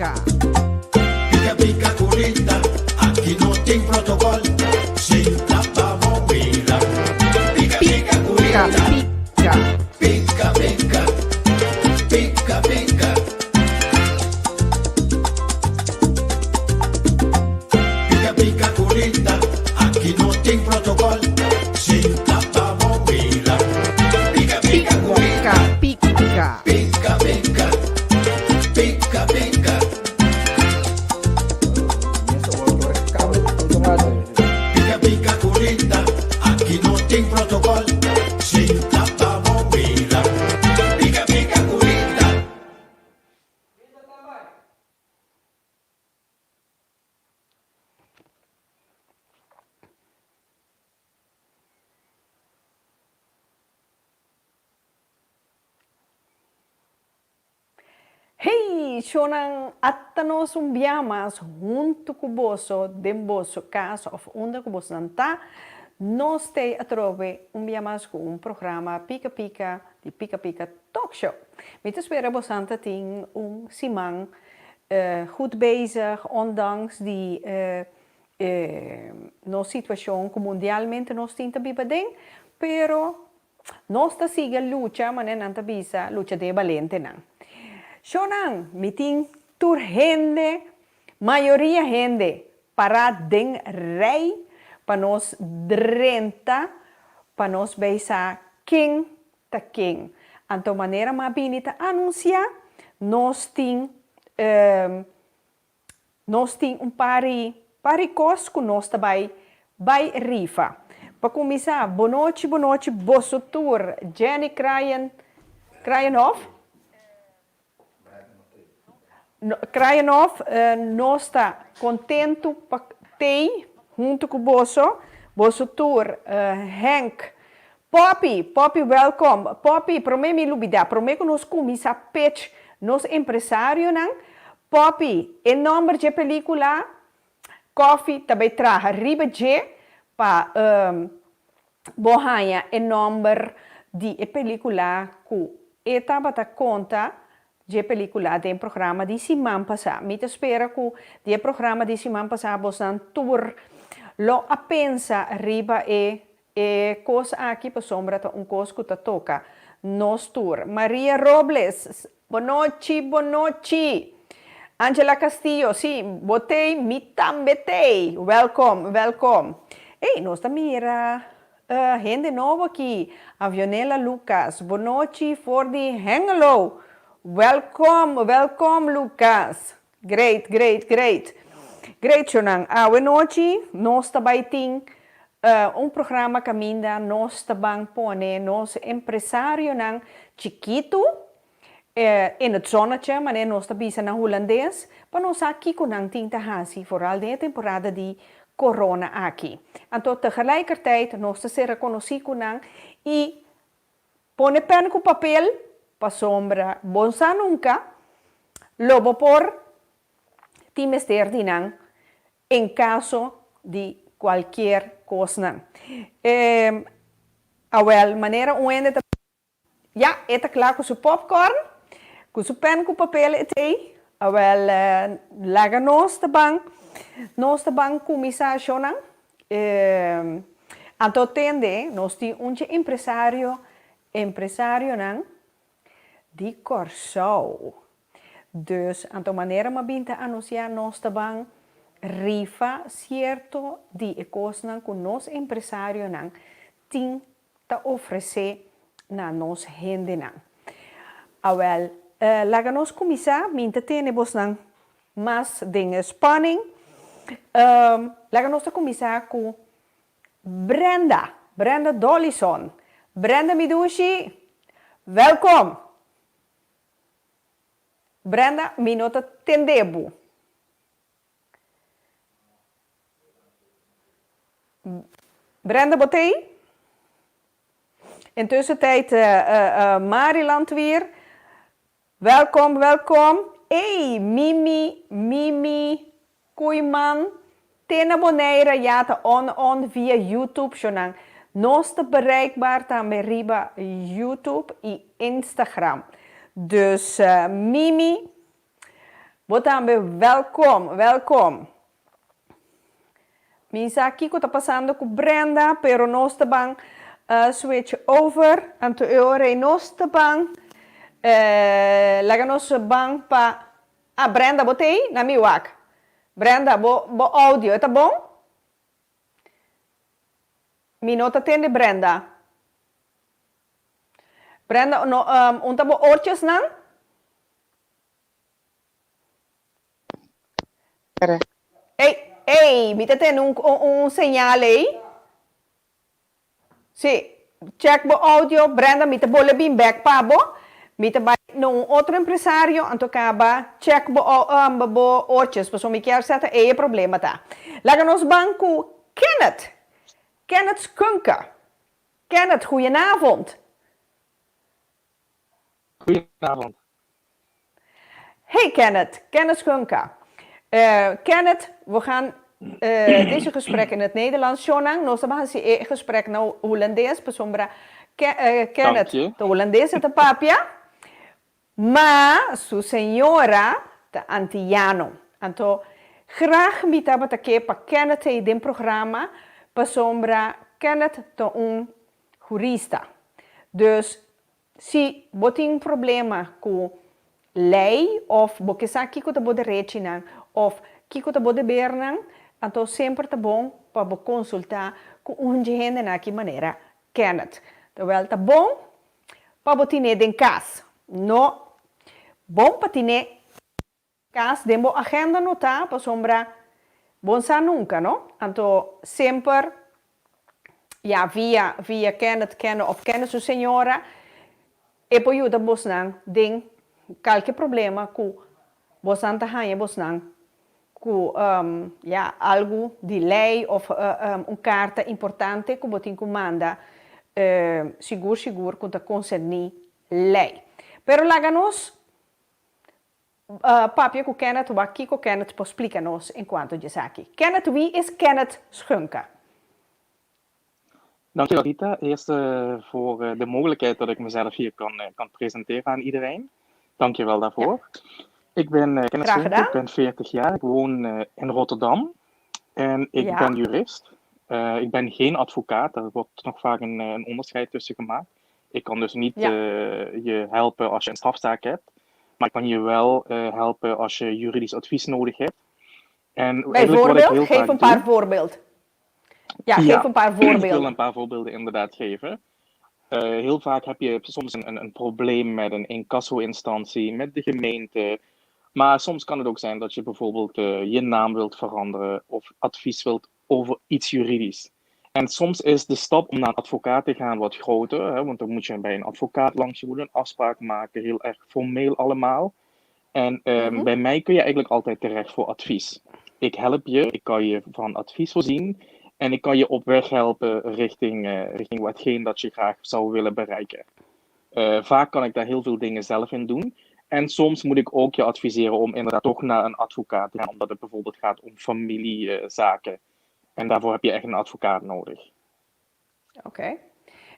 Pica. Pica pica curita, aki no tin protocol, sinta pa bo mira. Pica pica Pica curita, pica. pica pica, pica pica. Pica pica curita, aki no tin protocol, sinta pa bo mira. Pica pica curita, Pica pica. pica pica, pica pica. Pica pica curita, aki no tin protocol, sinta pa bo mira. Pica pica curita. Hey, shonnan, ata nos un bia mas huntu ku boso den boso kas òf unda ku bosonan ta. Nos t'ei atrobe un bia mas ku un programa Pika Pika di Pika Pika Talk Show. Mi ta spera bosan ta tin un siman goed bezig ondanks di nos situacion cu mundialmente nos tin ta biba den, pero nos ta sigui lucha manera nan ta bisa lucha den e balentenan. Shownan, mi tin tur hende, mayoria hende para den rij pa nos drenta pa nos bay sa ken ta ken. Anto manera m'a bini ta anuncia, nos tin Nos tin un par di kos ku nos ta bai bai rifa. Pa kuminsá, bonochi bonochi boso tur, Jenny Kraaijen, Kraaijenhof? Kraaijenhof, nos ta kontentu pa tei huntu ku boso, boso tur, Henk, Poppy, Poppy welkom, Poppy promé mi lubidá, promé ku nos kuminsá pitch nos empresarionan, Poppy, e nòmber dje pelíkula Koffie ta bai traha riba dje pa bo haña e nòmber di e pelíkula ku e tabata konta dje pelíkula den programa di siman pasá. Mi ta spera ku di e programa di siman pasá bosnan tur lo a pensa riba e E kos aki pasobra ta un kos ku ta toka nos tur. Maria Robles, Bonochi, bonochi! Angela Castillo, Si, bo t'ei, mi tambe t'ei! Welkom, welkom! Ey, nos ta mira hende nobo aki, Avionela Lucas, Bonochi for di Hengelo! Welkom, welkom Lucas! Great, great, great. Great shownan. Awe nochi nos ta bai tin un programa kaminda nos ta ban pone nos empresarionan chikitu in het zonnetje, manera nos ta bisa na hulandes, pa nos sa kiko nan tin ta hasi, vooral den e temporada di corona aki. Anto tegelijkertijd nos ta sera konosí ku nan i Pone pen ku papel, pasobra bo sa nunka lo bo por tin mester di nan en kaso di kualkier kosnan. Awel, manera un hende ta Ya, e ta kla ku su popcorn, ku su pen ku papel e t'ei. Awel, laga nos ta ban, nos ta ban kuminsá shownan. Anto tende nos tin un dje empresario, empresarionan di Kòrsou. Dus anto manera m'a bin ta anunsiá nos ta ban rifa sierto di e kosnan ku nos empresarionan tin ta ofresé na nos hendenan. Awèl, laga nos kuminsá, mi ta tene bosnan mas den e spanning. Laga nos ta kuminsá ku Brenda, Brenda Dollison. Brenda mi dushi, wèlkom! Brenda, mi no ta tende bo. Brenda bo t'ei? Intussen tijd Mari Landweer. Welkom, welkom. Ey, Mimi, Mimi Koeiman, te na Bonaire ya ta on on via YouTube shonan. Nos ta bereikbaar tambe riba YouTube y Instagram. Dus Mimi. Bo tambe welkom, welkom. Mi sa kiko ta pasando ku Brenda, pero nos ta ban switch over. Anto e ora ei nos ta ban laga nos ban pa Ah, Brenda, bo ta ei? Na mi wak. Brenda, bo bo audio e ta bon? Mi no ta tende Brenda. Brenda, no, un ta bo oortjesnan? Ey, ey, mi ta tende un, un, un señal ey. Sí, check bo audio, Brenda, mi ta bole bin bek pa bo. Mi ta bai na un otro empresario, anto caba check bo, bo oortjes, pasobra mi kier sa ta ey e problema ta. Laga nos ban cu Kenneth, Kenneth Skunke. Kenneth, goedenavond. Goedenavond. Hey Kenneth, Kenneth Schunka. Kenneth, we gaan deze gesprek in het Nederlands. Shonang, nos ta hasi e gesprek na Hulandes, pasobra Kenneth ta Hulandes e ta papia, ma su señora ta Antiyano. Anto, graag mi tabata ke pa Kenneth ei den programa, pasobra Kenneth ta un hurista. Dus, Si bo tin problema ku lei òf bo ke sa kiko ta bo derechinan òf kiko ta bo debernan, anto semper ta bon pa bo konsultá ku un dje hendenan aki manera Kenneth. Terwel ta bon pa bo tin'é den kas. No bon pa tin'é. Kas den bo agenda no ta pasobra bon sa nunca no, anto semper ya via via Kenneth kende of kende su señora e por yuda bosnan den kalke problema ku bosnan ta haña bosnan ku ya algu di ley of un karta importante ku bo tin ku manda sigur sigur ku ta konserní ley. Pero laga nos Papia ku Kenneth wak kiko Kenneth por splika nos enkuanto djesaki. Kenneth wie is Kenneth Schunke? Dankjewel Rita, eerst voor de mogelijkheid dat ik mezelf hier kan, kan presenteren aan iedereen. Dankjewel daarvoor. Ja. Ik ben Kenneth Schunke, ik ben 40 jaar, ik woon in Rotterdam en ik ja. ben jurist. Uh, ik ben geen advocaat, daar wordt nog vaak een, een onderscheid tussen gemaakt. Ik kan dus niet ja. uh, je helpen als je een strafzaak hebt. Maar ik kan je wel uh, helpen als je juridisch advies nodig hebt. En Bijvoorbeeld, wat ik heel geef een paar voorbeelden. Ja, geef ja, een paar voorbeelden. Ik wil een paar voorbeelden inderdaad geven. Uh, heel vaak heb je soms een, een, een probleem met een incasso-instantie, met de gemeente. Maar soms kan het ook zijn dat je bijvoorbeeld uh, je naam wilt veranderen of advies wilt over iets juridisch. En soms is de stap om naar een advocaat te gaan wat groter, hè, want dan moet je bij een advocaat langs, je moet een afspraak maken, heel erg formeel allemaal. En mm -hmm. bij mij kun je eigenlijk altijd terecht voor advies. Ik help je, ik kan je van advies voorzien en ik kan je op weg helpen richting, uh, richting watgeen dat je graag zou willen bereiken. Uh, vaak kan ik daar heel veel dingen zelf in doen. En soms moet ik ook je adviseren om inderdaad toch naar een advocaat te gaan, omdat het bijvoorbeeld gaat om familiezaken. En daarvoor heb je echt een advocaat nodig. Oké. Okay.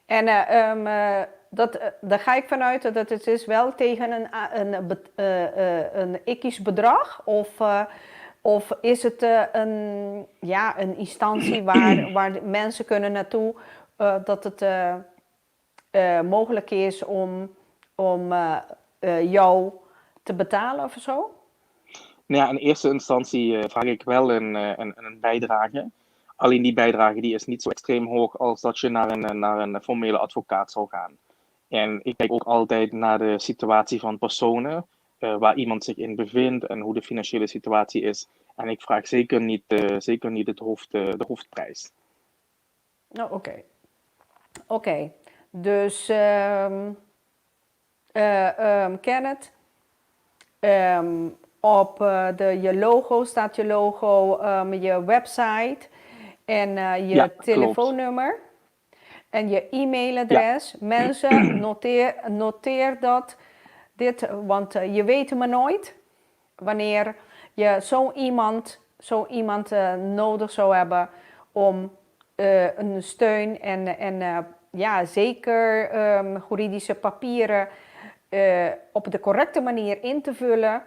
En uh, um, uh, dat, uh, daar ga ik vanuit dat het is wel tegen een, een, een x bedrag? Of, of is het een, ja, een instantie waar, waar mensen kunnen naartoe dat het mogelijk is om, om jou te betalen of zo? Nou ja, in eerste instantie vraag ik wel een, een, een bijdrage. Alleen die bijdrage die is niet zo extreem hoog als dat je naar een, naar een formele advocaat zou gaan. En ik kijk ook altijd naar de situatie van personen, uh, waar iemand zich in bevindt en hoe de financiële situatie is. En ik vraag zeker niet, uh, zeker niet het hoofd, uh, de hoofdprijs. Nou, oké. Okay. Oké, okay. Dus um, um, Kenneth, um, op de, je logo staat je logo, je website en je ja, telefoonnummer klopt. En je e-mailadres. Ja. Mensen, noteer, noteer dat, dit, want uh, je weet maar nooit wanneer je zo iemand, zo iemand nodig zou hebben om een steun en, en ja, zeker um, juridische papieren op de correcte manier in te vullen.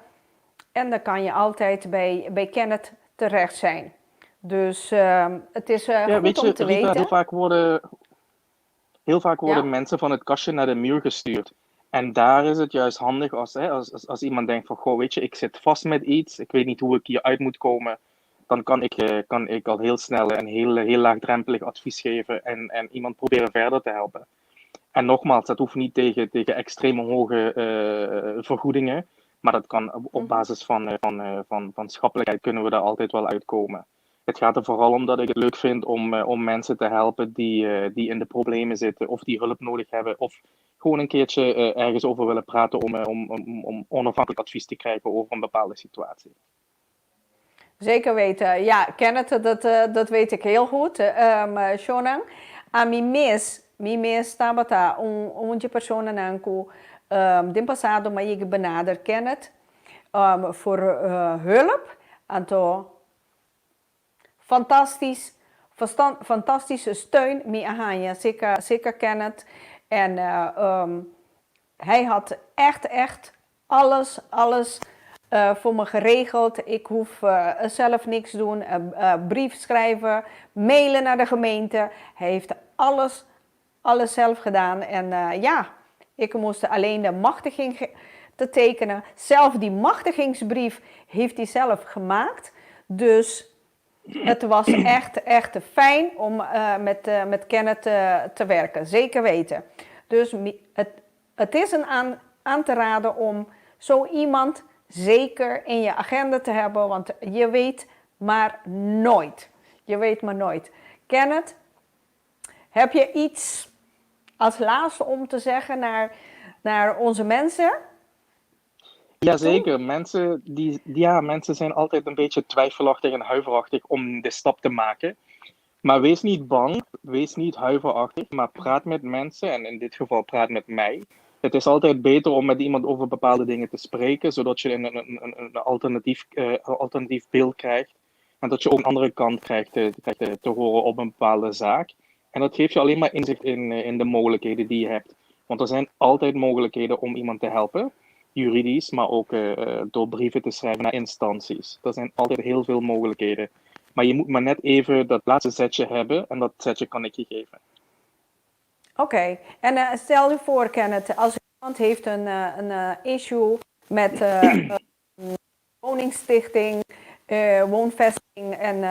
En dan kan je altijd bij, bij Kenneth terecht zijn. Dus het is Ja, goed weet om je, te Rita, heel weten. vaak worden, heel vaak worden Ja? mensen van het kastje naar de muur gestuurd. En daar is het juist handig als, hè, als iemand denkt van, goh, weet je, ik zit vast met iets, ik weet niet hoe ik hieruit moet komen. Dan kan ik al heel snel en heel, heel laagdrempelig advies geven en iemand proberen verder te helpen. En nogmaals, dat hoeft niet tegen extreme hoge vergoedingen, maar dat kan op basis van schappelijkheid kunnen we daar altijd wel uitkomen. Het gaat er vooral om dat ik het leuk vind om mensen te helpen die in de problemen zitten of die hulp nodig hebben of gewoon een keertje ergens over willen praten om onafhankelijk advies te krijgen over een bepaalde situatie. Zeker weten. Ja, Kenneth, dat weet ik heel goed. Shonan, ami mes, mi mes tabata un un persona ku den pasado m'a yega benader Kenneth voor hulp. Anto fantastisch, fantastische steun mi a haña, zeker, zeker Kenneth. En hij had echt, echt alles, alles voor me geregeld. Ik hoef zelf niks doen. Brief schrijven, mailen naar de gemeente. Hij heeft alles, alles zelf gedaan. En ja, ik moest alleen de machtiging te tekenen. Zelf die machtigingsbrief heeft hij zelf gemaakt. Dus het was echt, echt fijn om met Kenneth te werken. Zeker weten. Dus het is een aan te raden om zo iemand zeker in je agenda te hebben, want je weet maar nooit. Je weet maar nooit. Kenneth, heb je iets als laatste om te zeggen naar onze mensen? Jazeker, mensen, die, ja, mensen zijn altijd een beetje twijfelachtig en huiverachtig om de stap te maken. Maar wees niet bang, wees niet huiverachtig, maar praat met mensen en in dit geval praat met mij. Het is altijd beter om met iemand over bepaalde dingen te spreken, zodat je een alternatief beeld krijgt. En dat je ook een andere kant krijgt te horen op een bepaalde zaak. En dat geeft je alleen maar inzicht in de mogelijkheden die je hebt. Want er zijn altijd mogelijkheden om iemand te helpen, juridisch, maar ook door brieven te schrijven naar instanties. Er zijn altijd heel veel mogelijkheden. Maar je moet maar net even dat laatste zetje hebben en dat zetje kan ik je geven. Oké, en stel je voor, Kenneth, als iemand heeft een issue met een woningstichting, woonvesting en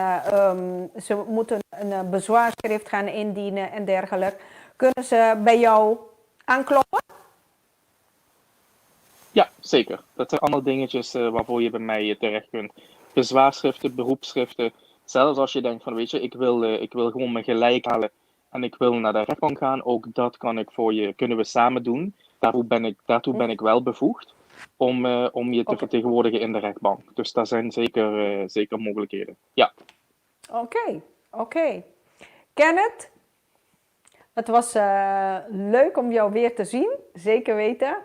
ze moeten een bezwaarschrift gaan indienen en dergelijke, kunnen ze bij jou aankloppen? Ja, zeker. Dat zijn allemaal dingetjes waarvoor je bij mij terecht kunt. Bezwaarschriften, beroepsschriften. Zelfs als je denkt van, weet je, ik wil gewoon mijn gelijk halen en ik wil naar de rechtbank gaan, ook dat kan ik voor je, kunnen we samen doen. Daartoe ben ik wel bevoegd om je te vertegenwoordigen in de rechtbank. Dus daar zijn zeker mogelijkheden. Ja. Oké. Kenneth, het was leuk om jou weer te zien, zeker weten.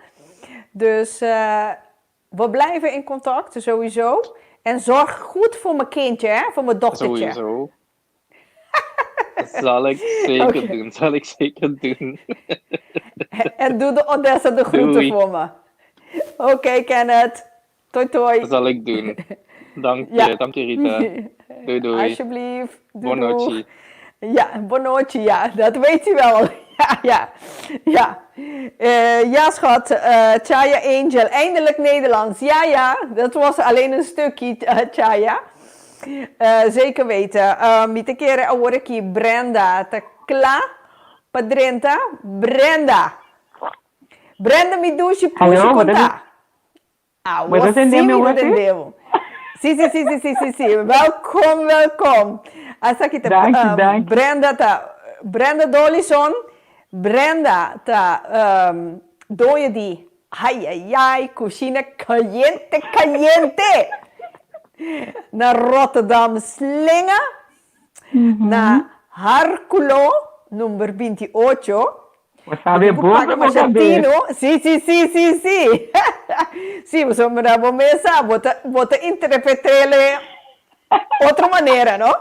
Dus we blijven in contact, sowieso. En zorg goed voor mijn kindje, hè? Voor mijn dochtertje. Sowieso. Dat zal ik zeker doen. Zal ik zeker doen. En doe de Odessa de groeten Doei. voor me. Oké, Kenneth. Toi, toi. Dat zal ik doen. Dank je, dank je, Rita. Doei, doei. Alsjeblieft. Doei, Bon doeg. nochi. Ja, bon nochi, ja. Dat weet hij wel. Ja. Ja, schat. Chaya Angel. Eindelijk Nederlands. Ja. Dat was alleen een stukje, Chaya. Zeker weten. Mi ta kere awor aki Brenda. Ta kla. Pa drenta. Brenda. Brenda, mi dushi Hallo, pushi wat is het? kon ta. Ah, Wat is het sí, mi mi wasi? entendeu. Si. Welkom, welkom. Esaki ta Dank je, dank je. Brenda ta Brenda Dolison. Brenda ta doño di Ai Ai Ai Cushina Caliente Caliente. Na Rotterdam Slinge. Na Harculo, number 28. Bo sabi Paga bon pa Margentino. Si. Si, bo mesa, bo ta, bo ta interpret'é otro manera, no?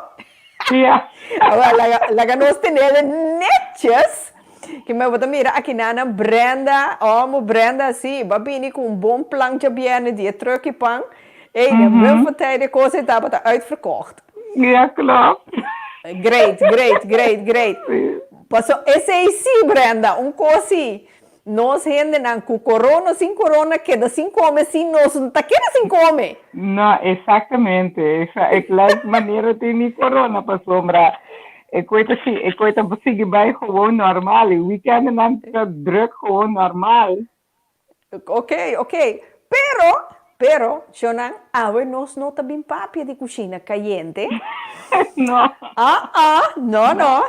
Ja. Awor, laga nos tene netjes. Ku mi bo ta mira aki na Brenda, oh, Brenda, si, b'a bini ku un bon plan bien di truck pan. Hey, de Bloemfontein de kos ei tabata uitverkocht. Ja, klopt. Great, great, great, great. Paso esei sí, Brenda, un kos sí. Nos hendenan ku korona o sin korona keda sin kome sí nos no ta keda sin kome. No, exactamente. Esa e lijkt manera tin ni corona pasobra e koe ta si e koe ta sigui bai gewoon normal. E weekendnan ta druk gewoon normal. Ok, ok. Pero, pero, shownan, awe nos no ta bin papia di kushina kayente. No. Ah, ah, no, no.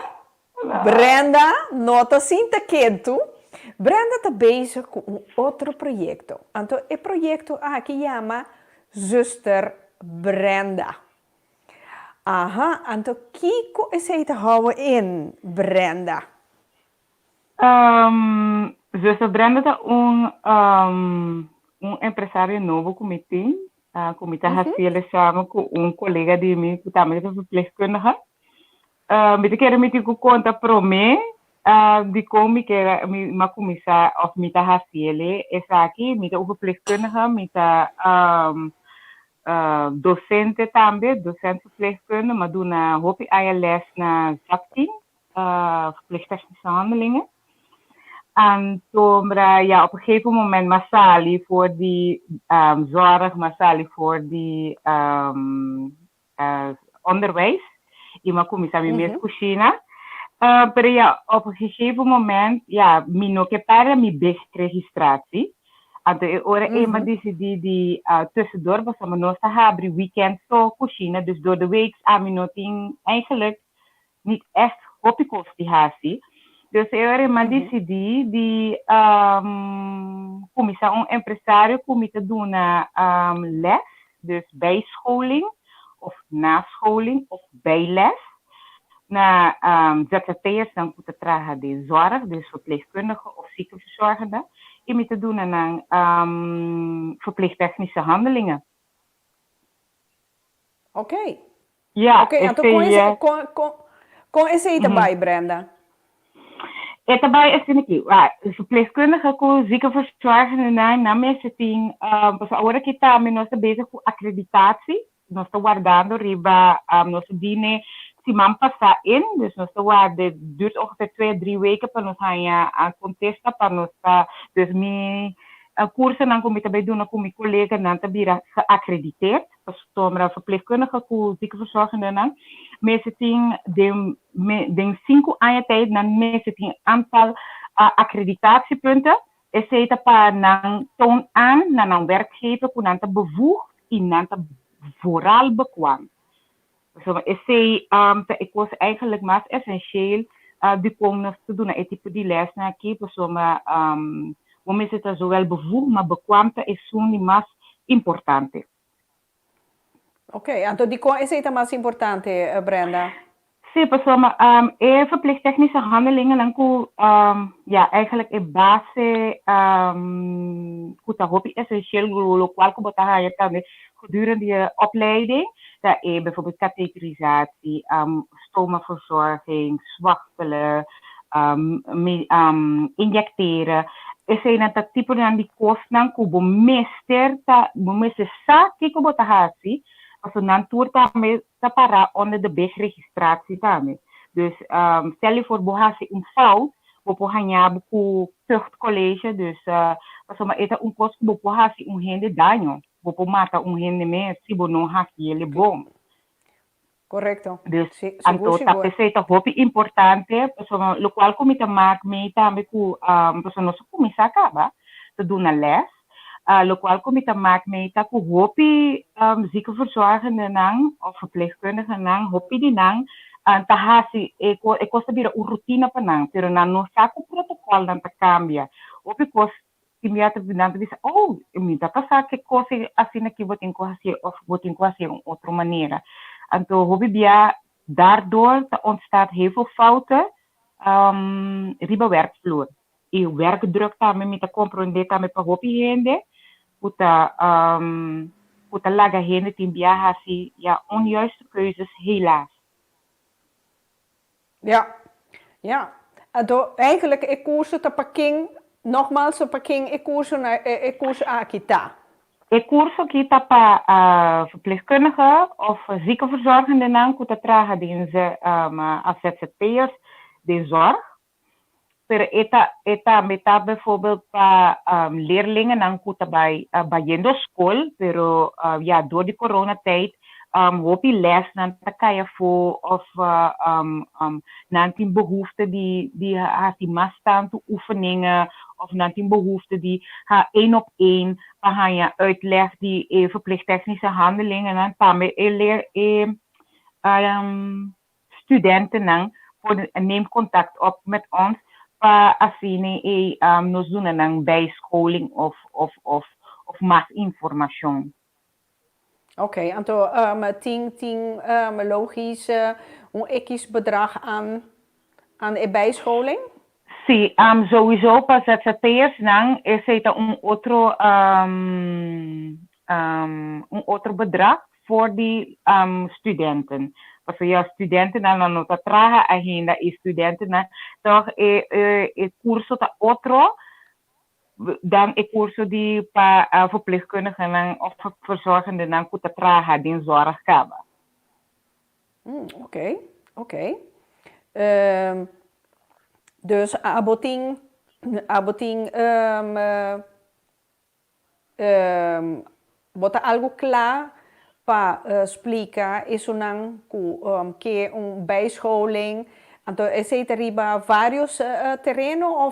Brenda no ta sinta ketu. Brenda ta bezig ku un otro proyekto. Anto e proyekto aki yama Zuster Brenda. Aha, anto kiko esei ta hou in, Brenda? Zuster Brenda ta un un empresario nobo ku mi tin, ku mi ta hasi el examen ku un kolega di mi ku tambe ta verpleegkundige. Mi ta kere mi tin ku konta promé dikon mi kere mi a kuminsá òf mi ta hasi el esaki. Mi ta un verpleegkundige, mi ta dosente tambe, docent verpleegkunde. Mi a duna hopi aña lès na Zakteam, verpleegtechnische handelingen. Anto ya op een gegeven moment m'a sali for di zorg, m'a sali for di onderwijs y m'a cuminsa mi mes cushina. Pero ya, op een gegeven moment, ya, mi no ke perde mi BIG-registratie. Anto e ora ei m'a dicidi di tussendoor, pasobra nos ta habri weekend so cushina, dus door de week ami no tin eigenlijk niet echt hopi cos di haci. Dus e ora ei m'a dicidi di cuminsa un empresario cu mi ta duna les, dus bijscholing of nascholing of bijles na ZZP'ersnan cu ta traha den zorg, dus verpleegkundige of ziekenverzorgende, y mi ta duna nan verpleegtechnische handelingen. Ok. Ja, Ok, anto esei kon e. esei, kon, kon, kon esei ta bai, Brenda? E ta bai asina aki, wa, verpleegkundige ku ziekenverzorgendenan, nan mester tin, pasobra awor aki tambe nos ta bezig ku akreditatie, nos ta wardando riba, nos a bini siman pasá in, dus nos ta warda, duurt ongeveer twee, drie weken pa nos haña kontesta pa nos ta, dus mi kursonan ku mi ta bai duna ku mi koleganan ta bira geakrediteerd. Pasobra verpleegkundige ku ziekenverzorgendenan mester tin den den sinku aña tijd nan mester tin antal acreditatiepunten. Esei ta pa nan toon aan na nan werkgever ku nan ta bevoegd i nan ta vooral bekwaam. Pasobra esei ta e kos eigenlijk mas esensheel dikon nos ta duna e tipo di lèsnan aki, pasobra bo mester ta zowel bevoegd ma bekwaam ta esun di mas importante. Ok, anto dikon esei ta mas importante, Brenda? Sí, pasobra e verpleegtechnische handelingennan ku ya eigenlijk e base ku ta hopi esensheel lokual ku bo ta haya tambe gedurende je opleiding ta e bijvoorbeeld katheterisatie, stomaverzorging, zwachtelen, injecteren. Eseinan ta tiponan di kosnan ku bo mester ta bo mester sa kiko bo ta hasi pasobra nan tur tambe ta para onder de big registratie tambe. Dus stel je voor bo hasi un fout, bo por haña bo ku tuchtcollege, dus pasobra e ta un kos ku bo por hasi un hende daño, bo por mata un hende mes si bo no hasi el bon. Correcto. Dus Sí, sigur, anto ta sigur. p'esei ta hopi importante, pasobra lokual ku mi ta mak mee tambe ku pasobra nos a kuminsá kaba ta duna lès, Lokual ku mi ta mak mei ta ku hopi ziekenverzorgendennan òf verpleegkundigennan, hopi di nan ta hasi e e kos ta bira un rutina pa nan, pero nan no sa ku protokòlnan ta kambia. Hopi kos tin bia ta nan ta bisa, oh, mi ta pasá ke kos asina aki bo tin ku hasié òf bo tin ku hasié un otro manera. Anto hopi bia daardoor ta ontstaat heel veel fouten riba werkvloer. E werkdruk tambe mi ta komprondé tambe pa hopi hende ku ta ku ta laga hende tin bia hasi ya onjuiste keuzes helaas. Ja, ja. Anto eigenlijk e kurso ta pa ken, nogmaals pa ken e kurso na e kurso aki ta? E curso aki ta pa verpleegkundige of ziekenverzorgendennan cu ta traha den als ZZP'ers den zorg. Pero e ta e tambe ta bijvoorbeeld pa leerlingennan cu ta bay bayendo school, pero ya door di corona tijd hopi lesnan ta cay afo of nan tin behoefte di haci mas tanto oefeningen of nan tin behoefte di ha één op één pa haña uitleg di e verpleegtechnische handelingennan. Tambe e leer e studentennan por neem contact op met ons pa asina e nos duna nan bijscholing of mas informacion. Oké, anto tin logisch un X bedrag aan e bijscholing? Si, sowieso pa ZZP'ers nan esey ta un otro bedrag voor di studenten. Pasobra ja, studentennan nan no ta traha ainda y studentennan toch e curso ta otro dan e curso di pa verpleegkundigen of verzorgendennan cu ta traha den zorg caba. Oké. Dus abo tin bo ta algo cla pa splica esunnan cu un bijscholing, anto esey ta riba varios tereno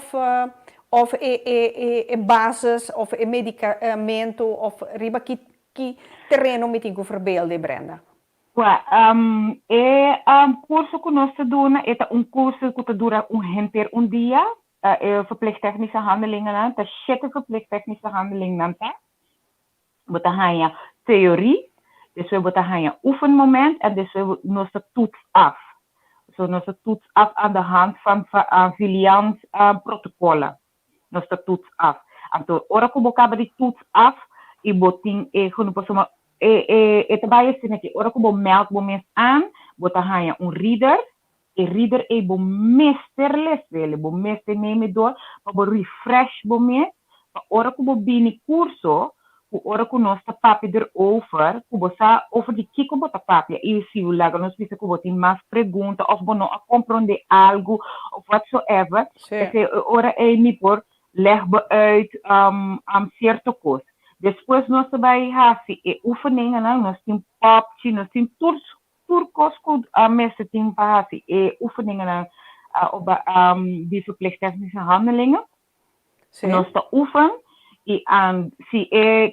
of e basis of e medicamento of riba ki tereno mi tin cu verbeelden, Brenda? Well, e curso cu nos ta duna ta un curso cu ta dura un henter un dia. E verpleegtechnische handelingen, ta shete verpleegtechnische handelingen ta. Bo ta haña theorie, dus bo ta haña oefenmoment en dus nos ta toets af. So nos ta toets af aan de hand van Filians protocollen. Nos ta toets af. Anto, ora cu bo caba di toets af, y bo tin e gewoon pa e ta bay asina cu ora cu bo meld bo mes aan, bo ta haña un reader, e reader e bo mester les'e, bo mester neem door, pa bo refresh bo mes, pa ora cu bo bini curso, ku ora ku nos ta papia erover, ku bo sa over di kiko bo ta papia, y si laga nos bisa ku bo tin mas pregunta, of bo no a comprende algo, of whatsoever, esey ora e mi por leg bo uit cierto cos. Despues nos ta bay hasi e oefeningen, nos tin popchi, nos tin tur cos ku mester tin pa hasi e oefeningen op di verpleegtechnische handelingen. Nos ta oefen y si e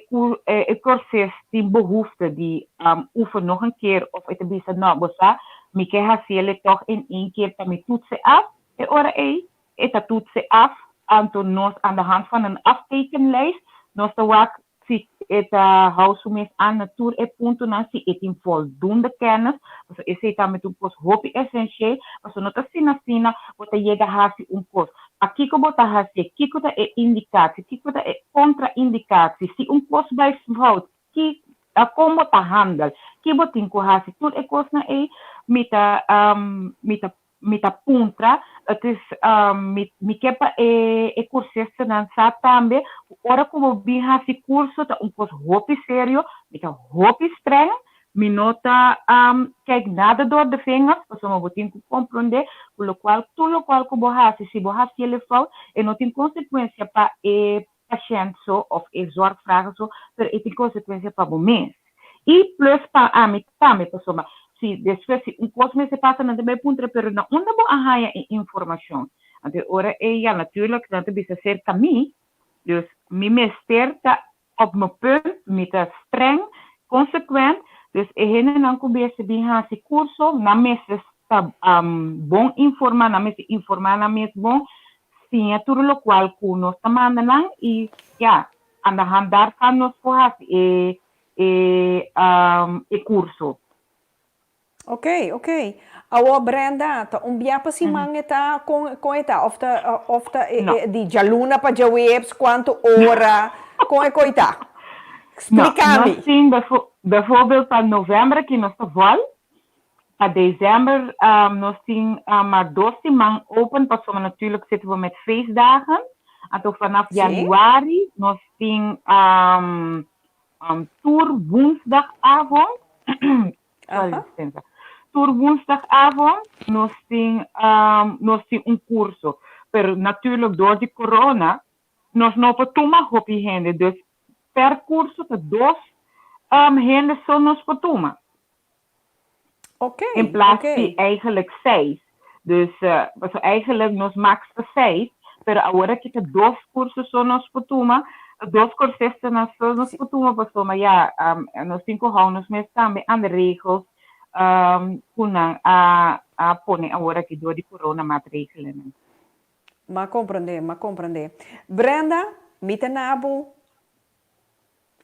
cursist tin behoefte di oefen nog een keer of e ta bisa no, bo sa, mi ke hasi'e toch in één keer pa mi toetsen af, e ora e ta toetsen af, anto nos aan de hand van een aftekenlijst, nos ta wak si e ta hou su mes aan na tur e puntonan, si e tin voldoende kennis, pasobra esey tambe un cos hopi esencial, pasobra no ta asina asina bo ta yega hasi un cos. Pakiko bo ta hasi, kiko ta e indicatie, kiko ta e contra-indicatie, si un cos bay fout, ki con bo ta handel, ki bo tin ku hasi, tur e cosnan ey mi ta puntra. Het is mi ke pa e cursistanan sa tambe, ora ku bo bin hasi curso ta un cos hopi serio, mi ta hopi streng, mi no ta kijk nada door de vingers, pasobra bo tin ku comprende ku lokual tur lokual ku bo hasi, si bo hasi e fout, e no tin consecuencia pa e patiënt so of e zorgvrager so, pero e tin consecuencia pa bo mes. Y plus pa ami tambe, pasobra si despues si un cos mester pasa, nan ta bay puntra, pero na unda bo a haña e informacion? Anto ora e ja natuurlijk nan ta bisa serka mi, dus mi mester ta op mijn punt, mi ta streng, consequent, dus e hendenan ku mester bin hasi curso, nan mester ta bon informa, nan mester informa nan mes bon, siña tur lokual ku nos ta manda nan y ja, aan de hand daarvan nos por hasi e curso. Ok. Awo Brenda, ta un bia pa siman ta con eta of ta No. di djaluna pa djaweps, cuanto ora, con e coita? No, Explica-me. nos tin bijvoorbeeld pa november cu nos ta vol, pa december nos tin maar 2 siman open, pasobra natuurlijk zitten we met feestdagen. Anto vanaf januari nos tin Tur woensdagavond, sorry, dispensa. Tur woensdagavond nos tin nos tin un curso, pero natuurlijk door di corona nos no por tuma hopi hende, dus per curso ta dos hende so nos por tuma. In plaats di eigenlijk seis. Dus pasobra eigenlijk nos max ta seis, pero awor aki ta dos curso so nos por tuma, dos cursistanan so nos por tuma pasobra ya nos tin cu hou nos mes tambe aan de regels cu nan a pone awor aki door di corona maatregelennan. M'a comprende, m'a comprende. Brenda, mi ta na bo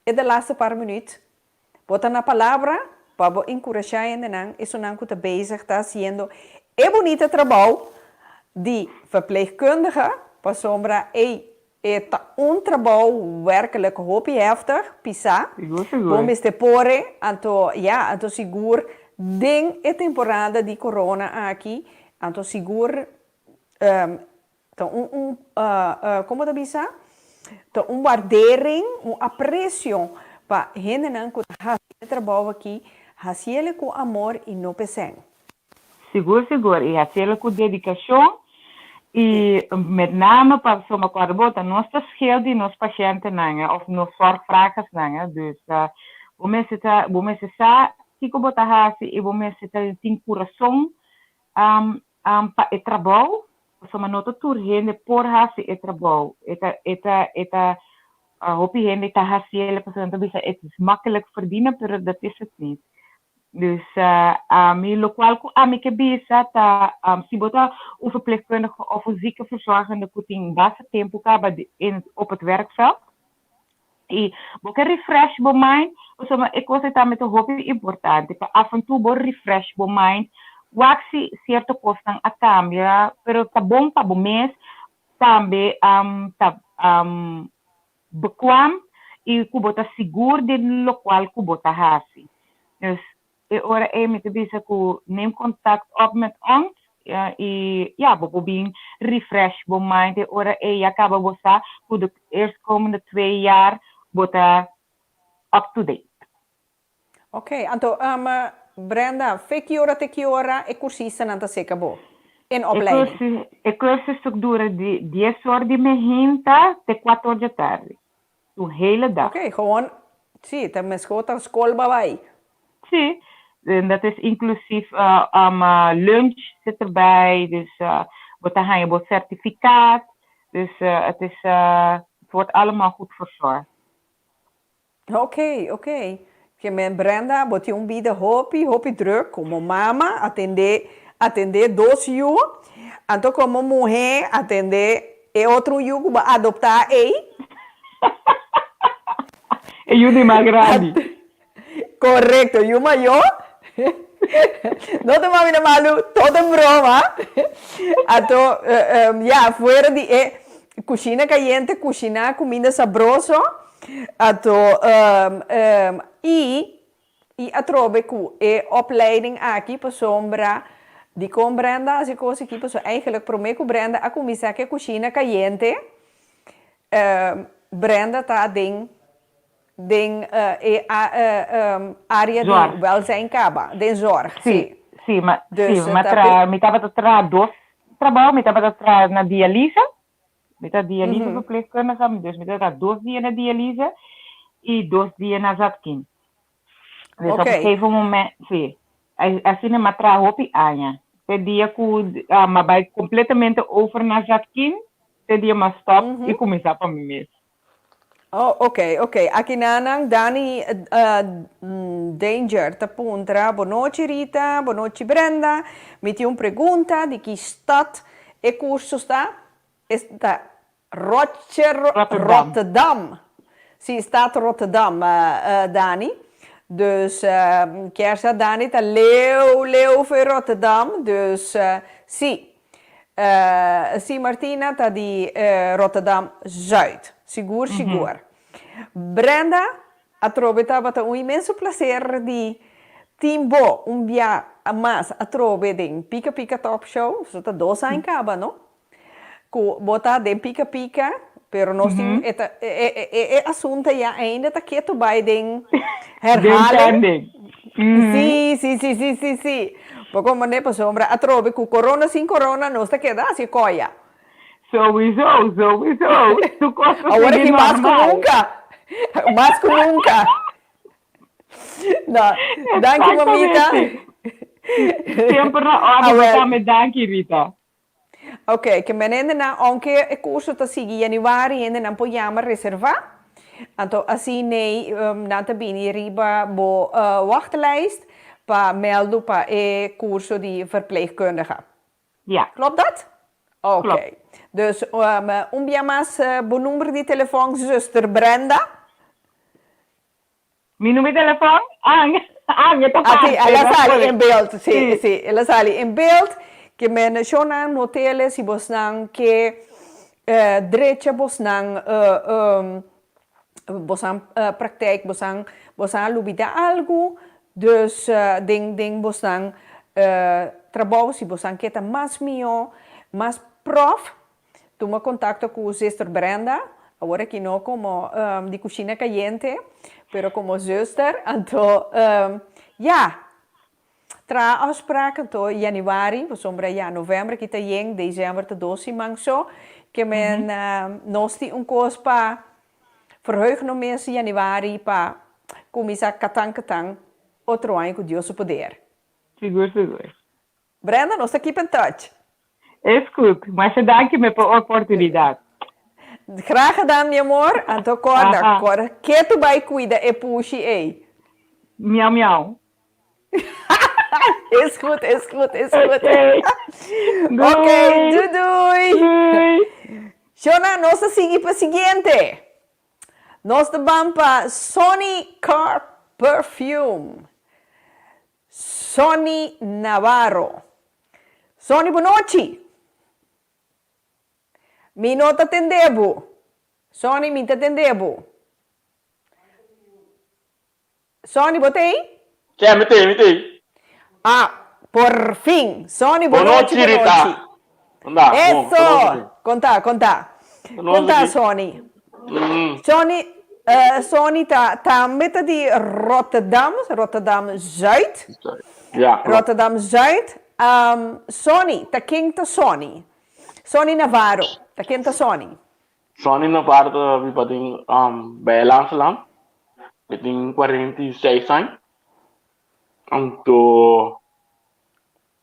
E de laatste paar minuut, bo ta na palabra pa bo enkurashá hendenan, esunnan ku ta bezig ta hasiendo e bunita trabou di verpleegkundige, pasobra ey e ta un trabou werkelijk hopi heftig, pisá, Sigur, bo sigur. mester pore, anto ya, anto sigur den e temporada di corona aki, anto sigur Ta un un como ta bisa? Ta un wardering, un aprecio pa hendenan cu ta haci e trabou aki, haciele cu amor y no p'esèn. Sigur sigur, y haciele cu dedicacion y met name pasobra cuando bo ta nos ta scheel di nos pacientenan of nos zorgvragersnan, dus bo mester ta bo mester sa kico bo ta haci y bo mester ta tin curason pa e trabou, pasobra no ta tur hende por hasi e trabou. E ta, e ta, e ta, hopi hende ta hasiel pasobra nan ta bisa het is makkelijk verdienen, pero dat is het niet. Dus ami, lokual ku ami ke bisa ta, si bo ta un verpleegkundige of un ziekenverzorgende ku tin basta tempu kaba in op het werkveld, i bo ke refresh bo mind, pasobra e kos ei tambe ta hopi importante, pa af en toe bo refresh bo mind, wak si sierto kosnan a kambia, pero ta bon pa bo mes tambe ta bekwam i ku bo ta sigur den lokual ku bo ta hasi. Dus E ora ei mi ta bisa ku neem contact op met ons i ya bo por bin refresh bo mind e ora ei ya kaba bo sa ku de eerstkomende twee jaar bo ta up to date. Ok, anto Brenda, fe ki ora te ki ora e kursistanan ta seka bo in E opleiding? cursus e cursus ta dura di dies or di mehinta te kuater or djatardi. Un hele dag. Ok, gewoon, sí, ta meskos ta skol bo a bai. Sí, en dat is inclusief lunch zit erbij, dus bo ta haña bo certificaat, dus het is, het wordt allemaal goed verzorgd. Ok, ok. Ke men Brenda, bo tin un bida hopi, hopi druk komo mama, atendé, atendé dos yu, anto komo muhé atendé e otro yu ku bo a adoptá ei. E yu di mas grandi. Korekto, yu mayó. No ta mami na malu, todo en broma. Anto, ya, fuera di e kushina kayente, kushiná kuminda sabroso, anto, i, i atrobe ku e opleiding aki pasobra dikon Brenda hasi kos aki, pasobra eigenlijk promé ku Brenda a kuminsá ku e kushina kayente, Brenda ta den Den e area di welzijn kaba, den zorg, si. Si, si, si, ma tra, mi tabata traha dos trabou, mi tabata traha na dialise, mi ta dialise verpleegkundige, dus mi tabata traha dos dia na dialise i dos dia na Zatkin. Dus op een gegeven moment, si, asina mi a traha hopi aña, te dia ku mi a bai completamente over na Zatkin, te dia mi a stop i kuminsá pa mi mes. Oh, ok, ok. Aki nanan Dani Danger ta puntra, Bonochi Rita, bonochi Brenda. Mi tin un pregunta, di ki stad e curso sta? E ta Rotterdam. Rotterdam. Si, stad Rotterdam, Dani. Dus, kier sa Dani ta leu, leu for Rotterdam. Dus, si. Si Martina ta di Rotterdam Zuid. Sigur sigur. Brenda, atrobe tabata un inmenso placer di tin bo un bia mas atrobe den Pika Pika Talk Show. So ta dos aña caba no? Cu bo ta den Pika Pika. Pero nos tin e ta e e e asunto ya ainda ta ketu bai den herhaling. Den pending. Sí, sí, sí, sí, sí, sí. Bo komprendé pasobra atrobe ku korona sin korona nos ta keda hasi koya. Sowieso, sowieso. Tur kos ta Awor sigui aki mas ku normal. nunka. Mas ku nunka. No, danki mamita. Exactamente. Semper na orde, bo Awel. tambe danki Rita. Ok, ke men hendenan, ounke e kurso ta sigui yanüari, hendenan por yama reservá. Anto asin'ei nan ta bini riba bo wachtlijst pa mèldu pa e kurso di verpleegkundige. Ja. Klopt dat? Ok. Klopt. Dus un bia mas bo number di telefòn, zuster Brenda. Mi number di telefòn? Ah, ah, mi ta Ah, sí, fácil, el a no sali por. in beeld, sí, Sí. sí, el a sali in beeld. Ke men shownan notele si bosnan ke eh, drecha bosnan eh, um, bosnan eh, praktijk, bosnan, bosnan a lubida algu, dus eh, den, den bosnan eh, trabou, si bosnan ke ta mas mihó, mas prof, Tuma kontakto ku Zuster Brenda, awor aki no komo di Kushina Kayente, pero komo zuster, anto ya, traha afsprak anto yanüari, pasobra ya novèmber aki ta yen, desèmber ta dos siman so, ke men nos tin un kos pa verheug nos mes yanüari pa kuminsá katan katan otro aña ku Dios su poder. Sigur sigur. Brenda, nos ta keep in touch. Es goed. Masha danki me pa oportunidad. Graag gedaan mi amor. Anto corda, Aha. corda ke tu bai cuida e pushi ey. Miau miau. Is goed, is goed, is goed. Okay. Ok, Doei. doei doei. Doei. Shona, nos ta sigui pa siguiente. Nos ta ban pa Sonny Car Perfume. Sonny Navarro. Sonny bonochi! Mi no ta tende bo. Sonny mi ta tende bo. Sonny bo t'ei? Sí, mi t'ei, mi t'ei. Ah, por fin! Sonny bonochi, Bonochi bonochi. Rita. Konta, bon, Eso! bonochi. Konta, konta. Bonochi. Konta Sonny. Mm. Sonny, Sonny ta tambe ta di Rotterdam, Rotterdam Zuid. Ja, klopt. Rotterdam Zuid. Sonny, ta ken ta Sonny? Sonny Navarro, ta ken ta Sonny? Sonny Navarro ta biba den um, Bijlandsland. E tin 46 aña. Anto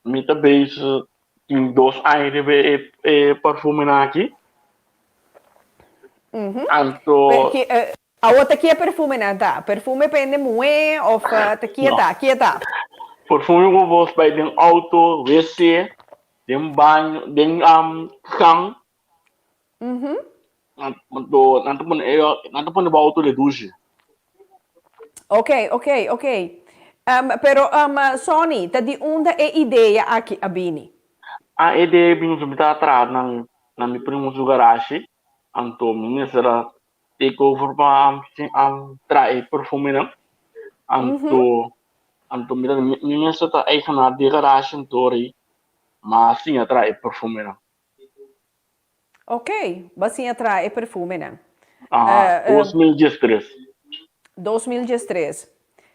Mi ta bezig tin dos aña riba e e perfumenan aki. Anto. Awor ta kia perfumenan ta? Perfume pa hende muhé of ta kia ta? Kia ta? Perfume ku bo bai den auto, wc, den baño, den gang. Anto nan ta pone e nan ta pone bo auto den dushi. Ok, ok, ok. Pero Sonny, ta di unda e idea aki a bini? A idea a bini mi ta traha nan na mi primo su garashi, anto mi mester a take over pa traha e perfumenan. Anto anto mi ta mi mester ta eigenaar di e garashi anto rei m'a siña traha e perfumenan. Ok, bo a siña traha e perfumenan. Aha, 2013. 2013.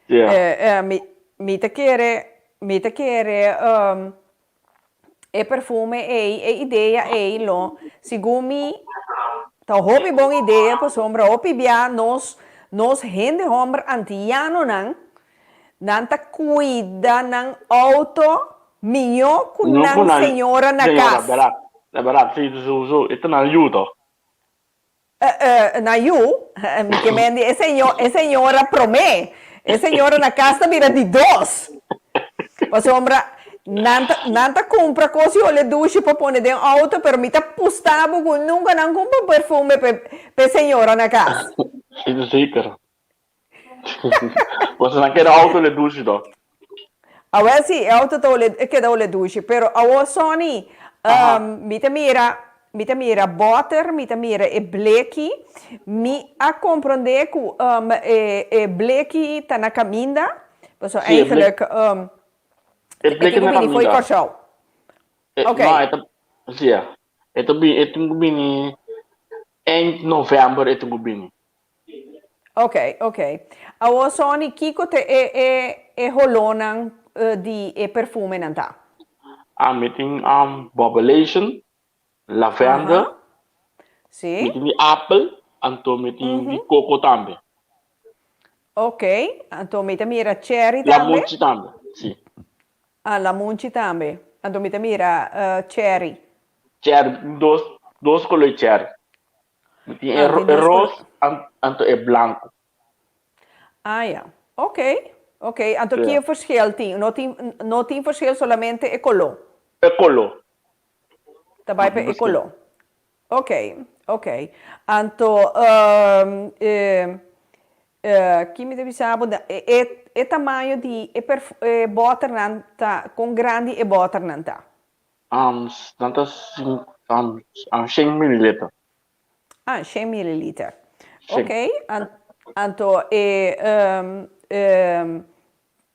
Ja. Mi, mi ta kere, mi ta kere e perfume ei, e idea ei lo, segun mi, ta hopi bon idea pasobra hopi bia nos, nos hende homber antianonan, Nan ta cuida nan auto miño cu Miño nan cu nan señora na señora, cas. berdad, ta berdad, si, su, su, e ta nan yu to. Nan yu, mi ke men di e seño, e señora prome, e señora na cas ta bira di dos. Pasobra nan ta, nan ta cumpra cos y ole dushi pa pone den auto, pero mi ta pusta bo cu nunca nan cumpra perfume p'e señora na cas. Si, zeker. Boso nan keda auto le dushi to. Awel si, e auto ta ole, e keda ole dushi. Pero awor Sonny, mi ta mira, mi ta mira boter, mi ta mira e bleki. Mi a comprende cu e, e bleki ta na caminda. Pasobra Sí, e blek, eigenlijk, e e bleki tin cu na bini fo'i caminda. Kòrsou. E, Ok. no, e ta, sí, e ta bini, e tin cu bini. Eind november e tin ku bini. Ok, ok. Awor Sonny, kiko te e e e holónan di e perfumenan ta? Mi tin Bobelation, lavender, Aha. Sí. mi tin di apel, anto mi tin di koko tambe. Ok, anto mi ta mira cherry tambe. Lamunchi tambe, sí. Ah, lamunchi tambe. Anto mi ta mira cherry. Cherry, dos, dos color cherry. Mi tin e, Ah, tin e dos roos color. anto e blanco. Ah, ya. Ok, ok. Anto Sí. ki e verschil tin? No tin, no tin verschil solamente e color. E color. Ta bai No pa tin e verschil. color. Ok, ok. Anto, e, e, ki mi ta bisa bo? E, e, e tamaño di e perf e bòternan ta, kon grandi e bòternan ta? Nan ta shen mililiter. Ah, shen mililiter. Shen. Ok, anto e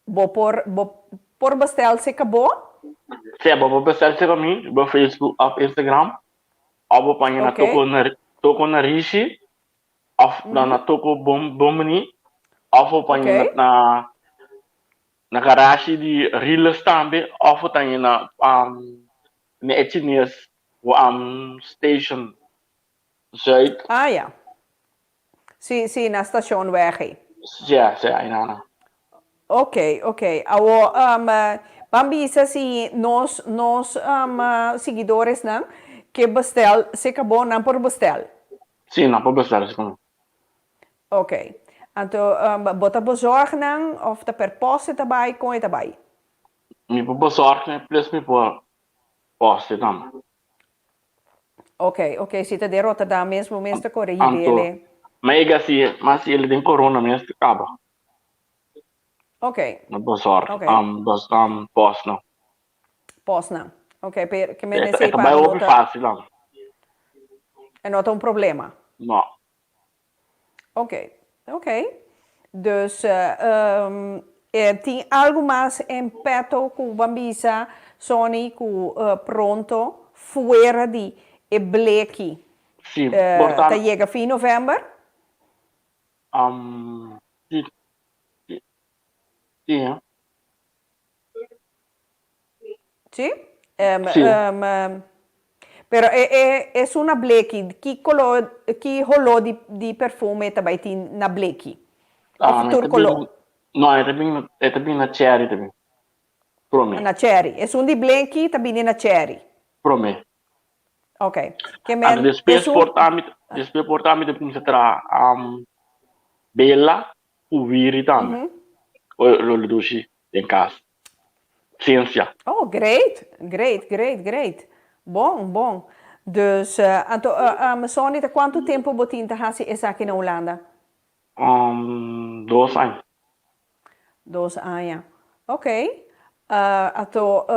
bo por bo por bestel seka bo? Sí, bo por bestel seka mi riba Facebook of Instagram of bo paña na Toko Toko Narishi of na Toko Bomini of bo paña na Na garashi di Riles tambe of ta na na e chines station Zuid. Ah ya. Si, si, na station weg ei. Ja, si, ainana. Ok, ok. Awo ban bisa si nos nos siguidoresnan ke bestel si kabo nan por bestel. Si, nan por bestel si kabo. Ok. Anto bo ta bozorg nan of ta per post e ta bai? Kon e ta bai? Mi por bozorg nan plus mi por post e tambe. Ok, ok. Si ta den Rotterdam mes bo mes ta kore Anto, hib'ele. ma e gasi, ma si el den corona mes ta kaba. Ok. No bozorg, Ok. bos post nan. Post nan. Ok, pero ke men E ta esei pa bai no hopi ta. fácil nan. E no ta un problema. No. Ok, ok. Dus e tin algu mas en petto ku ban bisa Sonny ku pronto fuera di e bleki Sí, por ta ta. yega fin november? Sí, sí, sí. Sí? Sí. Pero e e esun na bleki, ki koló, ki holó di di perfume ta bai tin na bleki? Of E tur ta koló? bin, no, e ta bin, e ta bin na cherry ta bin. Promé. Na cherry. Esun di bleki ta bini na cherry. Promé. Ok. Ke Anto men despues esun. por ta mi, despues por ta mi ta kuminsá traha bela ku wiri tambe. Lo lo dushi den kas. Siensia. Oh, great, great, great, great. Bon, bon. Dus, anto, Sonny, ta kuantu tempu bo tin ta hasi esaki na Hulanda? Dos aña. Dos aña. Ok. Anto,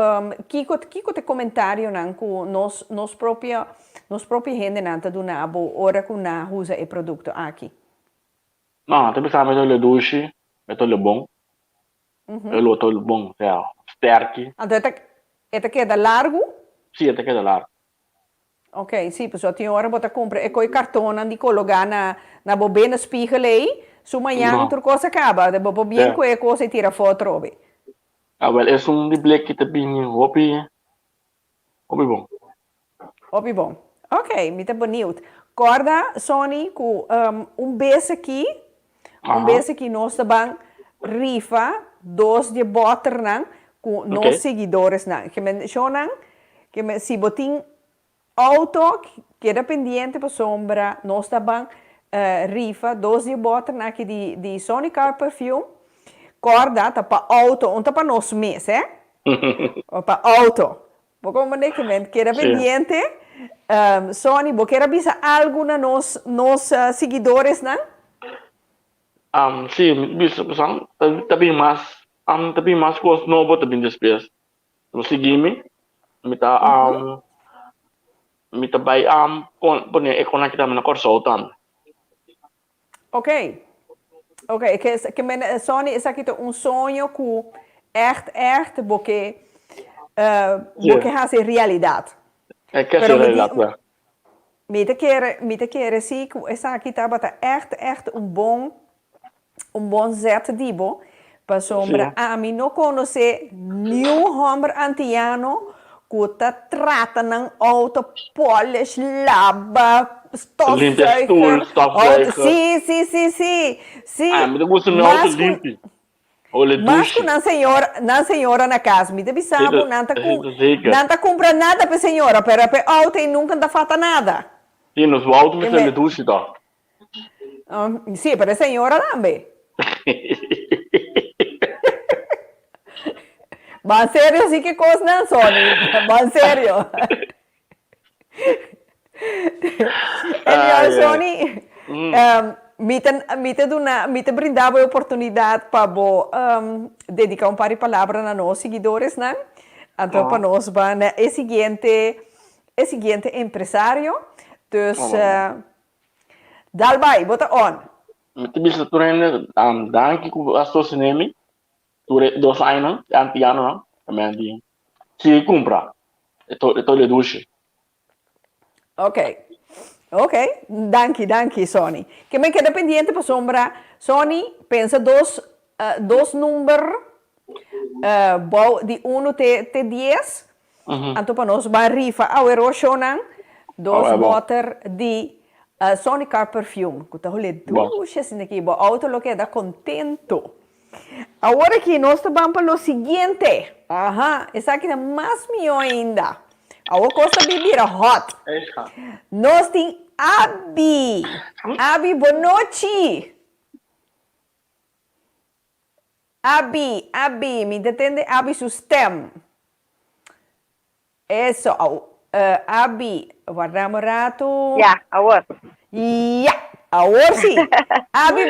kiko, kiko ta e komentarionan ku nos, nos propio, nos propio hendenan ta duna bo ora ku nan usa e produkto aki? No, ta bisa mi ta le dushi, mi ta le bon. E lo ta bon, osea, sterki. Anto e ta e ta keda largu? Sí, e ta keda largu. Ok, sí, pasobra tin ora bo ta kumpra e koi kartonnan di kologá na na bo binnenspiegel ei, su mañan No. tur kos a kaba, bo por bien Sí. ku e kos ei tira afó atrobe. Awel, esun di bleki ta bini hopi Hopi bon. Hopi bon. Ok, mi ta benieuwd. Corda, Sonny, cu un bes aki, un bes aki nos ta ban rifa dos di e botternan cu nos siguidoresnan. Ke men shownan, ke men, si bo tin auto, keda pendiente pasobra nos ta ban rifa dos di e botternan aki di di Sonny Car Perfume. Corda, ta pa auto, un ta pa nos mes, hè. O pa auto. Bo comprende ke men keda pendiente. Sonny, bo kier a bisa algu na nos nos siguidoresnan? Sí, mi ta bisa pasobra ta bin mas ta bin mas kos nobo ta bin despues. Bo sigui mi, mi ta mi ta bai pone e konnan aki tambe na Kòrsou tambe. Ok, ok, ke ke men Sonny esaki ta un soño ku ègt ègt bo ke bo ke hasi realidat. E ke hasi realidat, ya. Mi ta kere, mi ta kere si ku esaki tabata ègt, ègt un bon, un bon zet di bo, pasobra ami no konosé niun hòmber antiano ku ta trata nan outo, polish, laba, Limpia stoel, stofzuiger, stofzuiger. Si, si, si, si, si. Ami ta gusta mi outo Mas ku. limpi. Ole Mas ku dushi. nan señora, nan señora na kas. Mi ta bisa bo, nan ta ku, Zeker. nan ta kumpra nada p'e señora, pero p'e outo ei nunka ta falta nada. Sí, nos auto E mester me, le dushi toch. sí, pero e señora tambe. Ban serio si ke kosnan, Sonny. Ban serio. Anyhow, Ai, ai. Sonny, mi ta, mi ta duna, mi ta brinda bo e oportunidad pa bo dedica un par di palabra na nos siguidoresnan, anto pa nos ba na e siguiente, e siguiente empresario. Dus, dal bai, bo ta on. Mi ta bisa tur hende, danki ku a sostené mi tur e dos añanan, e antianonan, ta men di sigui kumpra e to e to le dushi. Ok, ok, danki, danki Sonny. Ke men keda pendiente pasobra Sonny pensa dos dos number bou di uno te te dies, anto pa nos ban rifa awe roshonan dos boter di Sonny Car Perfume ku ta hole dushi asina aki, bo auto lo keda kontento. Awor aki nos ta ban pa lo siguiente. Aha, esaki ta mas mihó ainda. Awor kos ta bin bira hot. Nos tin Abi. Abi, bonochi. Abi, Abi, mi ta tende Abi su stem. Eso, Abi, warda un ratu. Ya, awor. Ya, awor si. Abi,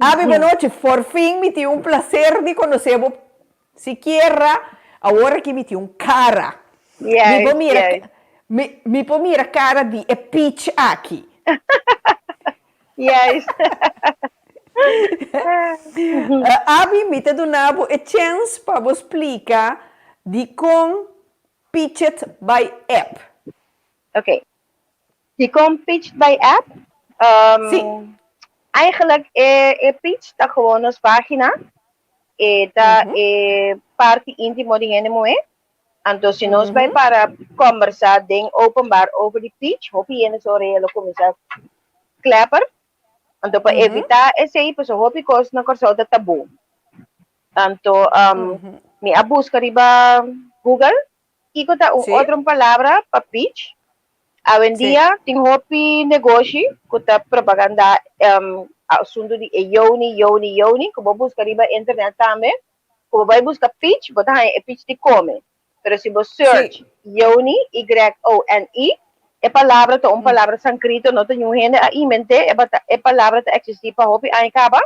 Abi, bonochi. Por fin mi tin un placer di conoce bo sikiera. Awor aki mi tin un cara. Mi por mira, mi, mi por mira cara di e peach aki. Juist. Abi, mi ta duna bo e chens pa bo splika dikon Pitch It by App. Oké. Dikon Pitch It by App? Sí. Eigenlijk e, e pitch ta gewoon nos pagina. E ta e parti íntimo di hende muhé. Anto si nos bai para kombersá den openbaar over di pitch, hopi hende su orea lo kuminsá klepper. Anto pa evitá esei, pasobra hopi kos na Kòrsou ta tabú. Anto mi a buska riba Google kiko ta un otro palabra pa pitch. Awendia tin hopi negoshi ku ta propagandá asuntu di e yoni, yoni, yoni, ku bo buska riba internet tambe. Ku bo bai buska peach, bo ta haña e peach di kome. Pero si bo search Yoni, Y-O-N-I, e palabra ta un palabra sankrito, no ta niun hende a invent'é, e bata e palabra ta eksistí pa hopi aña kaba.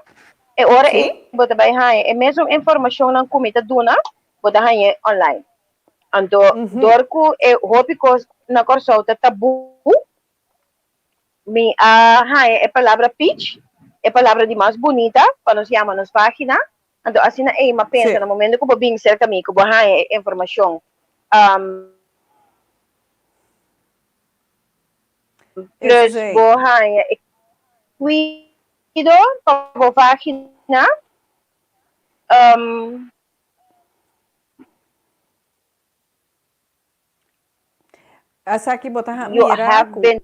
E ora ei bo ta bai haña e mesun informashonnan ku mi ta duna, bo ta hañ'é online. Anto, dor ku e hopi kos na Kòrsou ta tabú, Mi a haña e palabra peach, e palabra di mas bunita pa nos yama nos página. Anto asina ei m'a pensa na momento ku bo bin serka mi ku bo haña e informashon plus bo haña e kuido pa bo página. Esaki bo ta You mira have ku been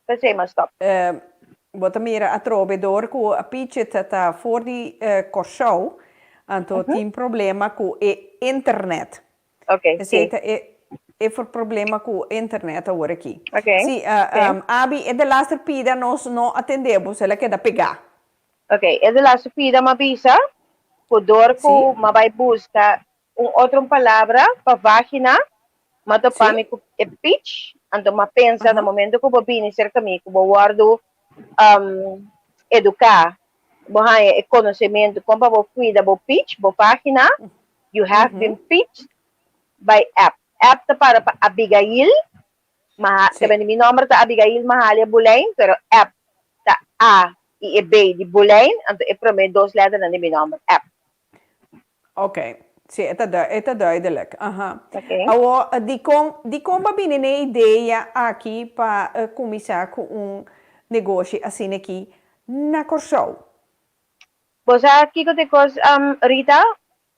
P'esei m'a stop. Bo ta mira atrobe dor ku Pichit ta for di Kòrsou, anto tin problema ku e internet. Ok, Esei si. ta e e for problema ku internet awor aki. Ok, Si, ok. Abi, e delaster pida nos no a tende bo, el a keda pegá. Ok, e delaster pida m'a bisa ku dor ku m'a bai buska Un otro palabra pa vagina, m'a topa mi ku e pich, anto m'a pensa na momento ku bo bini serka mi, ku bo wòrdu eduká, bo haña e konosementu kon pa bo kuida bo pich, bo vagina, you have been pitched by app. App ta para pa Abigail, Maha, te mi nòmber ta Abigail Mahalia Boleyn, pero app ta A i e B di Boleyn, anto e promé dos lèternan di mi nòmber, app. Ok. Sí, e ta e ta duidelijk. Aha. Oké. Awor, dikon dikon bo a bini n'e idea aki pa kuminsá ku un negoshi asina aki na Kòrsou? Bo sa kiko ta e kos, Rita?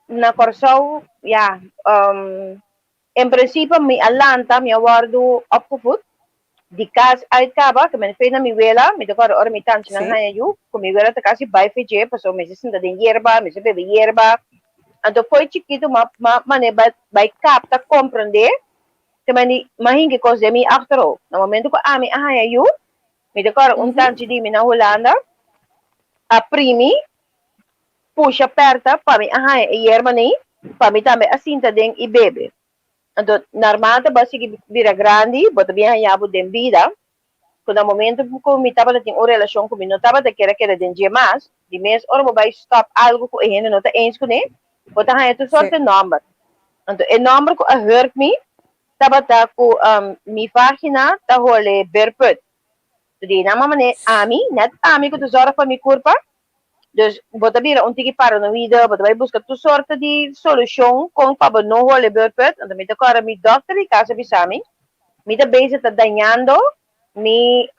Na Kòrsou, ya, en prinsipio mi a lanta, mi a wòrdu opgevoed di kas uit kaba, ke men fei na mi wela, mi ta kòrda ora mi tanchinan haña yu, ku mi wela ta kasi bai fe dje, pasobra mi sa sinta den yerba, mi sa bebe yerba. Anto fo'i chikitu m'a m'a manera bai bai kapta komprendé ke men di m'a hinka e kos den mi achterhoofd. Na momento ku ami a haña yu, mi ta kòrda un tanchi di mi na Hulanda a primi pusha pèrta pa mi a haña e yerba nei, pa mi tambe a sinta den i bebe. Anto, normal ta bo a sigui bira grandi, bo ta bien haña bo den bida, ku na momento ku mi tabata tin un relashon ku mi no tabata kier a keda den dje mas, di mes ora bo bai stòp algu ku e hende no ta eens kuné, bo ta haña tur sorte nòmber. Anto, e nòmber ku a hurt mi tabata ku mi vagina ta hole beerput. Di nan manera ami, nèt ami ku ta zòrg pa mi kurpa, Dus bo ta bira un tiki paranoïde, bo ta bai buska tur sorte di solushon kon pa bo no hole beurput. Anto mi ta kòrda mi dòkter di kas a bisa mi, mi ta bezig ta dañando mi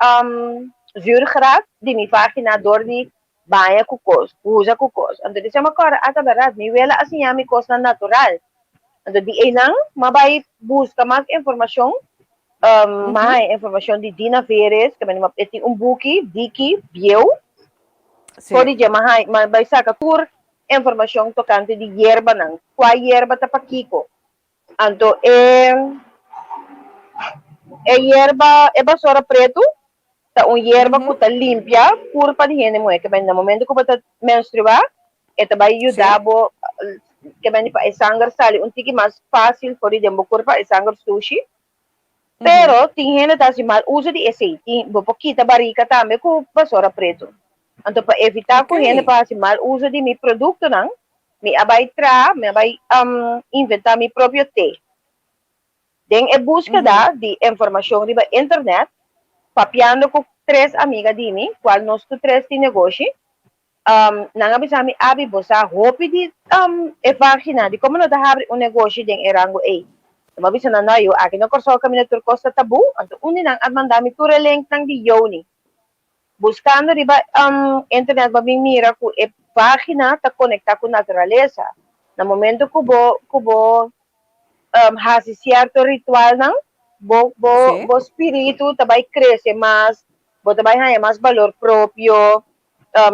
zuurgraad di mi vagina dor di baña ku kos, usa ku kos. Anto di esei mi a kòrda, ah ta bèrdat, mi wela a siña mi kosnan natural. Anto di einan mi a bai buska mas informashon, mi a haña informashon di Dina Veres, ke e tin un buki, diki, bieu. For di dje mi a bai saka tur informashon tokante di yerbanan, kua yerba ta pakiko. Anto e e yerba, e basora pretu ta un yerba ku ta limpia kurpa di hende muhé. Ke men na momento ku bo ta menstruá e ta bai yuda bo ke men pa e sanger sali un tiki mas fásil for di den bo kurpa, e sanger sushi. Pero tin hende ta hasi mal uso di esei. Tin, bo por kita barika tambe ku basora pretu. Anto pa evitá ku hende por hasi mal uso di mi produktonan, mi a bai traha, mi a bai inventá mi propio te. Den e búskeda di informashon riba internet, papiando ku tres amiga di mi, kual nos tur tres tin negoshi, Nan a bisa mi, Abi, bo sa hopi di e vagina, di komo no ta habri un negoshi den e rango ei? Mi a bisa nan, No, yu, aki na Kòrsou kaminda tur kos ta tabú. Anto un di nan a manda mi tur e linknan di Yoni. Buskando riba internet bo a bin mira ku e vagina ta konektá ku naturalesa. Na momento ku bo ku bo hasi sierto ritualnan, bo bo bo spiritu ta bai krese mas, bo ta bai haña mas balor propio,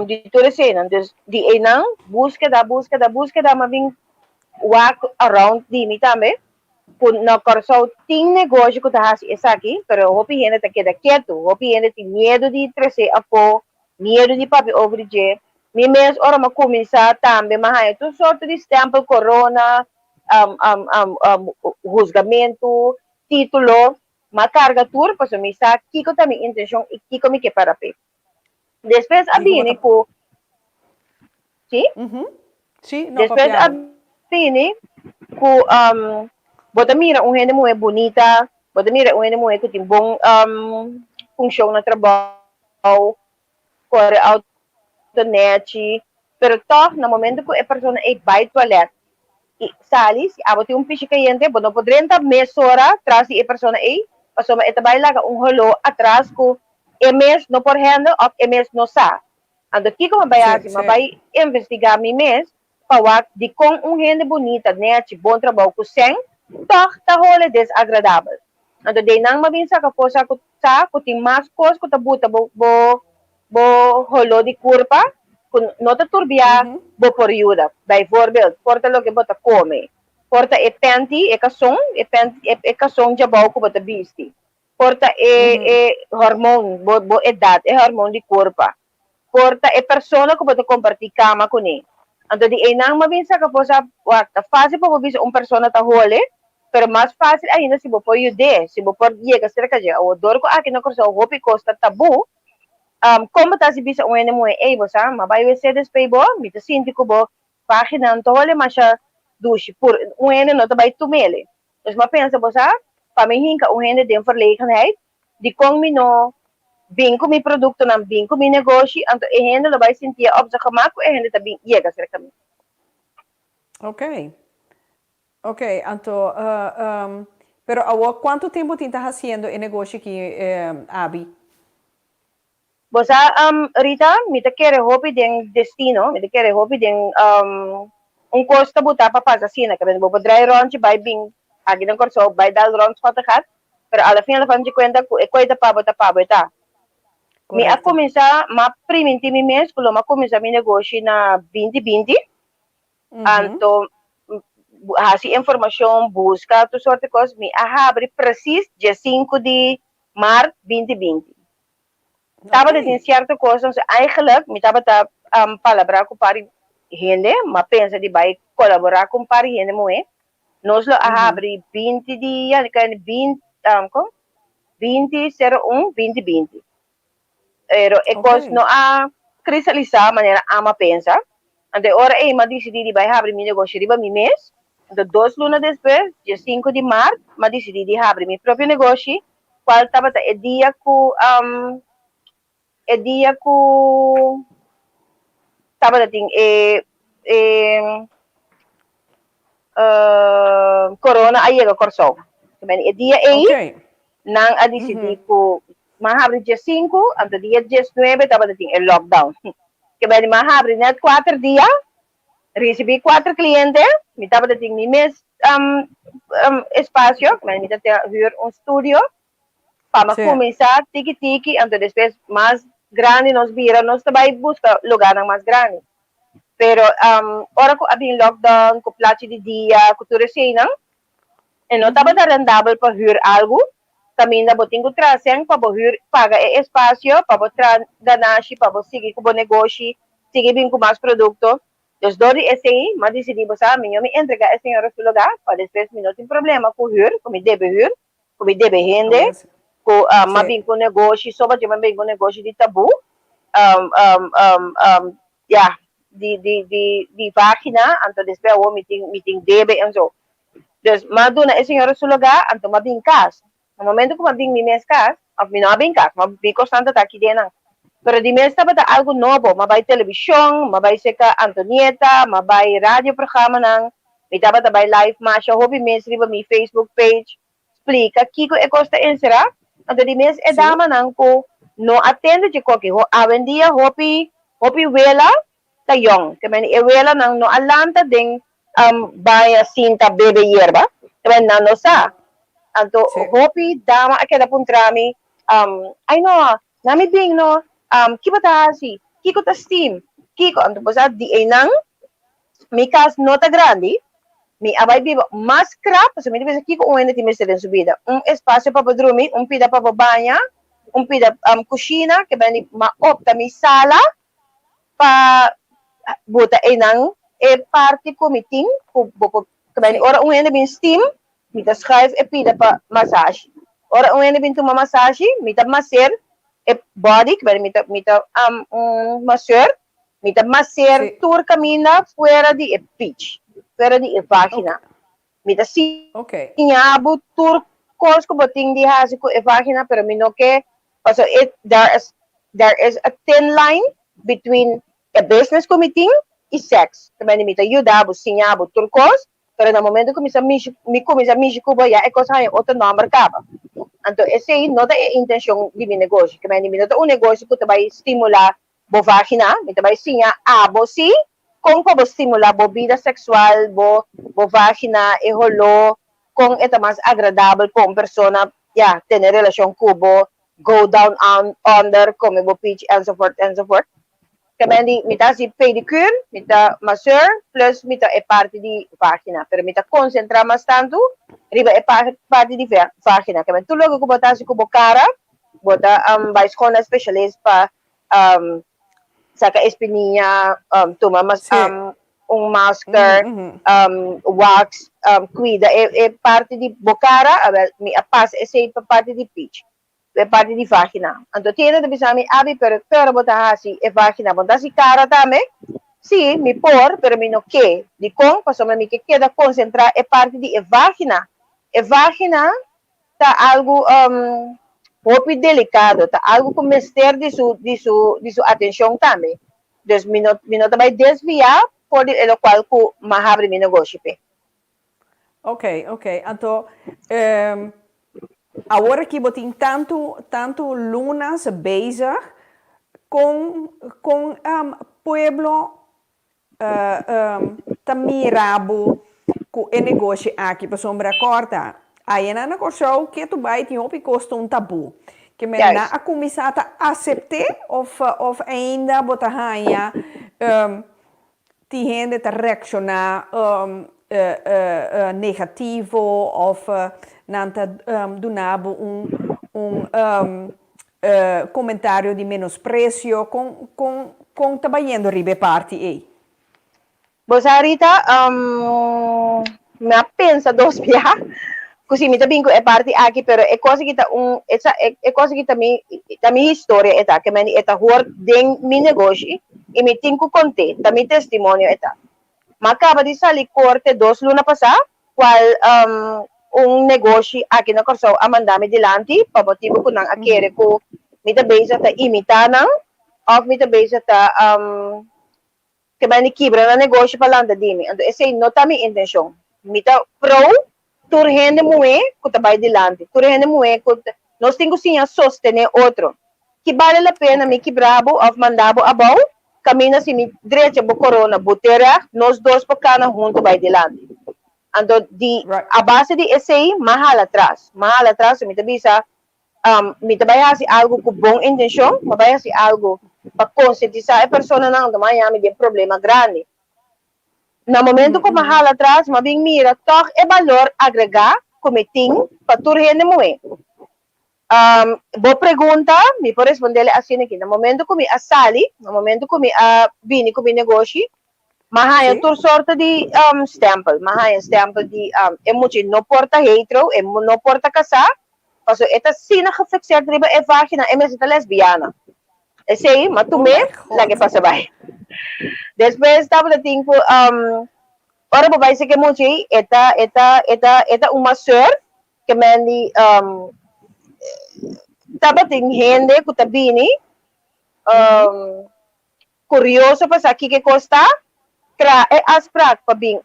di tur eseinan. Dus di einan búskeda, búskeda, búskeda m'a bin wak around di mi tambe ku na Kòrsou tin negoshi ku ta hasi esaki, pero hopi hende ta keda ketu, hopi hende tin miedu di tres'é afó, miedu di papia over di dje. Mi mes ora m'a kuminsá tambe m'a haña tur sorto di stèmpel, korona, husgamentu, título, m'a karga tur pasobra mi sa kiko ta mi intenshon i kiko mi ke para p'e. Despues a bini ku Sí? Sí, no Despues a bini ku bo ta mira un hende muhé bunita, bo ta mira un hende muhé ku tin bon funshon na trabou, kore outo nèchi, pero tòg na momento ku e persona ei bai tualèt i sali, si abo tin un pishi kayente, bo no por drenta mesora tras di e persona ei, pasobra e ta bai laga un holó atras ku e mes no por handle òf e mes no sa. Anto kiko mi bai hasi? Mi bai investigá mi mes pa wak dikon un hende bunita, nèchi, bon trabou ku sèn, tòg ta hole desagradabel. Anto den nan mi a bin saka for sa ku sa ku tin mas kos ku ta buta bo bo bo holó di kurpa ku no ta turbiá bo por yuda. Bijvoorbeeld, por ta loke bo ta kome, por ta e pènti, e kason, e pènti, e kason djabou ku bo ta bisti, por ta e e hormoon, bo bo edat, e hormoon di kurpa, por ta e persona ku bo ta kompartí kama kuné. Anto di einan bo a bin saka for sa, wak, ta fásil pa bo bisa un persona ta hole, pero mas fásil ainda si bo por yud'é, si bo por yega serka dje. Awor, dor ku aki na Kòrsou hopi kos ta tabú, Kon bo ta hasi bisa un hende muhé, Ey, bo sa, m'a bai wc despey bo, mi ta sinti ku bo página no ta hole masha dushi, pur un hende no ta bai tumele. Dus m'a pensa, bo sa, pa mi hinka un hende den verlegenheid, dikon mi no bin ku mi produktonan, bin ku mi negoshi, anto e hende lo bai sintié op zijn gemak ku e hende ta bin yega serka mi. Ok. Ok, anto, pero awor kuantu tempu tin ta hasiendo e negoshi aki, Abi? Bo sa, Rita, mi ta kere hopi den destino, mi ta kere hopi den un kos ta buta pa pasa asina, ke bo por drai ròntje bai bin aki den Kòrsou, bai dal rònt Schottegat, pero a la fin a la fin di kuenta ku e koi ta pa bo ta pa bo e ta. Mi a kuminsá, m'a primintí mi mes ku lo m'a kuminsá mi negoshi na 2020, anto hasi informashon, buska tur sort di kos, mi a habri presis 15 di mart 2020. Tabata tin sierto kosnan, so eigenlijk mi tabata palabrá ku par di hende, m'a pensa di bai kolaborá ku un par di hende muhé. Nos lo a habri 20 di 20, kon? 20 01 2020. Pero e kos no a kristalisá manera ami a pensa. Anto e ora ei mi a disidí di bai habri mi negoshi riba mi mes. Anto 2 luna despues, 5 di mart, mi a disidí di habri mi propio negoshi, kual tabata e dia ku tabata tin e corona a yega Kòrsou. E dia ei, nan a disidí ku m'a habri dia 5, anto dia 19 tabata tin e lockdown. Ke men m'a habri net 4 dia, risibí kuater kliente, mi tabata tin mi mes espasio, mi tabata huur un studio, pa kuminsá tiki tiki, anto despues mas grandi nos bira, nos tambe buska lugá mas grandi. Pero ora ku a bin lockdown, ku plachi di dia, ku tur esei, e no tabata rendabel pa huur algu, kaminda bo tin ku traha pa bo huur paga e espasio, pa bo traha ganashi, pa bo sigui ku bo negoshi, sigui bin ku mas produkto. Dus dor di esei, m'a disidí, bo sa, mi mi entregá e señora su lugá, pa despues mi no tin problema ku huur, ku mi debe huur, ku mi debe hende, ku m'a bin ku negoshi, so mi bin ku negoshi di tabú, ja, di vagina, anto despues awor mi tin debe en zo. Dus m'a duna e señora su lugá, anto m'a bin kas. Na momento ku m'a bin mi mes kas, òf mi no a bin kas, m'a bin konstante ta aki den. Pero di mes tabata algu nobo, m'a bai televishon, m'a bai serka Antonieta, m'a bai radioprogramanan, mi tabata bai live masha hopi mes riba mi Facebook page, splika kiko e kos ta enserá. Anto di mes e damanan ku no a tende dje koki, ho awendia hopi hopi wela ta yong. Ke men e welanan no a lanta den baña sinta bebe yerba, ke men nan no sa. Anto hopi dama a keda puntra mi, "Ai no, na mi bin no, ki bo ta hasi? Kiko ta steam? Kiko?" Anto bo sa di einan, mi kas no ta grandi, mi a bai biba mas krap, pasobra mi ta pensa kiko un hende tin mester den su bida. Un espasio pa bo drumi, un pida pa bo baña, un pida kushina, ke men m'a opta mi sala pa buta einan e parti ku mi tin, ku bo por, ke men ora un hende bin steam, mi ta schuif e pida pa massage. Ora un hende bin tuma massage, mi ta masseer e body, ke men mi ta un masseur, mi ta masseer tur kaminda fuera di e peach, fuera di e vagina. Mi ta siña bo tur kos ku bo tin di hasi ku e vagina, pero mi no ke, paso there is a thin line between a business ku mi tin i sex. Ke men mi ta yuda bo, siña bo tur kos, pero na momento ku mi kuminsá mishi ku bo, ya e kos haña otro nòmber kaba. Anto esei no ta e intenshon di mi negoshi. Ke men mi no ta un negoshi ku ta bai stimulá bo vagina, mi ta bai siña abo si kon pa bo stimulá bo bida seksual, bo vagina, e holó, kon e ta mas agradabel pa un persona, ja, tene relashon ku bo, go down on, under, kome bo peach, enzovoort, enzovoort. Ke men di, mi ta hasi pedicure, mi ta masseur, plus mi ta e parti di vagina. Pero mi ta konsentrá mas tantu riba e parti di vagina. Ke men tur loke ku bo ta hasi ku bo kara, bo ta bai skol na specialist pa saka espinilla, tuma mas un masker, wax, kuida e parti di bo kara, awel, mi a pasa esei pa parti di peach, e parti di vagina. Anto tin ta bisa mi, "Abi, pero bo ta hasi e vagina, bo ta hasi kara tambe?" Sí, mi por, pero mi no ke. Di kon, pasobra mi ke keda konsentrá e parti di e vagina. E vagina ta algu hopi delikado, ta algu ku mester di su atenshon tambe. Dus mi no ta bai desviá for di e lokual ku m'a habri mi negoshi p'e. Ok, ok. Anto, um, awor aki bo tin tantu, tantu lunas bezig kon, kon um, pueblo uh, um, ta mira bo ku e negoshi aki pasobra kòrda ayanan na Kòrsou ketu bai tin hopi kos ta un tabú. Ke men nan Juist. a kuminsá ta asept'é òf òf ainda bo ta haña um, Tin hende ta reakshoná negativo òf nan ta duna bo un komentario di menospresio. Kon kon kon ta bayendo riba e parti ei? Bo sa Rita, mi a pensa dos bia ku si mi ta bin ku e parti aki pero e kos aki ta un e kos aki ta mi ta mi historia e ta ke men e ta hor den mi negoshi. i mi tin ku kont'é, ta mi testimonio e ta. M'a kaba di sali korte dos luna pasá, kual un negoshi aki na Kòrsou a manda mi dilanti pa motibu ku nan a kere ku mi ta bezig ta imitá nan òf mi ta bezig ta ke bai di kibra nan negoshi pa lanta di mi. Anto esei no ta mi intenshon. Mi ta pro tur hende muhé ku ta bai dilanti, tur hende muhé ku nos tin ku siña sostené otro. Ki bale la pena mi kibra bo òf manda bo abou, kaminda si mi drecha bo korona bo te règt, nos dos por kana huntu bai dilanti. Anto di a base di esei m'a hala atras, m'a hala atras, mi ta bisa mi ta bai hasi algu ku bon intenshon, m'a bai hasi algu pa konsientisá e personanan, anto m'a haña mi den problema grandi. Na momento ku mi a hala atras, mi a bin mira tòg e balor agregá ku mi tin pa tur hende muhé. Bo pregunta, mi por respondele asina aki. Na momento ku mi a sali, na momento ku mi a bini ku mi negoshi, mi a haña tur sorto di stèmpel. Mi a haña stèmpel di e mucha no por ta hetero, e no por ta kasá, pasobra e ta asina gefixeerd riba e vagina, e mester ta lesbiana. Esei, ma tum'é, laga e pasa bai. Despues tabata tin ku ora bo bai seke mucha ei, e ta e ta e ta e ta un maseur ke men di tabatin hende ku ta bini Kurioso pa sa kiko e kos ta, traha e afsprak pa bin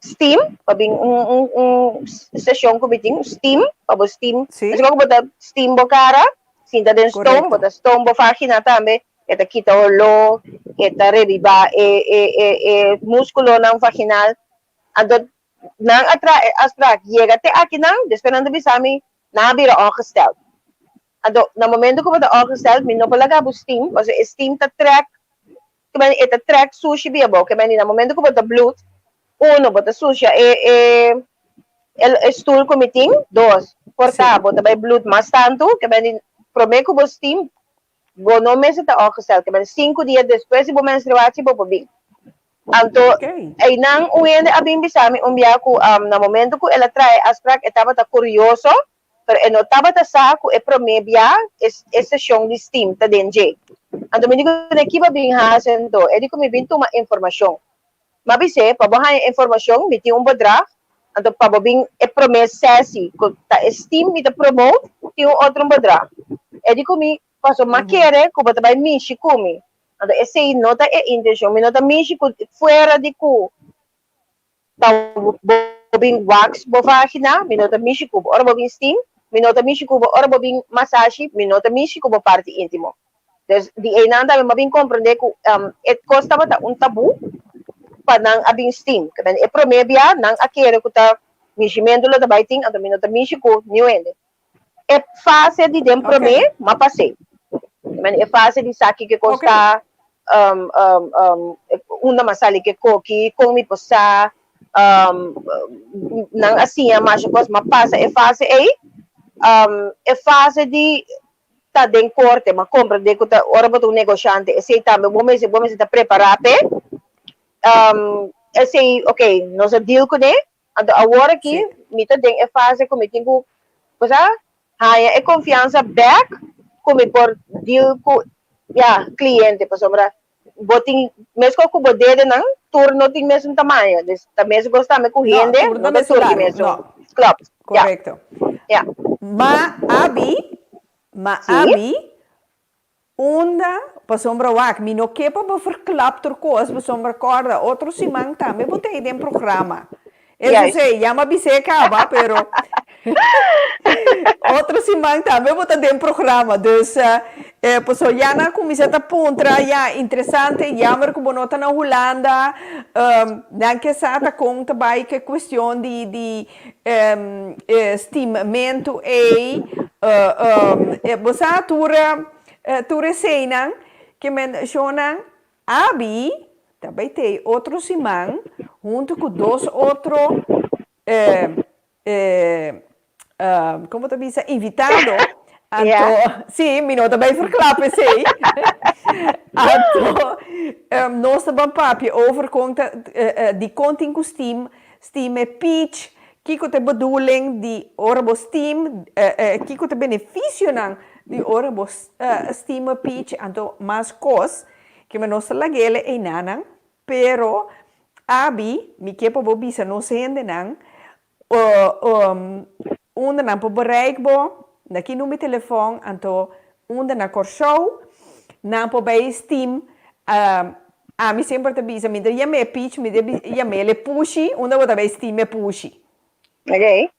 steam, pa bin un un un seshon ku mi tin, un steam, pa bo steam. Sí. Asina ku bo ta steam bo kara, sinta den stoom, bo Korekto. ta stoom bo vagina tambe, e ta kita oló, e ta rebibá e e e e múskulonan vaginal. Anto nan a traha e afsprak yega te akinan, despues nan ta bisa mi nan a bira ongesteld. Anto, na momento ku bo ta ongesteld, mi no por laga bo steam, pasobra e steam ta trèk, kiba e ta trèk sushi bia bo. Kiba na momento ku bo ta bloed, uno, bo ta susha e e e stoel ku mi tin, dos, por ta bo ta bai bloed mas tantu, kiba promé ku bo steam, bo no mester ta ongesteld, kiba sinku dia despues di bo menstruatie bo por bin. Anto, einan un hende a bin bisa mi un bia ku na momento ku el a traha e afsprak e tabata kurioso, pero e no tabata sa ku e promé bia e seshon di steam ta den dje. Anto mi di ku ne ki bo bin hasi anto? E di ku mi bin tuma informashon. Mi a bis'é, pa bo haña informashon mi tin un bedrag, anto pa bo bin e promé sesi ku ta e steam mi ta promote tin un otro bedrag. E di ku mi, paso m'a kere ku bo ta bai mishi ku mi. Anto esei no ta e intenshon, mi no ta mishi ku fuera di ku Pa bo bin wax bo vagina, mi no ta mishi ku bo. Ora bo bin steam, mi no ta mishi ku bo. Ora bo bin masashi, mi no ta mishi ku bo parti intimo. Dus di einan tambe mi a bin komprendé ku e kos tabata un tabú pa nan a bin steam. E promé bia nan a kere ku ta mishimentu lo ta bai tin, anto mi no ta mishi ku niun hende. E fase di den promé m'a pas'é. E fase di sa kiko kos ta, unda m'a sali ke koki, kon mi por sa, nan a siña masha kos, m'a pasa e fase ei. E fase di ta den korte, m'a komprendé ku ta ora bo ta un negoshante esei tambe bo mester bo mester ta prepará p'e. Esei ok, nos a deal kuné. Anto awor aki mi ta den e fase ku mi tin ku cosa haña e konfiansa bèk ku mi por deal ku ya kliente pasobra bo tin meskos ku bo dedenan tur no tin mesun tamaño dus ta meskos tambe ku hende no ta tur di mesun klopt ya ya. Ma abi ma abi Unda? Pasobra wak, mi no ke pa bo verklap tur kos, pasobra kòrda otro siman tambe bo ta ei den programa. Eso sí, ya m'a bis'é kaba, pero otro siman tambe bo ta den programa. Dus, eh, paso ya nan a kuminsá ta puntra, ya, interesante, jammer ku bo no ta na Hulanda, um, nan ke sa ta kon ta bai ku e kuestion di, di um, e steammentu ei, uh, um, e, bo sa tur, tur eseinan ke men shonnan Abi ta bai tei otro siman huntu ku dos otro komo ta bisa invitado anto si mi no ta bai verklap esei anto nos ta ban papia over kon ta dikon tin ku steam steam e peach kiko ta e bedoeling di ora bo steam kiko ta e benefisionan di ora bo steam e peach anto mas kos Ke me nos ta lag'ele einanan, pero abi mi ke pa bo bisa nos hendenan unda nan por bereik bo, na ki number telefòn, anto unda na Kòrsou nan por bai steam. Ami semper ta bisa, mi ta yam'é Peach, mi ta yam'ele Pushi, unda bo ta bai steam e Pushi? Ok.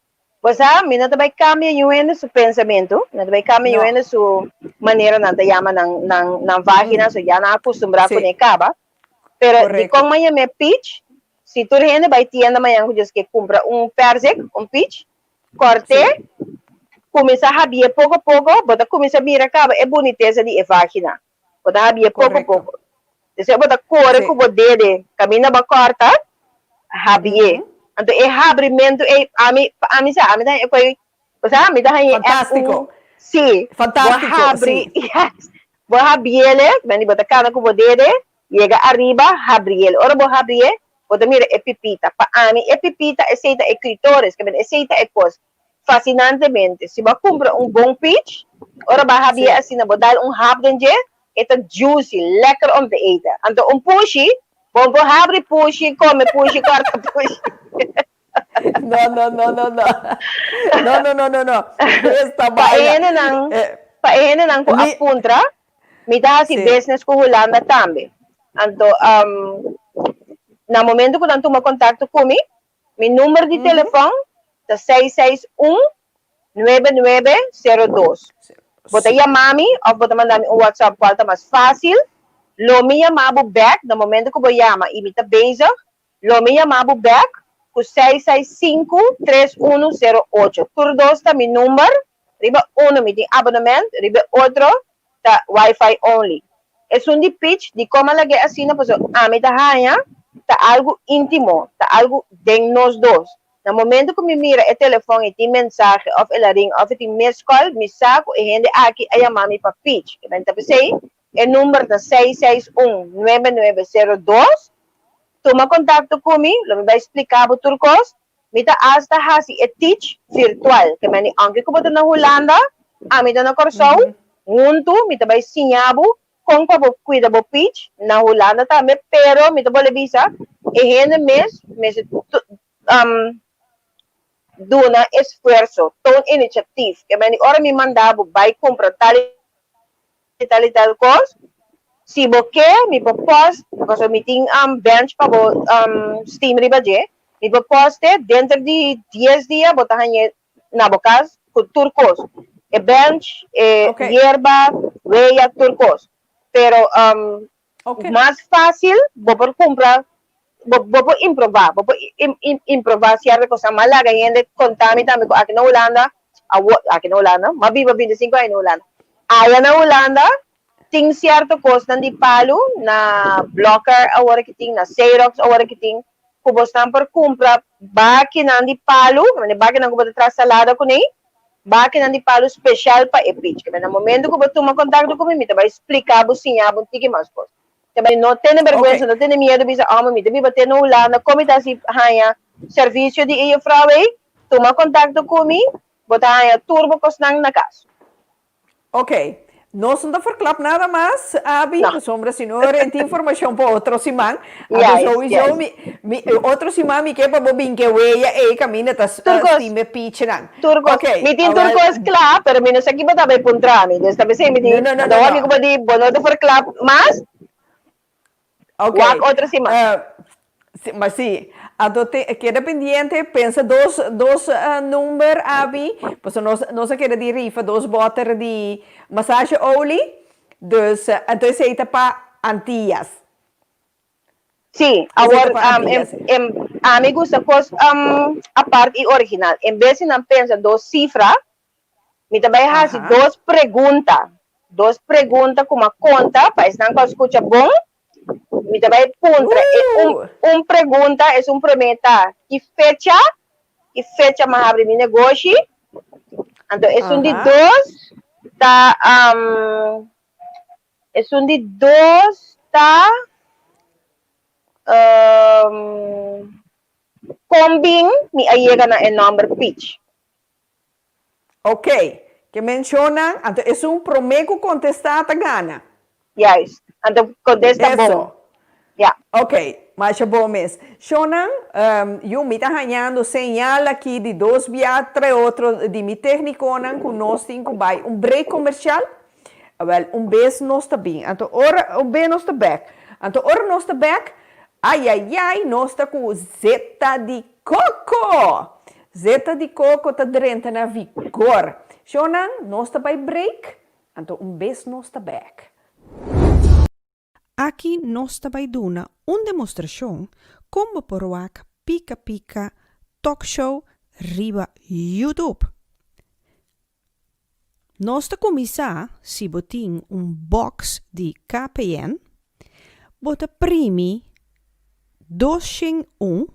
Bo sa, mi no ta bai kambia niun hende su pensamentu, mi no ta bai kambia niun hende su manera nan ta yama nan nan nan vagina, so ya nan a kustumbrá kuné kaba. Pero dikon mi a yam'é peach? Si tur hende bai tienda mañan ku djes ke kumpra un pèrsik, un peach, kòrt'é, kuminsá habié poko poko, bo ta kuminsá mira kaba e bunitesa di e vagina. Bo ta habié poko poko. Despues bo ta kore ku bo dede kaminda bo a kòrta, habié. Anto e habrimentu ei, ami, pa ami sa, ami ta haña e koi, bo sa, mi ta haña ègt un, sí, bo habri, yes, bo habiéle, mende bo ta kana ku bo dede, yega ariba, habriéle. Ora bo habrié, bo ta mira e pipita. Pa ami e pipita esei ta e clitoris, ke mende esei ta e kos. Fasinantemente, si bo a kumpra un bon peach, ora bo a habié asina, bo dal un hap den dje, e ta juicy, lekker om te eten. Anto un pushi, bo no por habri pushi, kome pushi, kòrta pushi. No, no, no, no, no. No, no, no, no, no. Esta Pa e hendenan, pa e hendenan ku a puntra, mi ta hasi business ku Hulanda tambe. Anto, na momento ku nan tuma kontakto ku mi, Mi number di telefòn ta seis seis un nuebe nuebe sero dos. Bo ta yama mi òf bo ta manda mi un WhatsApp kual ta mas fásil. Lo mi yama bo bèk na momento ku bo yama i mi ta bezig, lo mi yama bo bèk ku seis seis sinku tres unu sero ocho. Tur dos ta mi number. Riba uno mi tin abonement, riba e otro ta wifi only. Esun di Peach dikon a lag'é asina pasobra ami ta haña ta algu íntimo, ta algu den nos dos. Na momento ku mi mira e telefòn i tin mensahe òf el a ring òf e tin missed call, mi sa ku e hende aki a yama mi pa Peach. Ta p'esei e number ta seis seis un nuebe nuebe sero dos. Tuma kontakto ku mi, lo mi bai splika bo tur kos. Mi ta asta hasi e teach virtual. Ke meni aunke ku bo ta na Hulanda, ami ta na Kòrsou, huntu mi ta bai siña bo kon pa bo kuida bo peach na Hulanda tambe, pero mi ta bolbe bisa e hende mes mester duna esfuerso, toon initiatief. Ke meni ora mi manda bo bai kumpra tal i tal i tal kos, si bo ke mi por post, pasobra mi tin bench pa bo steam riba dje, mi por post e denter di dies dia bo ta hañ'e na bo kas ku tur kos, e bench, e yerba, weya, tur kos. Pero mas fácil bo por kumpra, bo bo por imprová, bo por imprová sierto kosnan. M'a laga hende konta mi tambe ku aki na Hulanda, awor, aki na Hulanda, m'a biba bintisinko aña na Hulanda, aya na Hulanda tin sierto kosnan di palu na Blokker awor ki tin, na Xerox awor ki tin, ku bosnan por kumpra bakinan di palu, bakinan ku bo ta traha salada kuné, Bakinan di palu special pa e pich. Kende na momento ku bo tuma kontakto ku mi, mi ta bai splika bo, siña bo un tiki mas kos. Te bai no tene bergwensa, no tene miedu bisa, Ome, mi ta biba te na Hulanda, kon mi ta hasi haña servisio di e jufrou ei? Tuma kontakto ku mi, bo ta haña tur bo kosnan na kas. Ok, nos no ta verklap nada mas, Abi, No. pasobra si no renti informacion pa otro siman. Anto Juist, sowieso juist. mi, mi, otro siman mi ke pa bo bin ke weya ei kaminda ta Tur kos, stime pichinan. tur kos. Ok, Mi tin tur awel. kos kla, pero mi no sa ki bo ta bai puntra mi. Dus ta p'esei mi No, di, no, no, anto no, hopi no. ku bo di bo no ta verklap mas, Ok. wak otro siman. Eh, si, maar si. Anto te keda pendiente, pensa dos dos number abi, pasobra nos nos a keda di rifa dos boter di massage olie, dus anto esei ta pa Antillas. Sí, Esei ta awor pa um, em, Antillas. em, ami gusta kos um, apart i original. En bes di nan pensa dos sifra, Mi ta bai hasi dos pregunta, dos pregunta ku m'a konta pa esnan ku a skucha bon. Mi ta bai puntra e un un pregunta, esun promé ta ki fecha, ki fecha m'a habri mi negoshi. Anto esun di dos ta esun di dos ta kon bin mi a yega na e nòmber Peach. Ok, ke menshonan, anto esun promé ku kontestá ta gana. Juist, anto kontesta bon. Eso. Ja. Ok, masha bon mes. Shonnan, yu mi ta hañando señal aki di dos bia tre otro di mi técniconan ku nos tin ku bai un break komershal. Awel, un bes nos ta bin, anto ora, un bes nos ta bèk. Anto ora nos ta bèk, ayayay, nos ta ku zeta di koko! Zeta di koko ta drenta na vigor. Shownan, nos ta bai break, anto un bes nos ta bèk. Aki nos ta bai duna un demostrashon kon bo por wak Pika Pika Talk Show riba YouTube. Nos ta kuminsá si bo tin un box di KPN, bo ta primi 201,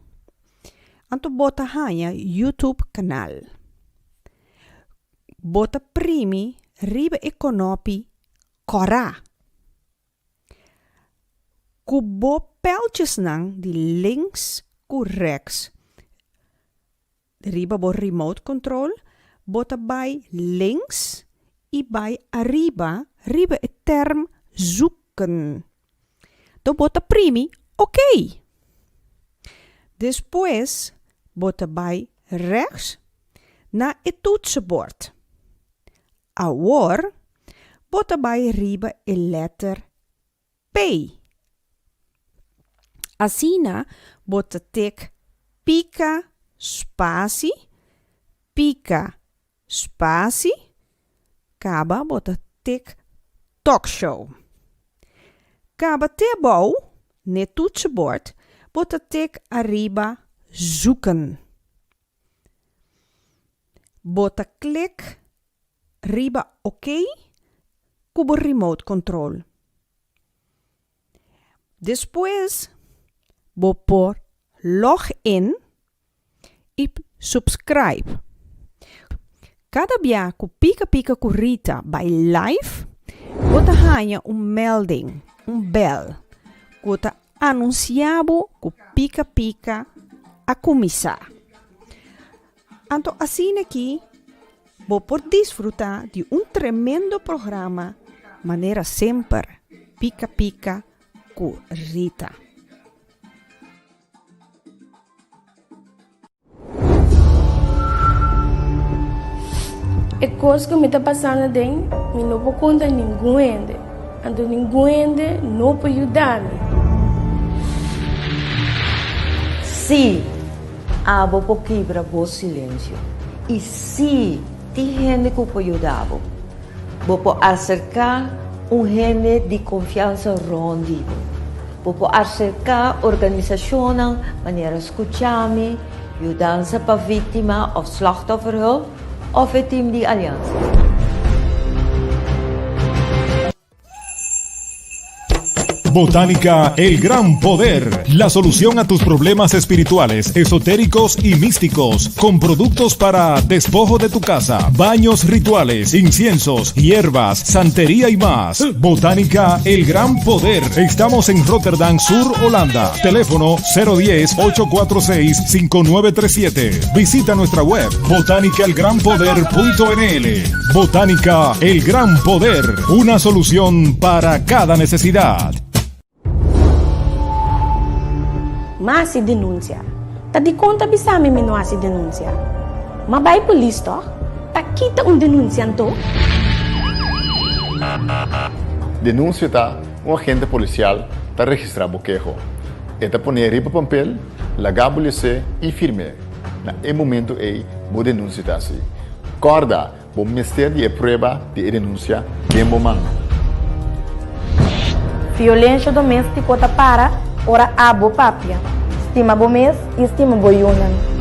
anto bo ta haña YouTube kanal. Bo ta primi riba e konopi kòrá. Ku bo pèltjesnan di links ku rèks Riba bo remote control bo ta bai links y bai ariba riba e term zoeken. Do bo ta primi ok. Despues bo ta bai rechts na e toetsenbord. Awor bo ta bai riba e letter P. Asina bo ta tek pika spasi, pika spasi, kaba bo ta tek talkshow. Kaba te abou n'e toetsenbord bo ta tek ariba zoeken. Bo ta klik riba ok ku bo remote control. Despues bo por log in i subscribe. Kada bia ku Pika Pika ku Rita bai live, bo ta haña un melding, un bèl, ku ta anunsiá bo ku Pika Pika a kuminsá. Anto asina ki bo por disfruta di un tremendo programa manera semper Pika Pika ku Rita. E kos ku mi ta pasando aden mi no por konta ningun hende, anto ningun hende no por yuda mi. Sí, abo por kibra bo silensio. I sí, tin hende ku por yuda bo. Bo por aserká un hende di konfiansa rònt di bo. Bo por aserká organisashonnan manera Skuchami, Yudansa pa Víktima òf Slachtofferhulp òf e tim di Aliansa. Botánica El Gran Poder, la solución a tus problemas espirituales, esotéricos y místicos, con productos para despojo de tu casa, baños rituales, inciensos, hierbas, santería y más. Botánica El Gran Poder. Estamos en Rotterdam Sur, Holanda. Teléfono 010-846-5937. Visita nuestra web botánicaelgranpoder.nl. Botánica El Gran Poder, una solución para cada necesidad. M'a hasi denunsia. Ta dikon ta bisa mi mi no hasi denunsia? M'a bai polis tòg? Ta kita un denunsia anto? Denunsia ta un agente polisial ta registrá bo keho. E ta pon'é riba pampel. Laga bo les'é i firm'é. Na e momento ei bo denunsia ta hasi. Kòrda, bo mester di e prueba di e denunsia den bo man. Violensha doméstiko ta para ora abo papia. Stima bo mes i stima bo yunan.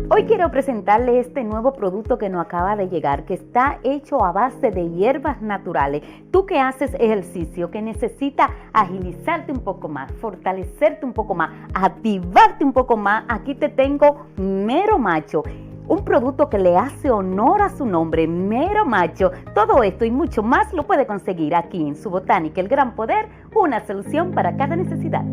Hoy quiero presentarle este nuevo producto que nos acaba de llegar, que está hecho a base de hierbas naturales. Tú que haces ejercicio, que necesita agilizarte un poco más, fortalecerte un poco más, activarte un poco más, aquí te tengo Mero Macho. Un producto que le hace honor a su nombre, Mero Macho. Todo esto y mucho más lo puede conseguir aquí en su Botánica El Gran Poder, una solución para cada necesidad.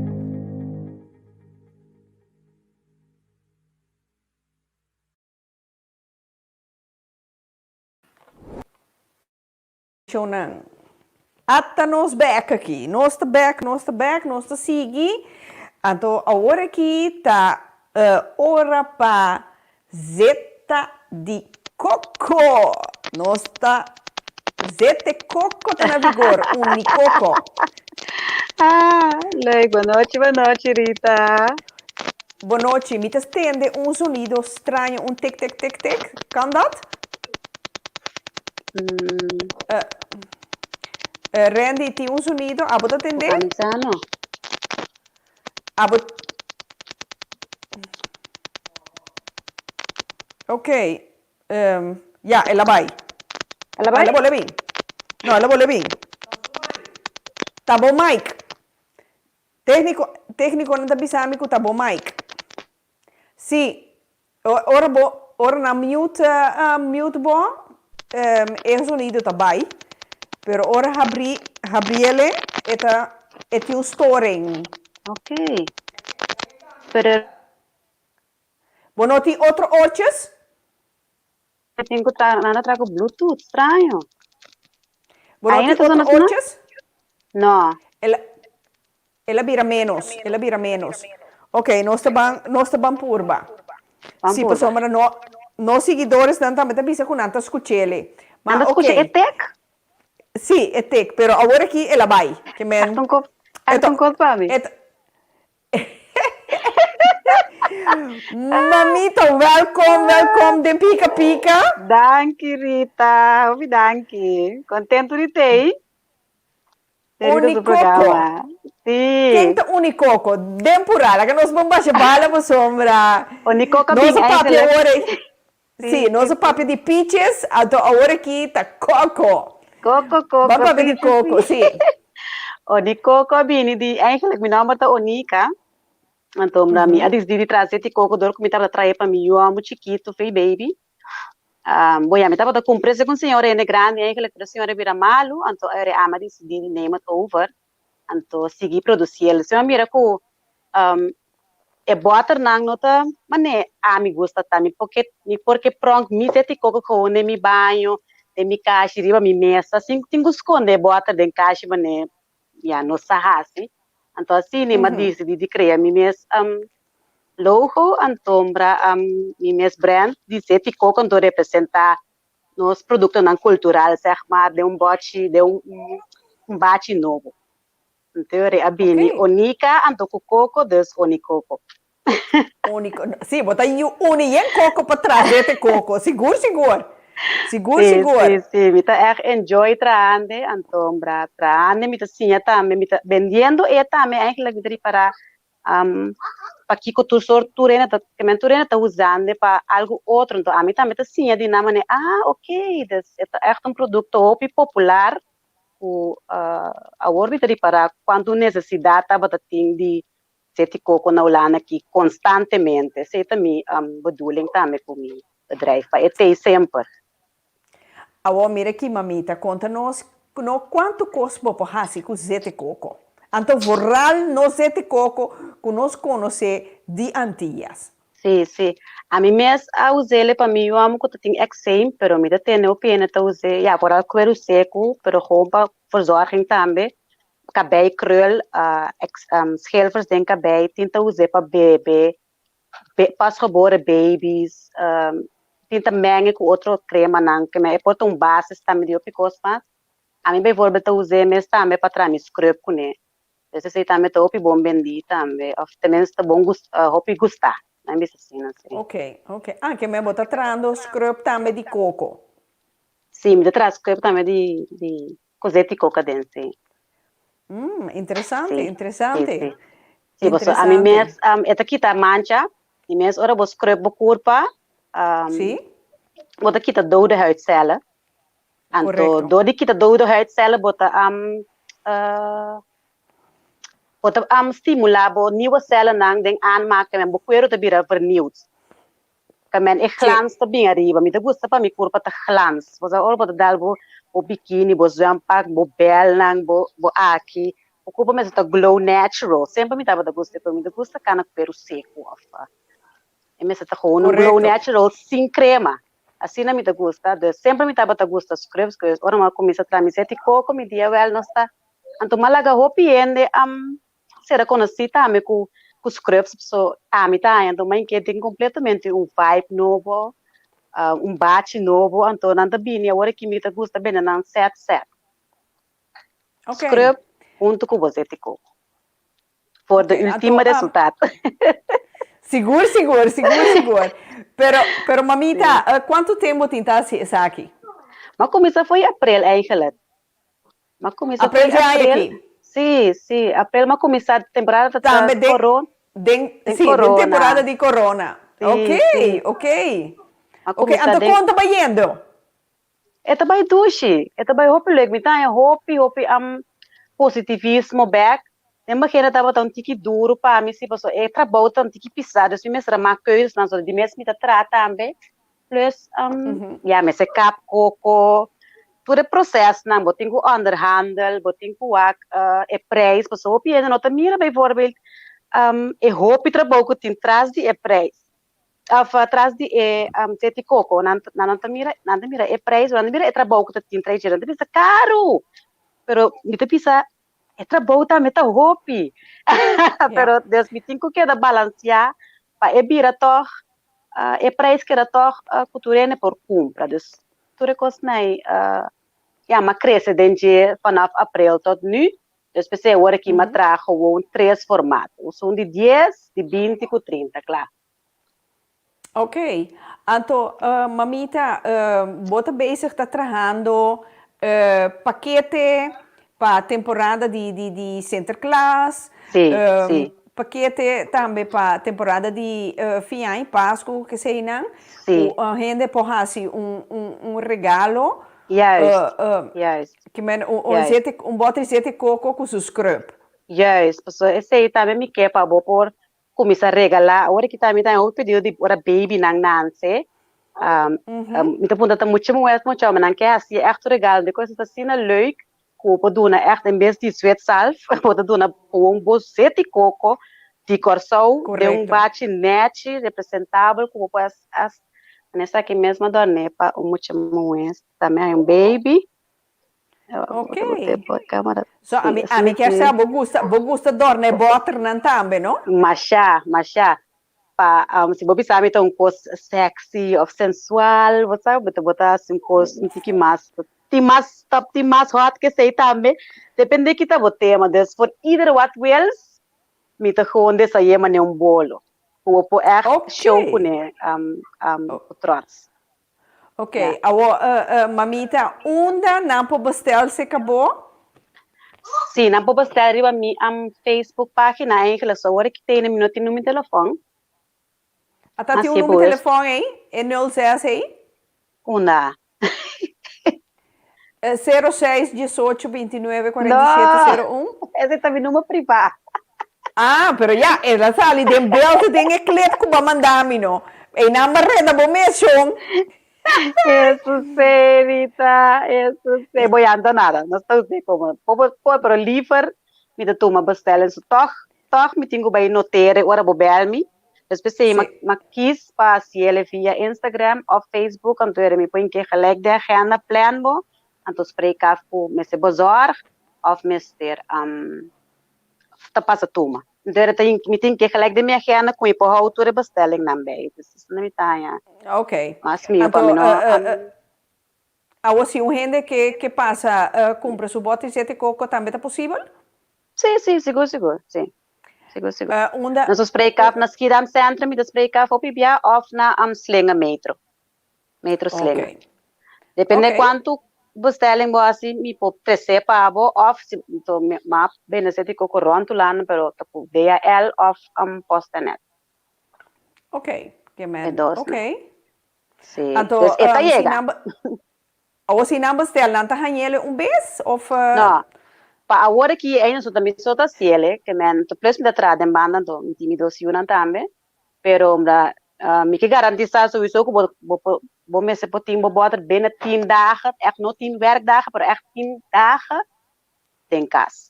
Shownan. Ata nos bek aki. Nos ta bek, nos ta bek, nos ta sigui. Anto awor aki ta ora pa zeta di koko. Nos ta zete koko ta na vigor, un ni koko. Ah, leuk. Bonochi, bonochi, Rita. Bonochi. Mi ta tende un zonido straño, un tik, tik, tik, tik. Kan dat? Mm. Uh, Randy, tin un zonido? Abo ta tende? Analisano. Abo... Ok. Um, ja, el a bai. El a bai? El a bole bin. No, el a bole bin. Ta bo mic. Técnico, técniconan ta bisa mi ku ta bo mic. Sí, ora bo, ora nan mute, uh, mute bo, um, e sonido ta bai. Pero ora habri, habriele, e ta, e tin un storing. Ok. Pero Bo no tin otro oortjes? E tin ku ta nan ta traha ku bluetooth, straño. Bo no Ainda tin ta otro sona asina? oortjes? No. El a, el a bira menos, el a bira menos. Ok, nos ta ban, nos ta ban purba. Ban Sí, purba. pasobra no, nos siguidoresnan tambe ta bisa ku nan ta skuch'ele. Nan Ma ta skucha ok. e tek? Sí, e tek, pero awor aki el a bai. Ke men, Echt un kos, e echt ta, un kos pa mi. e ta, Mamita, welkom, welkom den Pika Pika. Danki Rita, hopi danki. Contento di tei. Den Rita su Unikoko. programa. Sí. Ken ta Unikoko? Den pura, laga nos bon basha bala pasobra. Unikoko Nos bin a papia eigenlijk. awor ei. Sí, nos a papia di peaches, anto awor aki ta koko. Koko, koko, Ban papia di peaches, koko, sí. O di koko a bini di, eigenlijk mi nomber ta Onika, anto mi a disidi di traha zeti koko dor ku mi tabata trae pa mi yu chikitu, free baby. Bo ya mi tabata kumpra segun señora hende grandi eigenlijk, pero señora a bira malu, anto ami a disidi di neem het over. Anto sigui produci el. Si mi a mira cu e boternan no ta mane ami gusta ta, mi por ke mi por ke pronk mi seti coco gewoon den mi baño, den mi kashi, riba mi mesa, sin tin cu sconde e boter den kashi mane ya no sa haci. Anto asina mi a dicidi di crea mi mes logo, antombra mi mes brand di seti coco anto representa nos productonan cultural zeg maar den un bochi den un un bachi nobo. Anto e a bini Ok. Onika anto cu coco dus Onikoko. Oniko si bo ta yu uni yen coco pa tras di e coco sigur sigur sigur Si sigur. si si mi ta erg enjoy trahande anto bra trahande mi ta siña tambe mi ta bendiendo e tambe eigenlijk mi ta ripara Pakiko tur sort tur hende ta kimen tur hende ta usando pa algu otro enton ami tambe ta siña di nan manera ah ok dus e ta ègt un produkto hopi popular ku awor mi ta ripará kuantu nesesidat tabata tin di seti koko na Hulanda aki konstantemente esei ta mi bedoeling tambe ku mi bedrijf pa e tei semper. Awor mira aki mamita, konta nos no kuantu kos bo por hasi ku zete koko. Anto vooral nos zete koko ku nos konosé di Antillas. Sí, sí. Ami mes a us'é pa mi yu ku ta tin ekseem, pero mi ta tene hopi hende ta us'é, ya, vooral kueru seku, pero gewoon pa verzorging tambe. Kabei krul, schilfers den kabei, tin ta us'é pa bebe, pasgeboren babies, tin ta menge ku otro kremanan, ke men e por ta un basis tambe di hopi kos mas. Ami bijvoorbeeld ta us'é mes tambe pa traha mi scrub kuné. Dus esei tambe ta hopi bon bendí tambe, òf tenminste ta bon gus, hopi gustá, nan bisa asina, sí. Ok, ok. Ah, ke men bo ta trahando scrub tambe di koko? Sí, mi ta traha scrub tambe di, di kozet di koko aden, sí. Mm, interesante, Sí, sí, interesante. sí. Sí, pasobra ami Interesante. mes, e ta kita mancha, i mes ora bo scrub bo kurpa, Sí. bo ta kita dode huidcellen. Anto, Correcto. door di kita dode huidcellen, bo ta bo ta stimula bo nieuwe cellennan den aanmaken en bo cuero ta bira vernieuwd. Kamen e glans ta bin ariba. Mi ta gusta pa mi kurpa ta glans. Bo sa ora bo ta dal bo bo bikini, bo zwempak, bo belnan, bo bo aki, bo kurpa mester ta glow natural. Semper mi tabata gusta e pero mi ta gusta kana kueru seku of e mester ta gewoon un glow natural sin krema. Asina mi ta gusta. Dus semper mi tabata gusta scrubs, dus ora mi a kuminsa traha mi seti koko mi dia wèl nos ta anto mi a laga hopi hende sera konosí tambe ku ku scrubs paso ami ta haña anto mai ke tin kompletamente un vibe nobo, un bachi nobo anto nan ta bini awor aki mi ta gusta bende nan set set. Scrub huntu ku bo seti koko. Voor de ultieme resultaat. Sigur, sigur, sigur, sigur. Pero, pero mamita, kuantu tempu tin ta hasi esaki? Mi a kuminsá for aprel eigenlijk. Mi a kuminsá for Aprel dje aña aprel. aki? Sí, sí, aprel mi a kuminsá temporada ta Tambe den, corona. den, Den sí, den corona. temporada di corona. Sí, Ok, sí. ok. Mi a Ok, kuminsá anto den kon ta bayendo? E ta bai dushi, e ta bai hopi leuk. Mi ta haña hopi, hopi positivismo bek. Den begin e tabata un tiki duru pa mi, si, pasobra e trabou ta un tiki pisá, dus mi mester a mak keuzesnan, so di mes mi ta traha tambe. Plus, ya, mester kap koko, tur e prosesnan, bo tin ku onderhandel, bo tin ku wak e prijs, pasobra hopi hende no ta mira bijvoorbeeld e hopi trabou ku tin tras di e prijs. Of tras di e te di koko, nan nan no ta mira, nan ta mira e prijs, nan ta mira e trabou ku ta tin tras dje, nan ta bisa karu! Pero mi ta bisa e trabou tambe ta hopi. Pero des mi tin ku keda balansiá pa e bira tòg, e prijs keda tòg ku tur hende por kumpra. Dus tur e kosnan ei ya, m'a krese den dje vanaf aprel tot nu. Dus p'esei awor aki m'a traha gewoon tres formato, un di dies, di binti ku trinta, kla. Ok, anto mamita bo ta bezig ta trahando pakete pa temporada di di di Sinterklaas, Sí, sí. pakete tambe pa temporada di fin aña, Pasku, keseinan, Sí. ku hende por hasi un un un regalo Juist, juist. Ke men un un Juist. zete un boter zete koko ku su scrub. Juist, pasobra esei tambe mi ke pa bo por kuminsá regalá. Awor aki tambe mi ta haña hopi pedido di ora babynan nanse. Mi ta puntra ta mucha muher of mucha homber, nan ke hasi ègt un regalo. Dikos e ta asina leuk ku bo por duna ègt en bes di zwetsalf bo ta duna gewoon bo zete koko di Kòrsou den un bachi nèchi, representabel ku bo por Esaki mes m'a dormé pa un mucha muhé tambe hay un baby. Ok. So ami ami kier sa bo gusta bo gusta dorne boternan tambe no? Masha, masha. Pa si bo bisa mi ta un kos sexy of sensual, bo sa bo ta bo ta hasi un kos un tiki mas tin mas top tin mas hot ke esei tambe. Depende ki ta bo tema. Dus voor ieder wat wils Mi ta gewoon desayé manera un bolo. Ku bo por ègt show kuné ku trots. Ok, awor mamita, unda nan por bestel serka bo? Sí, nan por bestel riba mi Facebook página eigenlijk. So awor aki tene mi no tin numero di telefòn. Ata tin un numero di telefòn ei? E 06 ei? Unda? 06 18 29 47 01. No, ese ta mi numero privá. Ah, pero ya, el a sali den beeld den e clip ku bo a manda mi, no? Einan bo a reda bo mes, shon. Eso sé, Rita, eso sé. Bo ya no ta nada, no ta usé como. Bo por por, pero liever mi ta tuma bestellen. So tog, tog mi tin ku bai notere ora bo bel mi. Dus p'esei mi a kis pa hasiel via Instagram of Facebook, anto ere mi por inke gelijk den agenda plan bo, anto spreek af ku mester bezorg of mester ta pasa tuma. Anto ere ta mi tin ke gelijk den mi agenda ku mi por hou tur e bestellingnan bij. Dus esei mi ta haña Ok. mas mihó pa mi no. Awor si un hende ke ke pasa kumpra su bòter zete koko tambe ta posibel? Sí, sí, sigur, sigur, sí. Sigur, sigur. Unda. Nos ta spreek af na Schiedam Centrum, mi ta spreek af hopi bia òf na Slinge Metro. Metro Slinge. Oké. Depende Oké. kuantu bestelling bo hasi mi por tresé pa bo òf si to mi m'a bende zete koko rònt Hulanda pero ta ku DHL òf PostNL. Oké, ke E men. dosnan. Oké. Sí, Anto, dus e ta si yega. nan o si nan bestel, nan ta hañ'el un bes of? No, pa awor aki ei nos no ta mi so ta hasiel e, ke men to plus mi ta traha den banda anto mi tin mi dos yunan tambe, pero mi mi ke garantisa souiso ku bo bo por bo mester por tin bo bòter binnen tien dagen, ègt no tien werkdagen, pero ègt tien dagen den kas.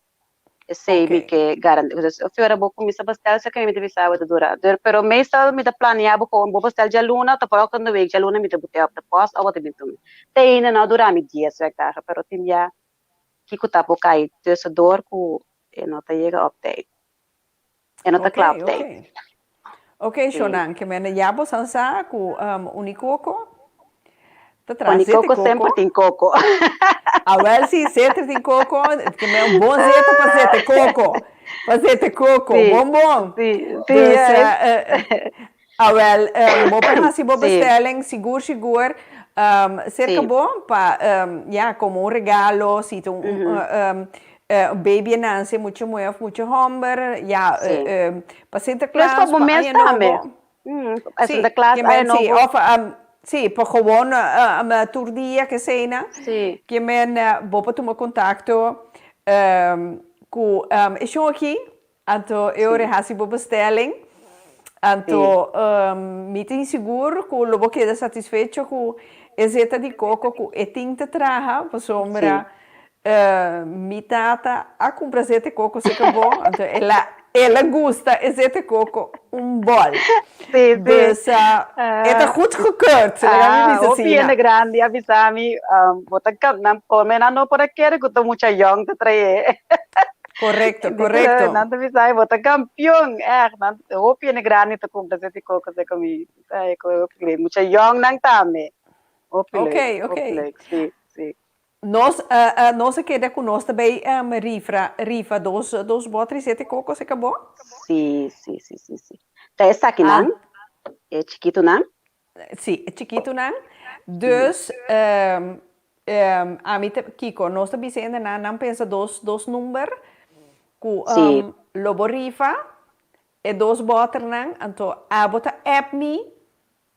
Esei mi ke garantisa. Dus of ora bo kuminsá bestel esaki mi ta bisa bo ta dura. Pero meestal mi ta planea bo kon bo bestel djaluna ta volgende week djaluna mi ta bute op de post of bo ta bin tuma. Te ainda no a dura mi dies werkdagen pero tin bia kiko ta por kai tussendoor ku e no ta yega op tijd. E no ta Ok, kla op ok. tijd. Ok, Sí. Shonan, ke mende ya bo san sa ku um, Unikoko ta traha Unikoko zete koko. semper tin koko. Awel si, semper tin koko, ke men un bon zete pa zete koko. Pa zete koko, Sí, bon bon. sí, sí, Dus, juist. eh, eh, awel, um, bo por hasi bo Sí. bestelling sigur sigur um, serka Sí. bo pa um, ya, komo un regalo, si ta un, un, Mhm. um, Baby a nanse mucha muhé of mucha homber, ya, Sí. pa Plus pa Sinterklaas, bo pa mes Aña tambe. Nobo. Mm, pa Sí, Sinterklaas, ke Aña men sí, Nobo. of sí, pa gewoon tur dia ke esei-nan. Sí. Ke men bo por tuma kontakto ku e shon aki, Anto e ora e hasi bo bestelling. Anto mi tin sigur ku lo bo keda satisfecho ku e zeta di koko ku e tin ta traha pasobra mi tata a kumpra zeta di koko serka bo anto el a el a gusta e zeta di koko un bòl. Sí, sí. Dus e ta goedgekeurd, laga mi bisa Hopi asina. hende grandi a bisa mi bo ta nan por mena no por a kere ku ta mucha yòn ta trae. Correcto, Di correcto. Nan ta bisa, ay, bo ta campeon. Echt, nan, hopi hende grandi ta cumpra ese coco se comi. Ay, cu hopi grandi. Mucha young nan tambe. Hopi leuk, Ok, ok. hopi leuk. Sí, sí. Nos, uh, uh, nos a keda cu nos ta bay um, rifra, rifa dos, dos botri sete coco se cabo? Sí, sí, sí, sí, sí. Ta esaki Ah. nan, e chiquito nan. Sí, e chikitunan. Dus, um, um, ami ta, kiko, nos ta bisa hende nan, nan pensa dos, dos number, ku Sí. um, lo bo rifa e dos bòternan, anto abo ta app mi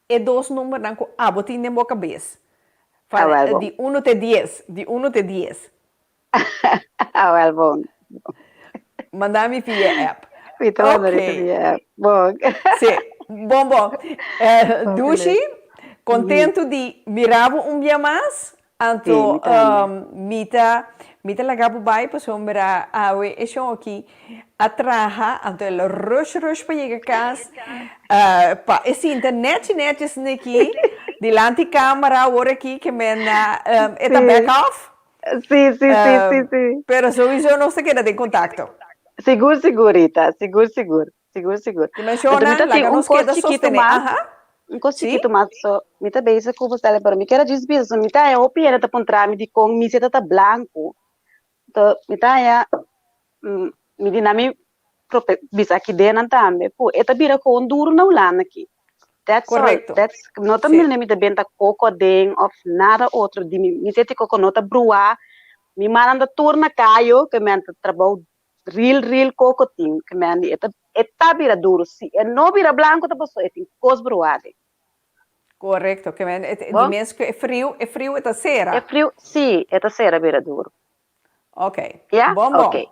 e dos numbernan ku abo tin den bo kabes. Ah, Van, wel bon. di uno te dies, di uno te dies. Ah, wel bon. Manda mi via app. Mi ta manda Ok. rito via app. Bon. Sí, bon bon. Eh, Hopi Dushi, leuk. contento di mira bo un bia mas. Sí, Anto mi tambe. um, mi ta mi ta laga bo bai pasobra awe e shon aki a traha, anto el a rush rush pa yega kas, eh, pa e sinta nechi nechi sneki dilanti camera awor aki ke men um, e ta Sí. back off. Sí, sí, sí, sí, sí. Pero sowieso nos ta keda den contacto. Sigur, sigur, Rita. Sigur, sigur. Sigur, sigur. Di menciona, Anto mi ta tin laga un nos kos keda chikitu sostene. mas. Aha. Un kos Sí? chikitu mas. So, mi ta bezig ku bestellen, pero mi kier a djis bisa, so mi ta haña hopi hende ta puntra mi dikon mi seta ta blanku. Anto mi ta haña, mi di nan mi prope bisa aki den nan tambe ku e ta bira kon duru na Hulanda aki. That's all. Correcto. That's, no ta Sí. mira mi ta benta koko aden of nada otro di mi. Mi seti koko no ta bruá. Mi manan ta tur na kayo ke men ta trabou real real koko tin ke men di e ta e ta bira duru. Si e no bira blanko ta paso e tin kos bruá aden. Correcto. Ke men e di Bo? mes ku e friu e friu e ta sera. E friu, si, e ta sera bira duru. Ok. Ja? Bon bon. Ok. Is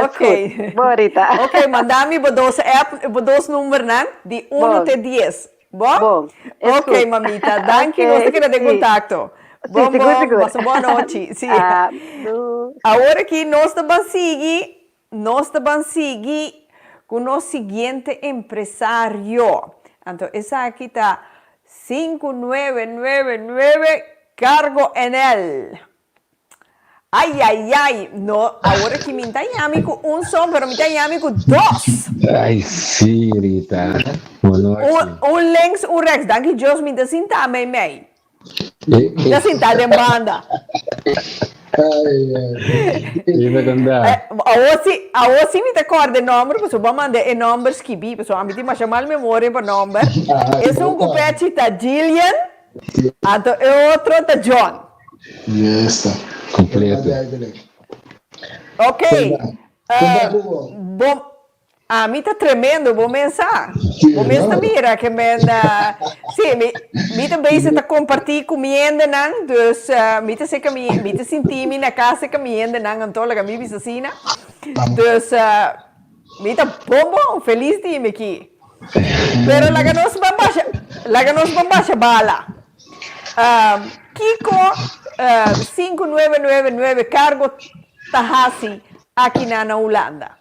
Ok. goed. Bon, Rita. Ok, manda mi bo dos app, bo dos numbernan di uno Bon. te dies. Bon? Bon. Is Ok, goed. mamita. Danki, Ok, nos ta keda den sí. contacto. Sí, Bon sigur, bon. sigur. Pasa bon nochi. Sí. Ah, doei. Awor aki nos ta ban sigui, nos ta ban sigui ku nos siguiente empresario. Anto esaki ta 5999 Cargo NL. Ai ai ai, no, awor aki mi ta yami ku un son, pero mi ta yami ku dos. Ai sí, Rita. Bon nochi. Un, un links, un rechts. Danki Dios mi ta sinta mei mei. Ta sinta den banda. Awor si, awor si mi ta kòrda e nòmber, pasobra bo a manda e nòmber skibí, pasobra ami tin masha mal memoria pa nòmber. Esun ku pechi ta Gillian, anto e otro ta John. Yes. Completo. Ok. Bo, Ami ta tremendo, bo mes sa. Bo mes ta mira ke men, sí, mi, mi ta bezig ta kompartí ku mi hendenan, dus mi ta seka mi, mi ta sinti mi na kas seka mi hendenan, anto laga mi bisa asina. Dus mi ta bon bon, felis di mi aki. Pero laga nos ban basha, laga nos ban basha bala. Kiko 5999 Cargo ta hasi akinan na Hulanda?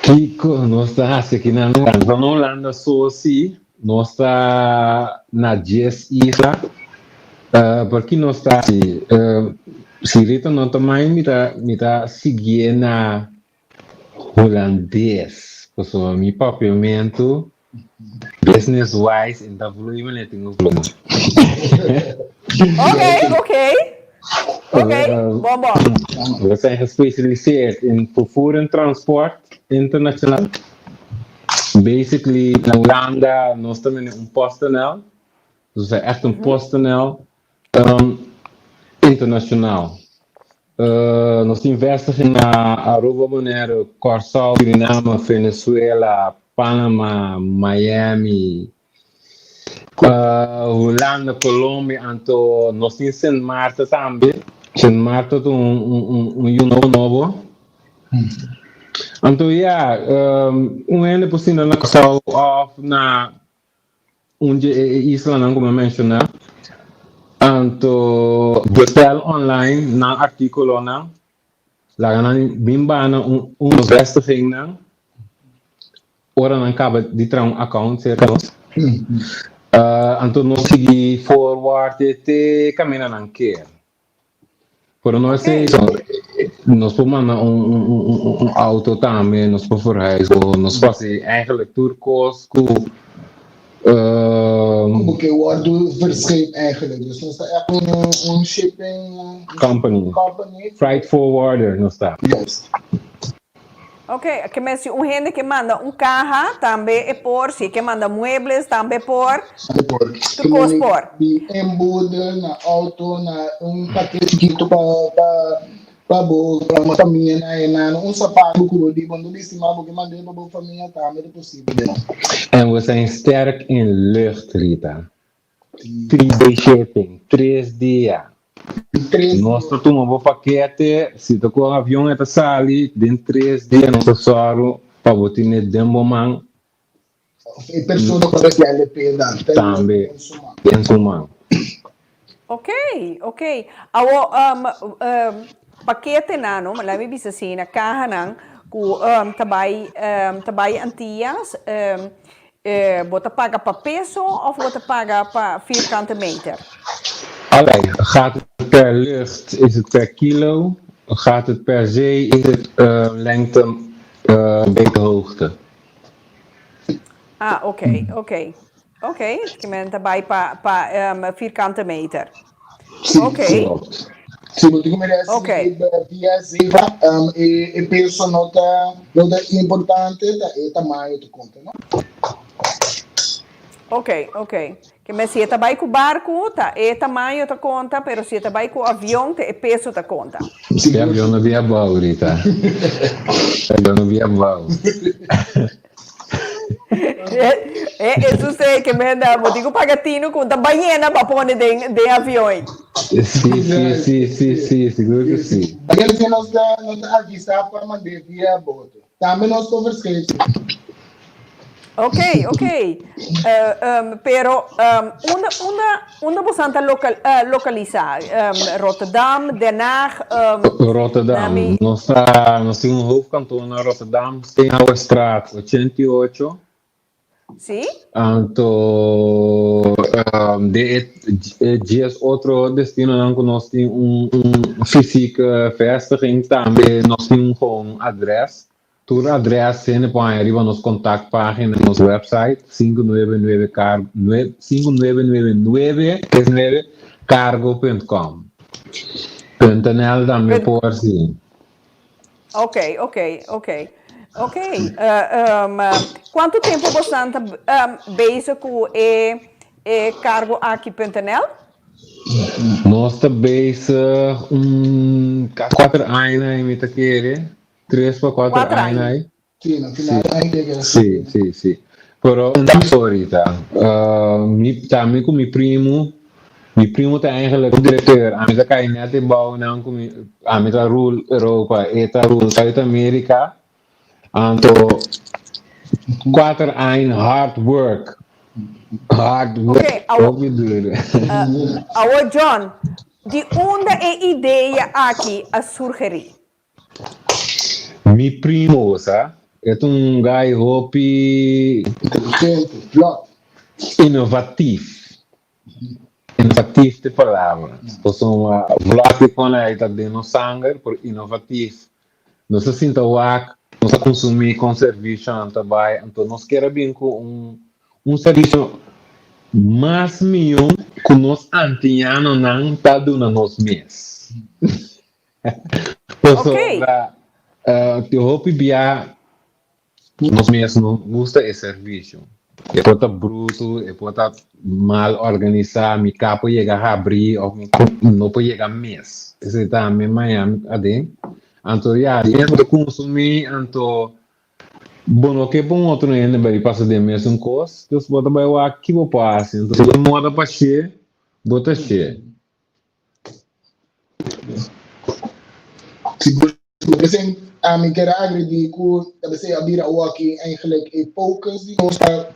Kiko nos ta hasi aki na Hulanda? No na Hulanda so si, nos ta na dies isla. Por ki nos ta hasi? Si Rita no ta mind mi ta mi ta siguié na Hulandes, pasobra mi papiamentu business wise e ta vloei manera tin ku vloei. Ok, ok. Ok, bon bon. We zijn gespecialiseerd in vervoer en transport internacional. Basically, na Hulanda nos ta mene un PostNL. Dus we zijn echt een PostNL internacional. Nos tin vestiging na Aruba, Bonaire, Kòrsou, Suriname, Venezuela, Panama, Miami, Hulanda, Colombia, anto nos tin Sint Maarten tambe. Sint Maarten ta un yu nobo. Anto ya, un hende por sinta na Kòrsou òf na un di e islanan ku mi a menshoná. Anto bestel online nan artíkulonan, laga nan bin bana un nos vestigingnan ora nan kaba di traha un account serka nos. Anto nos sigui forward te kaminda nan kier. Pero no esei nos por manda un auto tambe, nos por verhuizen, nos por hasi eigenlijk tur kos ku Ku ke wòrdu verscheept eigenlijk. Dus nos ta echt un shipping company. Company. Freight forwarder nos ta. Juist. Ok, ke men si un hende ke manda un kaha tambe e por, si e ke manda muebles tambe por. Tambe por. Tur kos por. Di embudo na auto na un paket chikitu pa pa pa bo famia na e nano un sapato ku bo di bo no bisti mas bo ke mand'é pa bo famia tambe ta posibel. En we zijn sterk in lucht, Rita. 3D shipping, tres dia. Nos ta tuma bo pakete, si ta ku avion e ta sali, den tres dia nos ta sòru pa bo tine den bo man. E persona ku ta kende peda tambe den su man. Ok, ok. Awo paketenan no, laat mi bisa asina, kahanan ku ta bai ta bai Antillas. Bo ta paga pa peso of bo ta paga pa vierkante meter? Allee, gaat het per lucht is het per kilo, gaat het per zee is het lengte beter hoogte. Ah, oké, oké. Oké, ke men ta bai pa pa vierkante meter. Oké. Klopt. Si bo tin ku mira si via zeva e peso no ta no ta importante ta e tamaño ta konta no. Oké, oké. Ke men si e ta bai ku barku ta e tamaño ta konta pero si e ta bai ku avion ta e peso ta konta. E avion no bia abou Rita. E avion no bia abou. Eso sé ke men da bo tin ku paga tinu ku ta bayena pa pone den den avion. Sí, sí, sí, sí, sí, sigur ku sí. Bayena nos ta nos ta avisa pa mand'é via boto. Tambe nos por verscheep. Ok, ok. Pero unda unda unda bosan ta local localisa? Rotterdam, Den Haag? Rotterdam. Nos ta nos tin un hoofdkantoor na Rotterdam, Steenhouwersstraat 88. Sí. Anto den e dies otro destinonan ku nos tin un un fysieke vestiging tambe nos tin gewoon un adres. Tur adres hende por haña riba nos kontaktpágina nos website 599 car 5999 nueve cargo punt com. Punt nl tambe por si. Ok, ok, ok. Ok. Uh, um, kuantu tempu bosan ta um, bezig ku e, e cargo aki punt nl? Nos ta bezig un kasi kuater aña mi ta kere. Tres pa kuater aña ai. Sí, na final de aña que Sí, sí, sí. Pero ahorita, uh, mi, tambe ku mi primo, mi primo ta eigenlijk directeur. Ami ta kai net e bouw nan ku mi, ami ta rule Europa, e ta rule Zuid-Amerika. Anto, kuater aña hard work. Hard work. Okay, awo, Hopi duro. uh, awo John, di unda e idea aki a surgeri? Mi primo sa, e ta un guy hopi. Inteligente, vlot. Innovatief. Innovatief ta e palabra. Pasobra vlot di kon ei ta den nos sanger, pero innovatief. Nos ta sinta wak, nos ta consumi kon servicionan ta bai, anto nos kier a bin cu un un servicio mas miyo cu nos antianonan ta duna nos mes. Pasobra tin hopi bia nos mes no gusta e servisio. E por ta brutu, e por ta mal organisá, mi ka por yega habrí òf mi no por yega mes. Esei tambe Miami aden. Anto ya, di mes bo ta kunsumí, anto bo no ke pa un otro hende bai pasa den mesun kos, dus bo ta bai wak ki bo por hasi. Anto si bo moda pa she, bo ta she. Si bo present ami ker a agredí ku ta besei a bira awaki eigenlijk e focus di nos ta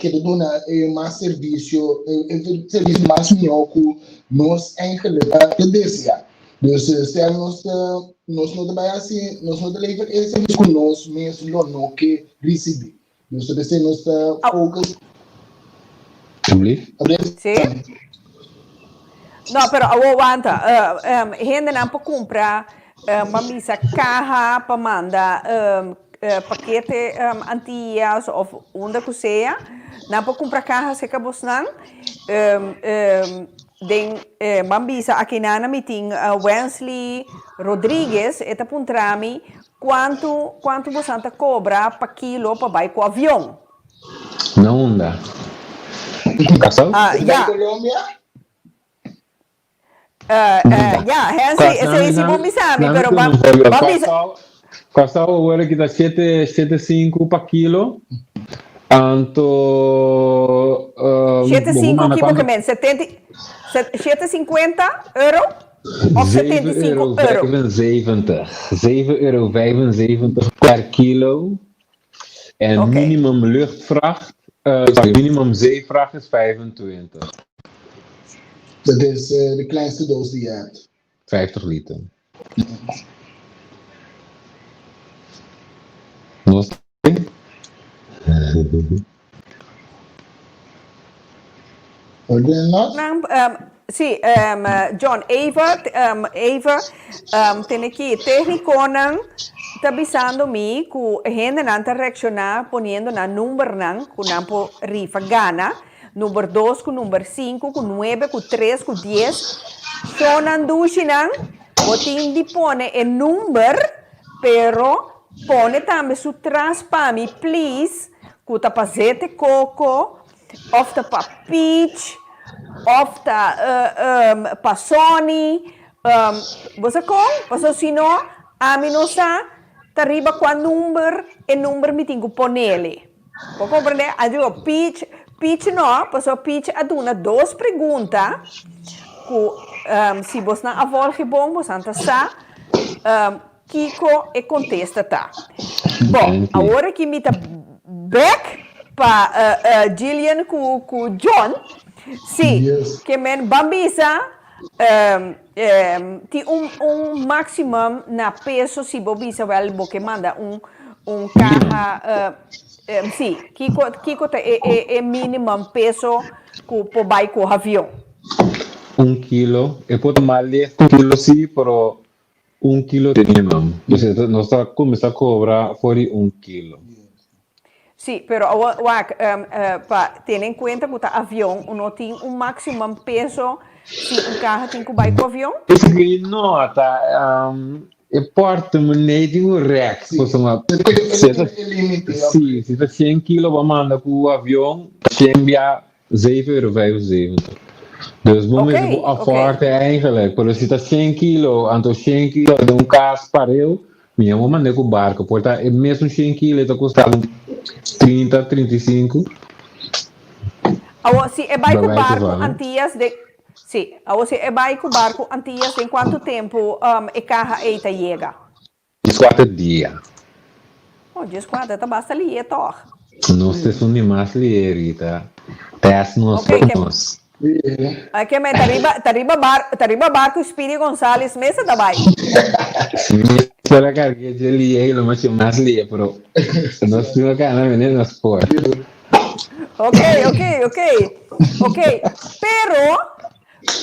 keda duna e mas servisio e servisio mas mihó ku nos eigenlijk ta desea. Dus stel nos ta nos no ta bai hasi nos no ta lever e servisio ku nos mes lo no ke risibí. Dus ta besei nos ta focus. Alsjeblieft. Sí. No, pero awo wanta. Uh, um, hendenan por kumpra um, pa misa kaha pa manda um, uh, pakete um, Antillas of unda ku sea. Nan por kumpra kaha seka bosnan. Um, um, den eh, ban bisa akinana mi tin uh, Wensley Rodriguez, e ta puntra mi Kuantu kuantu bosan ta kobra pa kilo pa bai ku avion? Na unda? Curaçao? Ah, Bai ya. Colombia? Eh, eh, ya, Hensley, esei si bo bisa mi, pero ban, ban bisa. Curaçao awor aki ta shete, shete sinku pa kilo. Anto, um, Shete bo sinku manda ki bo kuantu? ke men? Setenta, shete sinkuenta euro? Of Zeven 75 euro euro? 75. Zeven euro 75 per kilo. En Oké. minimum luchtvracht, eh, sorry, minimum zeevracht is 25. Dat is eh, de kleinste doos die je hebt. 50 liter. Nos Orden nog? Nan, um, sí, um, John, even, um, even, um, tene ki técniconan ta bisando mi ku hendenan ta reacciona poniendo nan numbernan ku nan por rifa gana. Number dos ku number sinku ku nuebe ku tres ku dies. Shownan dushinan, bo tin di pone e number, pero pone tambe su tras pa mi please, ku ta pa zete koko, of ta pa peach, of ta pa Sonny, bo sa kon? Pasobra si no, ami no sa ta riba kua number e number mi tin ku ponele. Bo comprende? A digo, Peach, Peach no, pasobra Peach a duna dos pregunta ku si bosnan a volge bon, bosnan ta sa kiko e kontesta ta. Bon, awor aki mi ta bek pa Gillian ku ku John. Si, ke men ban bisa tin un un maximum na peso si bo bisa wel bo ke manda un un kaha si, kiko kiko ta e e e minimum peso ku por bai ku avion? Un kilo, e por ta mas licht un kilo si, pero. Un kilo te minimum. Dus nos ta kuminsá kobra for di un kilo. Sí, pero awor wak, pa tene en kuenta ku ta avion, no tin un maximum peso si un kaha tin ku bai ku avion? Basically no, ta e portemonee tin un rek, pasobra si ta si, si ta shen kilo bo a manda ku avion, shen bia Zeven euro vijfenzeventig. Dus bo mester por afforte eigenlijk, pero si ta shen kilo, anto shen kilo den un kas pareu, mi a bo manda ku barko, por ta e mesun shen kilo e ta kosta trinta, 35. Awor si e bai ku barko Antillas den, si, awor si e bai ku barko Antillas den kuantu tempu e kaha ei ta yega? Dieskuater dia. Oh, dieskuater ta basta lié tòg. Nos ta esun di mas lié, Rita. Tèst nos Ok, pa ke nos. Ke men ta riba, ta riba bar, ta riba barku Speedy Gonzales mes a ta bai. Si mi spera karg'é dje lié, lo machi mas lié, pero nos tin lo kana mene nos por. Ok, ok, ok. Ok, pero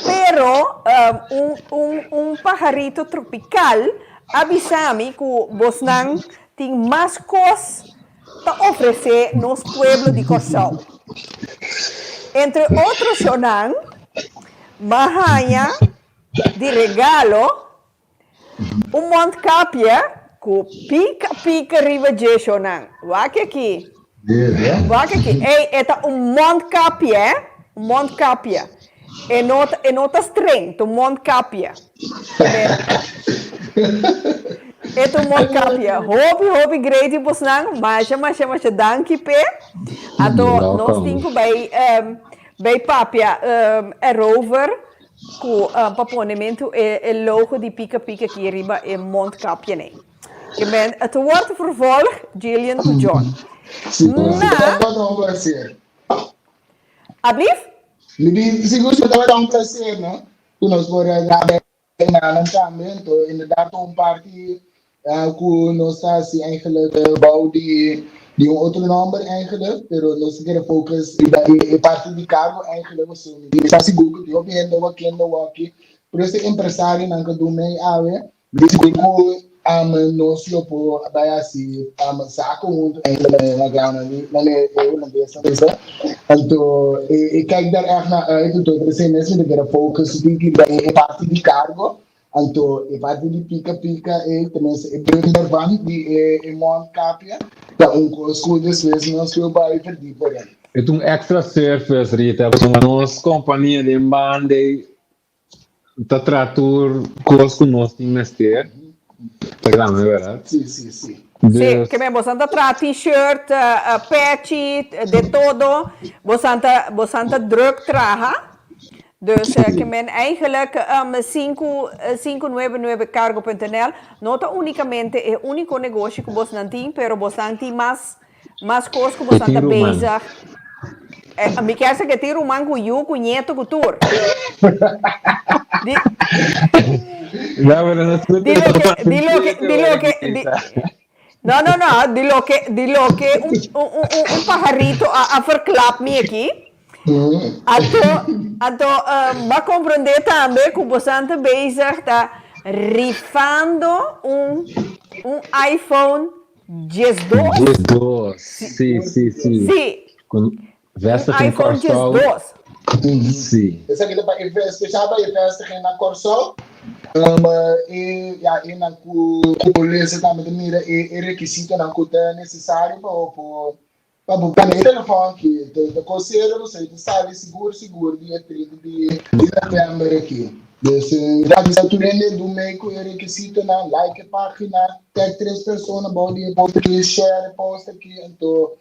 Pero un un un pajarito tropical a bisa mi ku bosnan tin mas kos ta ofresé nos pueblo di Kòrsou. Entre otro shownan, m'a haña di regalo un mondkapje ku pika pika riba dje shownan. Wak aki. Wak aki. Ey, e ta un mondkapje, hè? Un mondkapje. E no ta, e no ta streng, ta un mondkapje. E ta un mondkapje. Hopi, hopi great di bosnan. Masha, masha, masha danki p'e. Anto nos tin ku bai, bai papia erover. Ku pa ponementu e e logo di Pika Pika aki riba e mondkapje nei. Ke men het wordt vervolg Gillian ku John. Sigur Na. tabata un placer. Ablief? Mi di sigur si tabata un placer no ku nos por a graba e nanan tambe anto inderdaad ta un parti ku nos ta hasi eigenlijk bou di di un otro nomber eigenlijk, pero nos ta kere focus riba e parti di cargo eigenlijk pasobra mi ta sigur ku tin hopi hende wak kende waki, pero esei empresarionan ku dun mei awe mi ta sigur ku nos lo por bai hasi saco hunto eigenlijk na graunan di manera e hulandesnan ta bisa. Anto e kijk daar echt naar uit anto p'esei mes mi ta kere focus riba e parti di cargo. Anto e parti di pika pika ei, tenminste e brug daarvan di e e mondkapje, ta un kos ku despues nos lo bai verdiepen den. E ta un extra service, Rita, pasobra nos kompania den banda ei ta traha tur kos ku nos tin mester. Ta grandi, bèrdat? Si, si, si. Si, Dus. ke men bosan ta traha t-shirt, pechi, de todo. Bosan ta, bosan ta druk traha. Dus ke men eigenlijk sinku sinku nuebe nuebe cargo punto nl no ta unicamente e unico negoshi ku bosnan tin, pero bosnan tin mas mas kos ku E bosnan tin ta ruman. bezig. Mi kier sa ke tin ruman ku yu, ku nieto, ku tur. Di No, pero no di loke di loke di loke di no no no di loke di loke un un un un pajarito a a verklap mi aki. Anto, anto bo a comprende tambe cu bosan ta bezig ta rifando un, un iPhone 12? 12, si, si, si. Si. Cu Un vestiging iPhone Kòrsou. 12. Si. Esaki ta pa e speciaal pa e vestiging na Kòrsou. E, ya, e nan cu, cu lesa tambe ta mira e, e requisitonan cu ta necesario pa bo por Pa bo pone e telefòn aki, ta konsehá bo ta sali sigur sigur di e 30 di novèmber aki. Dus ta bisa tur hende dun mei ku e rekisitonan, like e página, tag tres persona bou di e post aki, share e post aki, anto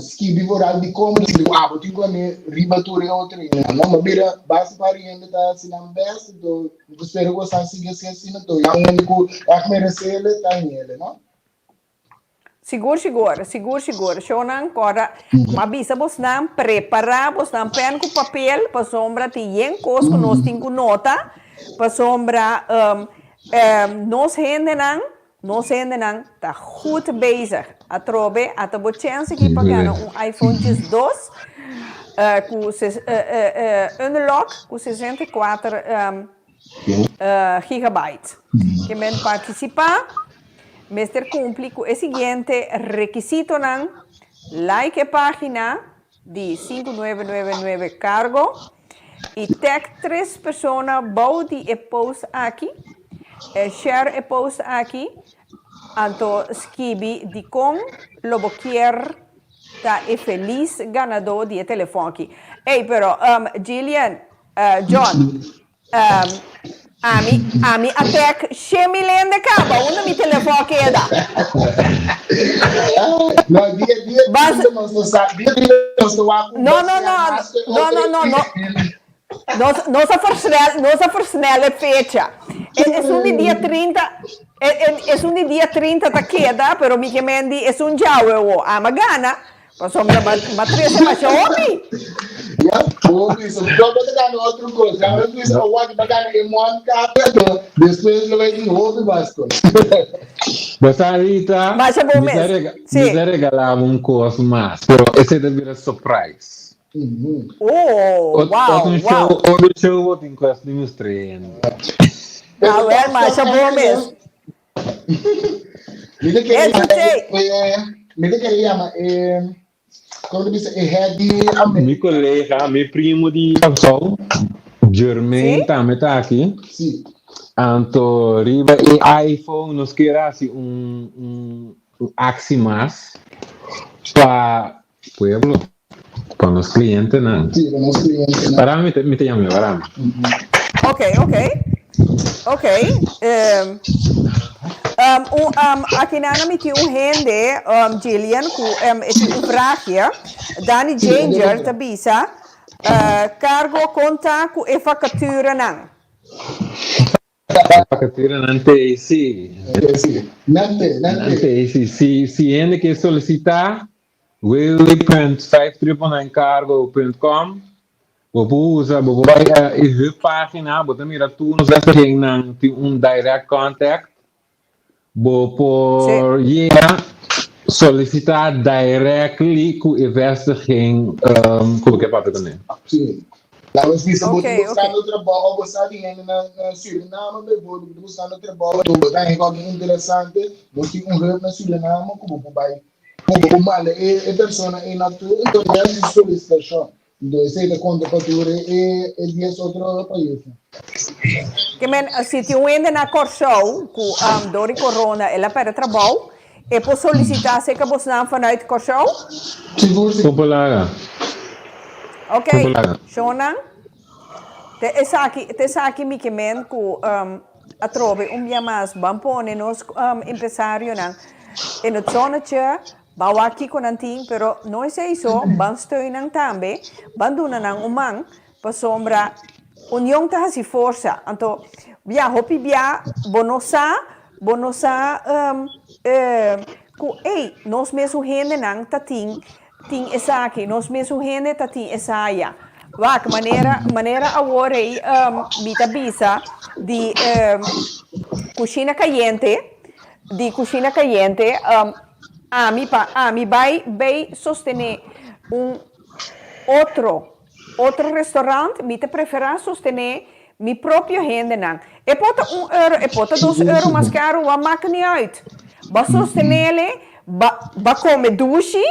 skibi vooral dikon bo ta skibi ku abo tin ku ane riba tur e otro hendenan. No, ma mira basta par hende ta hasi nan bèst, anto mi ta spera ku esnan sigui hasi asina, anto ya un hende ku ègt meresé el ta hende, no? Sigur sigur, sigur sigur. Shownan kòrda, m'a bisa bosnan prepará bosnan pèn ku papel pasobra tin yen kos ku nos tin ku nota, pasobra nos hendenan, nos hendenan ta goed bezig. Atrobe ata bo chèns aki pa gana un iPhone 12 ku unlock ku 64. Gigabyte. Ke men partisipá mester kumpli ku e siguiente rekisitonan, like e página di 5999 Cargo i tag tres persona bou di e post aki, share e post aki, anto skibi dikon lo bo kier ta e felis ganadó di e telefòn aki. Ey, pero Gillian, John, Ami, ami a tek shemi lende kaba, unda mi telefon keda? No, dia dia Bas dia nos no sa, dia dia nos no wak No, no, no, no, no, no, no. Nos, nos a versnel, nos a versnel e fecha. E, esun di dia 30, e, e, esun di dia 30 ta keda, pero mi ke men di esun djawe wo. Ama gana. Pasobra bo a trese masha hopi. Ya, hopi. So, bo ta gana otro kos. Ya bo bisa, oh, wak, bo gana e mond kape, anto despues lo bai tin hopi mas kos. Bo sa, Rita, Masha bon mi ta mes. rega, Sí. mi ta regalá bo un kos mas, pero esei ta bira surprise. Oh, Ot, wow, otro show, wow. otro show bo tin kos di mustra hende. Ah, wel, masha bon mes. Mi ta kere Eso yama te. e, mi ta kere yama e, como te bisa, e head di Mi Amerika. colega, mi primo di Kòrsou, Jermaine Sí? tambe ta aki. Sí. Anto riba e iPhone nos kier hasi un, un, un actie mas pa pueblo, pa nos clientenan. Sí, pa nos clientenan. Para mi te, mi te yama, para mi. Ok, ok. Ok. Um, um, un, um, aki nana mi tin un hende, um, Gillian, ku um, e tin un vraagje. Danny Sí, Danny Janger ta Janger. bisa, uh, cargo konta ku e vacaturenan. Vacaturenan te sí. Te sí. Nan te, nan Nan te. te sí. Si, si hende ke solicita, www.599cargo.com Bo por usa, bo por bai e hub pagina, bo ta mira tur nos vestigingnan tin un direct contact. Bo por yega solicita directly cu e vestiging cu bo ke papia cune. Sí. La nos bisa bo ta Okay, okay. buscando trabou, bo sa di hende na na Suriname bijvoorbeeld, bo ta buscando trabou, bo ta hende algo interesante, nos tin un hub na Suriname cu bo por bai Bo por manda e e persona ei na tur, enton ya su solicitacion. Enton esei ta konta pa tur e e dies otro paisnan. Ke men, si tin un hende na Kòrsou ku dor di corona el a pèrdè trabou, e por solisitá serka bosnan vanuit Kòrsou? Sigur, sigur. Kon por laga? Ok, Kon por laga? shownan. Te esaki, te esaki mi ke men ku atrobe un bia mas ban pone nos empresarionan in het zonnetje, ban wak kiko nan tin, pero no esei so, ban steun nan tambe, ban duna nan un man, pasobra union ta hasi forsa. Anto, bia hopi bia bo no sa, bo no sa ku ey, nos mesun hendenan ta tin Tin esaki, nos mesun hende ta tin esaya. Wak, manera, manera awor ei mi ta bisa di kushina kayente, di kushina kayente, ami pa ami bai bay sostené un otro, otro restaurant, mi ta preferá sostené mi propio hendenan. E por ta un euro, e por ta dos euro mas karu, wak maak niet uit. Bo sostenele, ba, ba kome dushi,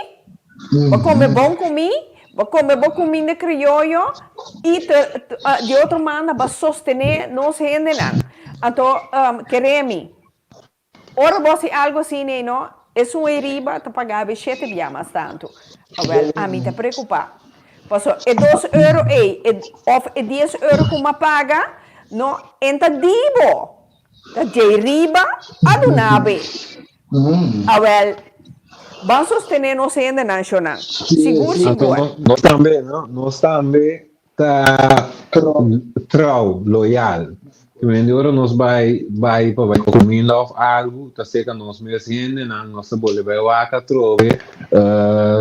ba kome bon kumí, ba kome bo kuminda krioyo i te, di otro manda ba sostené nos hendenan. Anto, kere mi, ora bo hasi algu asina ei no, esun ei riba ta paga be shete bia mas tantu. Awèl, ami ta preokupá. Pasobra e dos euro ei, e, òf e dies euro ku m'a paga, no, en ta di bo. Ta djei riba a duna be. Awel, ban sostené nos hendenan, shonnan. Sigur, Anto sigur. no, nos tambe, no? Nos tambe ta trou, loyal. Te men di ora nos bai, bai pa bai kuminda òf algu, ta seka nos mes hendenan, nos ta bolbe bai wak atrobe,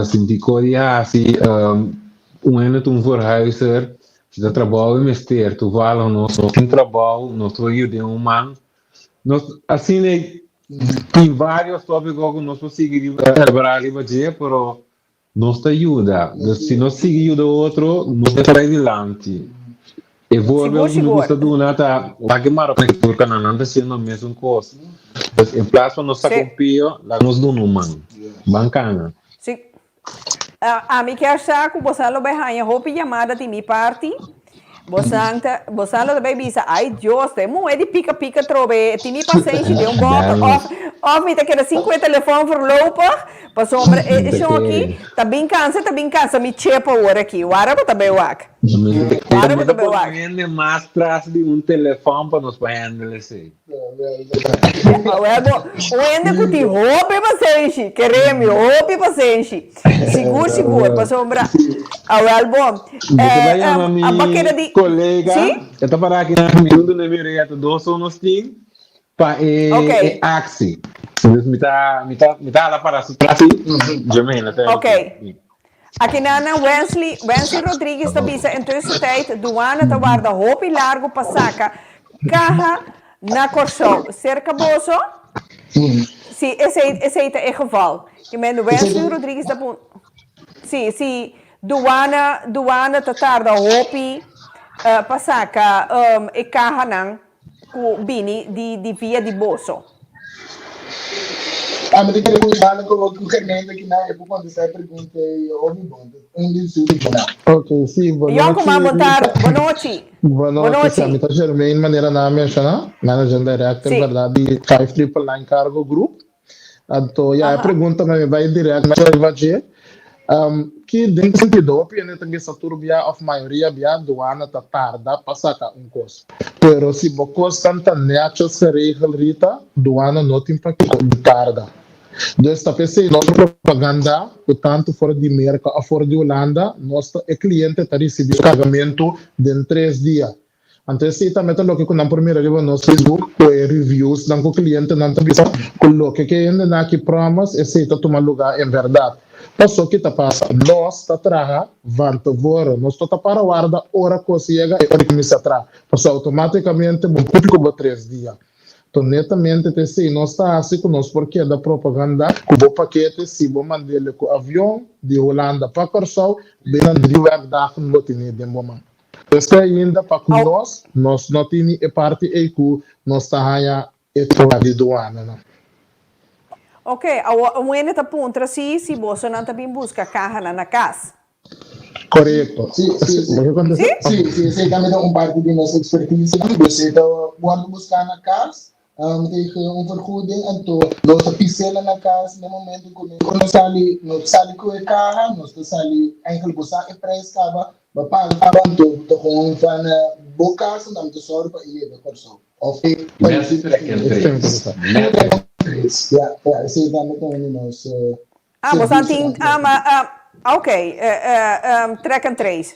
sinti kos di hasi, un hende ta un verhuizer, Si ta trabou e mester, toevallig nos no tin trabou, nos por yuda den un man. Nos asina e tin varios tópiko ku nos por sigui riba elaborá riba dje, pero nos ta yuda. Dus si nos sigui yuda otro, nos ta bai dilanti. E voorbeeld ku mi gusta duna ta wak e Marokano ku Turkanan, nan ta hasiendo mesun kos. Dus in plaats van nos saka un pio, laga nos duna un man. Ban kana. Si. Ami kier sa ku bosan lo bai haña hopi yamada di mi parti. Bosan ta, bosan lo ta bai bisa, Ai Dios, ta e muhé di pika pika trobe, e tin mi pasenshi den un bòter. Òf, òf mi ta keda sin ku e telefòn voorlopig, pasobra e shon aki ta bin kansa, ta bin kansa mi chepa awor aki. Wara bo ta bai wak. Wara bo ta bai wak. Mi ta pone hende mas tras di un telefòn pa nos por handle esei. Awel bo, un hende ku tin hopi pasenshi, kere mi, hopi pasenshi. Sigur, sigur, pasobra, awel bo, Mi ta bai yama mi a bakera di, kolega, si? e ta para aki na mi huntu na mi rea ta dos o nos tin pa e Ok. e aksi. Dus mi ta mi ta mi ta hala para su tras. Jermaine, ta Ok. Akinana Wensley, Wensley Rodriguez ta bisa intussentijd douane ta warda hopi largo pa saca caha na Corsou. Cerca boso? Si, esey, esey ta e geval. I men Wensley Rodriguez ta pun, si, si douane, douane ta tarda hopi pa saca e cahanan ku bini di di via di boso. Ami ta kere ku Ivana ku ku Germenta ki nan e por kontestá e pregunta ei hopi bon. Un di su na. Ok, sí, bo Yon nochi kuma bon Rita. tardi, bo nochi. Bo Bo nochi, sí, nochi. ami ta Germaine manera nan a menshoná, Managing Director Sí. berdad di 5999 Cargo Group. Anto ya e pregunta mi bai direct na riba dje. Ki den sentido hopi hende ta bisa tur bia of mayoria bia duana ta tarda pa saka un kos. Pero si bo kosnan ta netjes geregel Rita, duana no tin pakiko di tarda. Dus ta p'esei nos propaganda ku tantu for di Merka of for di Hulanda nos ta e kliente ta risibi su pagamentu den tres dia. Anto esei tambe ta loke ku nan por mira riba nos Facebook ku e reviewsnan ku klientenan ta bisa ku loke ke hendenan aki promise esei ta tuma lugá en bèrdat. Paso ki ta pasa? Nos ta traha van tevoren. Nos no ta para warda ora kos yega e ora kuminsá traha. Paso outomátikamente bo kumpli ku bo tres dia. Anto netamente ta esei nos ta hasi ku nos por keda propagandá ku bo pakete si bo mand'el ku avion di Hulanda pa Kòrsou binnen drie werkdagen bo tene den bo man. Esei ainda pa ku nos, nos no tin ni e parti ei ku nos ta haña e tora di duananan. Ok, awor un hende ta puntra si si bosonan ta bin buska kahanan na kas. Korekto. Sí, sí, sí. Bo ke kontestá? Sí, sí, esei tambe ta un parti di nos ekspertisia. Dus e ta wòrdu buská na kas tegen un vergoeding anto nos ta pisela na kas na e momento ku nos sali nos sali ku e kaha nos ta sali eigenlijk bo sa e prijs kaba bo paga kaba anto ta gewoon van bo kas nan ta sòru pa e yega Kòrsou òf e Net track and trace. Net trace ya ya esei tambe ta un di nos Ah bo san tin servicio ah ah ok track and trace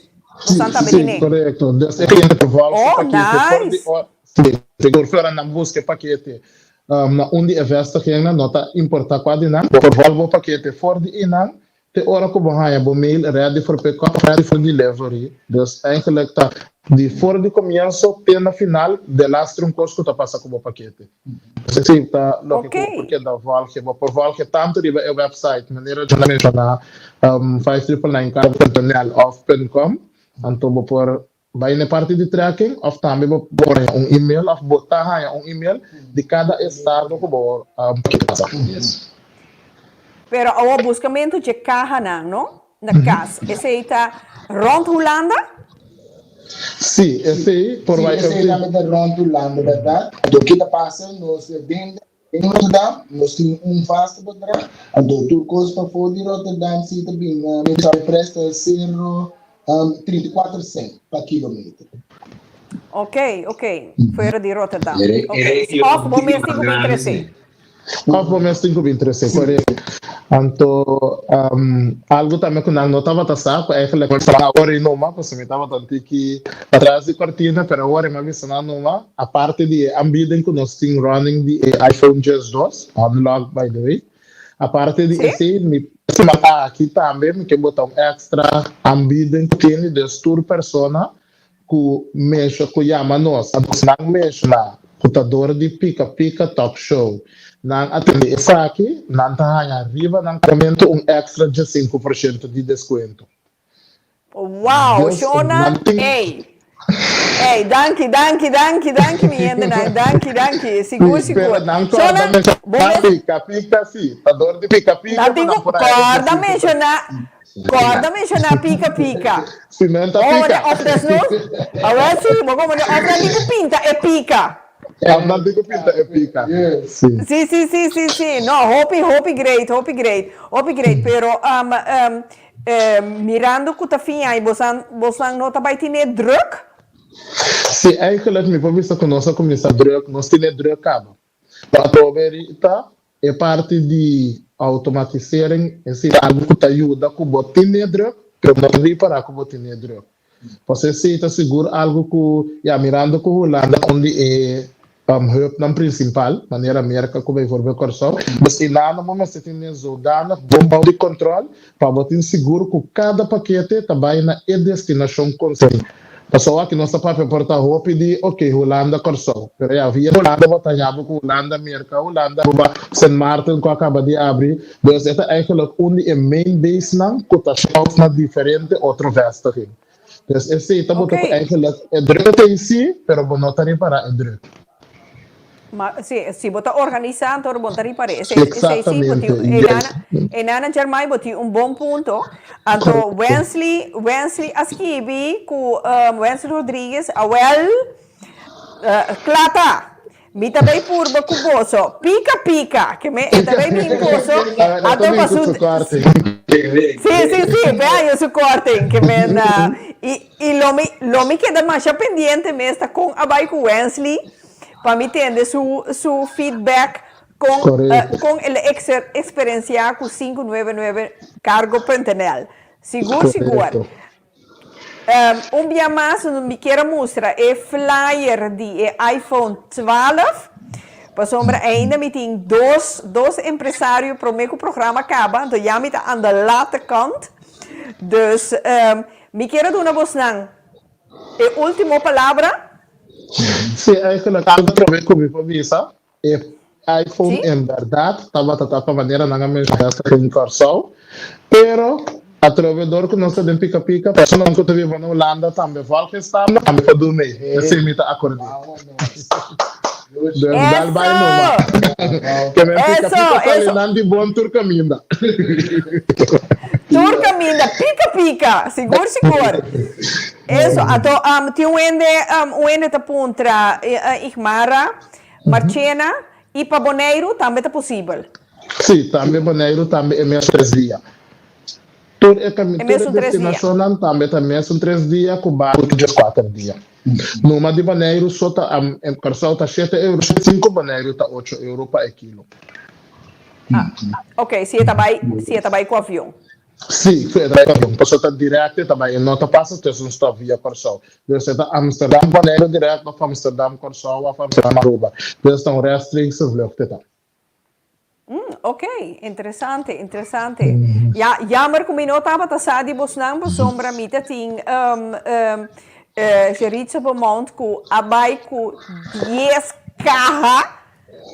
bo san tambe Sí, tine. korekto. Dus e cliente por volg su Oh pakete for di nice. or sí, por fuera nan buska e pakete na un di e vestigingnan, no ta importa kua di nan, bo por volg bo pakete for di einan te ora ku bo haña bo mail ready for pick up, ready for delivery. Dus eigenlijk ta di for di komienso te na final delastre un kos ku ta pasa ku bo pakete. Esei ta loke ku bo por keda volge. Bo por volge tantu riba e website manera John a menshoná, 5999cargo.nl òf .com. Anto bo por bai na e parti di tracking òf tambe bo por haña un email òf bo ta haña un email di kada estado ku bo ke pasa. Pero awor buskamentu dje kahanan, no? Na kas. Esei ta rònt Hulanda? Sí, esei por Sí, bai esei tambe ta rònt Hulanda, bèrdat? Anto ki ta pasa, nos den den Rotterdam nos tin un vaste bedrag, anto tur kos pafó di Rotterdam si ta bin na prijs ta sero 34 cent pa kilometer. Ok, ok, fuera di Rotterdam. E Ok, regio òf bo tin mes tin ku bin grandi trese. sí. Of bo mes tin ku bin trese, korekto. Anto algu tambe ku nan no tabata sa, ku eigenlijk mi sa awor ei numa, pasobra mi tabata un tiki patras di kortina, pero awor ei mi a bisa nan numa, aparte di e aanbieding ku nos tin running di e iPhone 12, unlocked by the way, aparte di esei mi siman aki tambe mi ke bota un extra aanbieding ku tene, dus tur persona ku mensha ku yama nos, nan menshoná ku ta dor di Pika Pika Talk Show. Nan a tende esaki, nan ta haña riba nan pagamentu un èkstra 15% di deskuento. Wow, Dios, Shona, nan tin ey. Ey, danki, danki, danki, danki mi hendenan, danki, danki, sigur, Sí, pero sigur. nan kòrda Shona, bo menshoná mes, pika pika sí, ta dor di pika pika nan ku tin nan ku por haña kòrda ehersisio. menshoná, kòrda menshoná pika pika. Si nan ta Bo komo pika. of desnos, awel sí, bo komo of nan tin ku pinta e pika. Of nan tin ku pinta e pika. Sí. Sí, sí, sí, sí, sí. No, hopi, hopi great, hopi great, hopi great, pero um, um, Mirando cu ta fin ai bosan bosnan no ta bay tine druk? Si, eigenlijk mi por bisa cu nos a cuminsa druk, nos tine druk caba. Pasobra ta e parti di automatisering esey ta algo cu ta yuda cu bo tine druk, pero no ta ripara cu bo tine druk. Pasobra esey ta sigur algo cu, ya, mirando cu Hulanda un di e hubnan principal, manera Merca cu bijvoorbeeld Corsou, dus e nan bo mester tin e zodanig bon bou di control pa bo tin sigur cu cada pakete ta bay na e destinacion concerni. Pasobra aki nos ta papia por ta hopi di, ok, Hulanda, Corsou, pero ya, via Hulanda bo ta yaba cu Hulanda, Merca, Hulanda, Aruba, Sint Maarten cu a caba di abri. Dus e ta eigenlijk un di e main basenan cu ta schuif na diferente otro vestiging. Dus esey ta bota cu eigenlijk e druk ta ei si, pero bo no ta ripara e druk. Ma si, si bo ta organisa anto bo ta ripara. Esey, esey si, bo tin, Exactamente, enana, yes. enana Jermai bo tin un bon punto. Anto Correcto. Wensley, Wensley a skibi cu, um, Wensley Rodriguez, awel, uh, kla ta. Mi ta bay purba cu boso. Pica pica. Ke me e ta bay bin boso. Ato pa su Si si si, pe haña su korting. Ke men i i lo mi lo mi keda masha pendiente mes ta kon a bay cu Wensley pa mi tende su su feedback kon kon el a experiencia cu 599 cargo punt nl. Sigur sigur. Un bia mas mi kier a mustra e flyer di e iPhone 12, pasobra ainda mi tin dos, dos empresario prome ku programa kaba, anto ya mi ta aan de late kant. Dus mi kier a duna bosnan e ultimo palabra. Sí, eigenlijk algo prome ku mi por bisa, E iPhone en berdad tabata ta pa manera nan a menciona esta den Kòrsou, pero atrobe dor ku nos ta den pika pika, personanan ku ta biba na Hulanda tambe volgestaan tambe por dun mee. Esei mi ta akord'é. Dus dal bai numa. Ke men pika pika sali nan di bon tur kaminda. Tur kaminda, pika pika, sigur sigur. Eso, anto tin un hende, un hende ta puntra Igmara, Marchena, i pa Boneiru tambe ta posibel? Sí, tambe Boneiru tambe e mes tres dia. Tur e E tur e mesun tres dia. destinashonnan tambe ta mesun tres dia ku barku dieskuater dia. Numa di Boneiru so ta Kòrsou ta shete euro sinku, Boneiru ta ocho euro pa e kilo. Ah, ok, si e ta bai si e ta bai ku avion. Sí, ku e ta bai ku avion, pasobra ta dirèkt e ta bai, e no ta pasa tussen stòp via Kòrsou. Dus e ta Amsterdam Boneiru dirèkt òf Amsterdam Kòrsou òf Amsterdam Aruba. Dus ta un rechtstreekse vlucht e ta. Mm, ok, interesante, interesante. Ja, jammer ku mi no tabata sa di bosnan pasobra mi ta tin um, um, eh, Jeritza Beaumont ku a bai ku dies kaha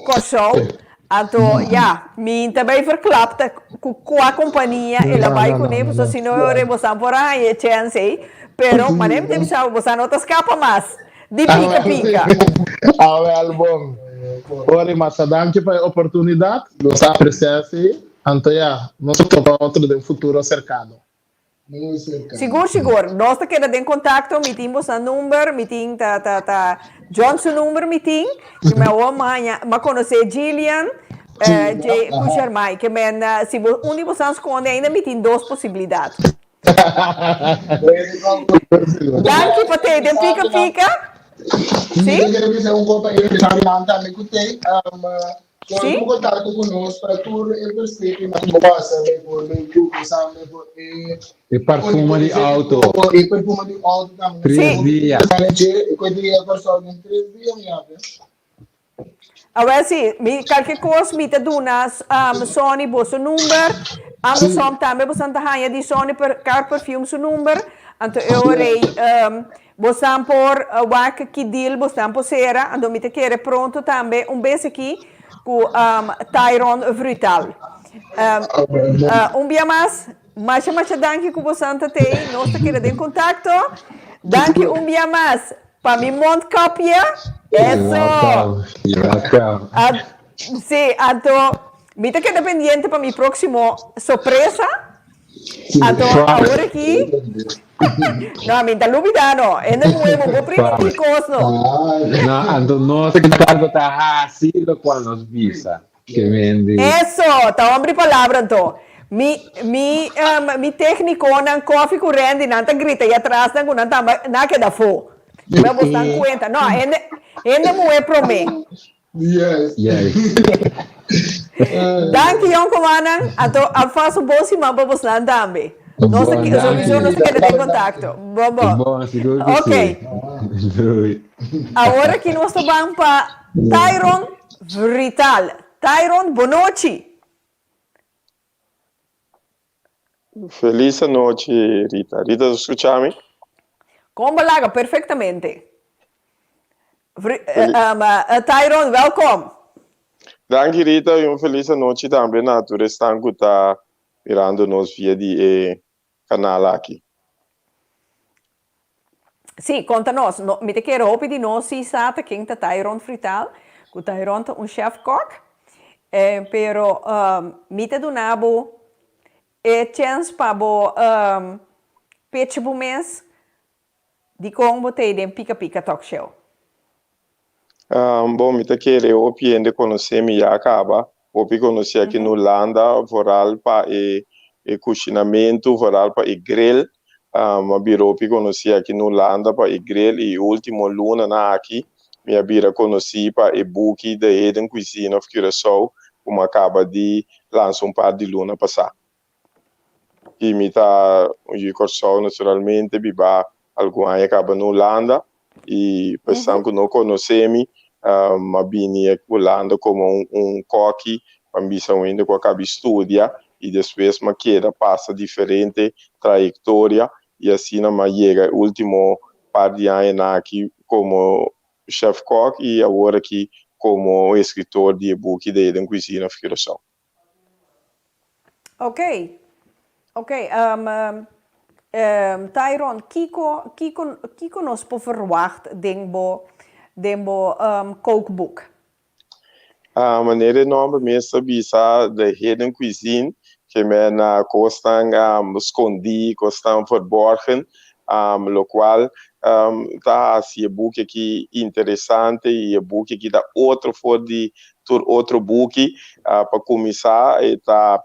Kòrsou. Anto, ya, mi ta bay verklap ta ku kua kompania el a bay kuné, pasobra si no e bosan por a haña e chèns ei. Pero, manera mi ta bisa bo, bosan no ta skapa mas di pika pika. Awel bon. Ori, masha danki pa e oportunidat. Nos ta apresiá esei. Anto ya, nos ta topa otro den futuro serkano. Sigur sigur, nos ta keda den contacto, mi tin bosnan number, mi tin ta ta ta John su number mi tin, ke mi awor mi haña, mi a conoce Gillian, J ku Shermay, ke men si bo un di bosnan sconde ainda mi tin dos posibilidad. Danki pa tei den pika pika. Mi ta kere bisa un cosa interesante tambe ku tei, Por un contacto cu nos pa tur e versículo cu pasa bijvoorbeeld cu usando e E parfuma di auto. E perfuma di auto tambe. Tres dia. E cu dia Kòrsou den tres dia mi hape. Awel si, mi kalke kos mi ta duna Sonny boso number, andersom tambe boso ta haña di Sonny per car perfume su number, anto e ora ei Bosnan por wak ki deal bosnan por sera, anto mi ta kere pronto tambe un bes aki ku Tyron Vrutal. Un bia mas, masha masha danki ku bosnan ta tei, nos ta keda den kontakto. Danki un bia mas pa mi mondkapje. Eso! Welcome. Welcome. Si, anto mi ta keda pendiente pa mi próximo sorpresa. Anto awor aki no, mi ta lubida no. Hende muhe bo por primintí kos no. No, anto nos enkargo ta hasi lokual nos bisa. Ke mendi. Eso, ta hombre di palabra anto. Mi mi mi técniconan Koffie ku Randy nan ta grita ahí atrás nan ku nan tamba nan a keda afó. Pero bos dan kuenta. No, hende hende muhe promé. Yes. Yes. Danki yonkumannan. Anto alvast un bon siman pa bosnan tambe. Nos ta Bon, sowieso danki. nos ta keda den kontakto. Bon bon. Bon, sigur ku Ok. si. Doei. Awor aki nos ta ban pa Tyron Vrital. Tyron, bonochi. Felis anochi, Rita. Rita, ta skucha mi? Kon bo laga? Perfectamente. Tyron, welkom. Danki, Rita, i un felis anochi tambe na tur esnan ku ta mirando nos via di e kanal aki. Sí, konta nos. No, mi ta kere hopi di nos sí sa ta ken ta Tyron Frital, ku Tyron ta un chef kok. Eh, pero mi ta duna bo e chèns pa bo pitch bo mes Dikon bo ta ei den Pika Pika Talk Show? Bon, mi ta kere hopi hende konosé mi ya kaba. Hopi konosé aki na Hulanda, vooral pa e e kushinamentu, vooral pa e grill. Mi a bira hopi konosí aki na Hulanda pa e grill i e último lunanan aki mi a bira konosí pa e buki The Hidden Cuisine of Curaçao ku mi a kaba di lansa un par di luna pasá. I mi ta un yu Kòrsou naturalmente, biba algun aña kaba na Hulanda i pa esnan ku no konosé mi, mi a bini Hulanda komo un kòki, pa mi bisa un hende ku a kaba studia i despues mi a keda pasa diferente trayektoria i asina mi a yega e último par di añanan aki komo chef kòk i awor aki komo eskritor di e buki The Hidden Cuisine of Curaçao. Ok, ok, um, um, Tyron, kiko, kiko, kiko nos por verwacht den bo, den bo um, kookboek? Ah, manera e nomber mes ta bisa, The Hidden Cuisine, ke men uh, kosnan um, skondí, kosnan verborgen, um, lokual um, ta hasi e buki aki interesante i e buki aki ta otro for di tur otro buki. Pa kuminsá e ta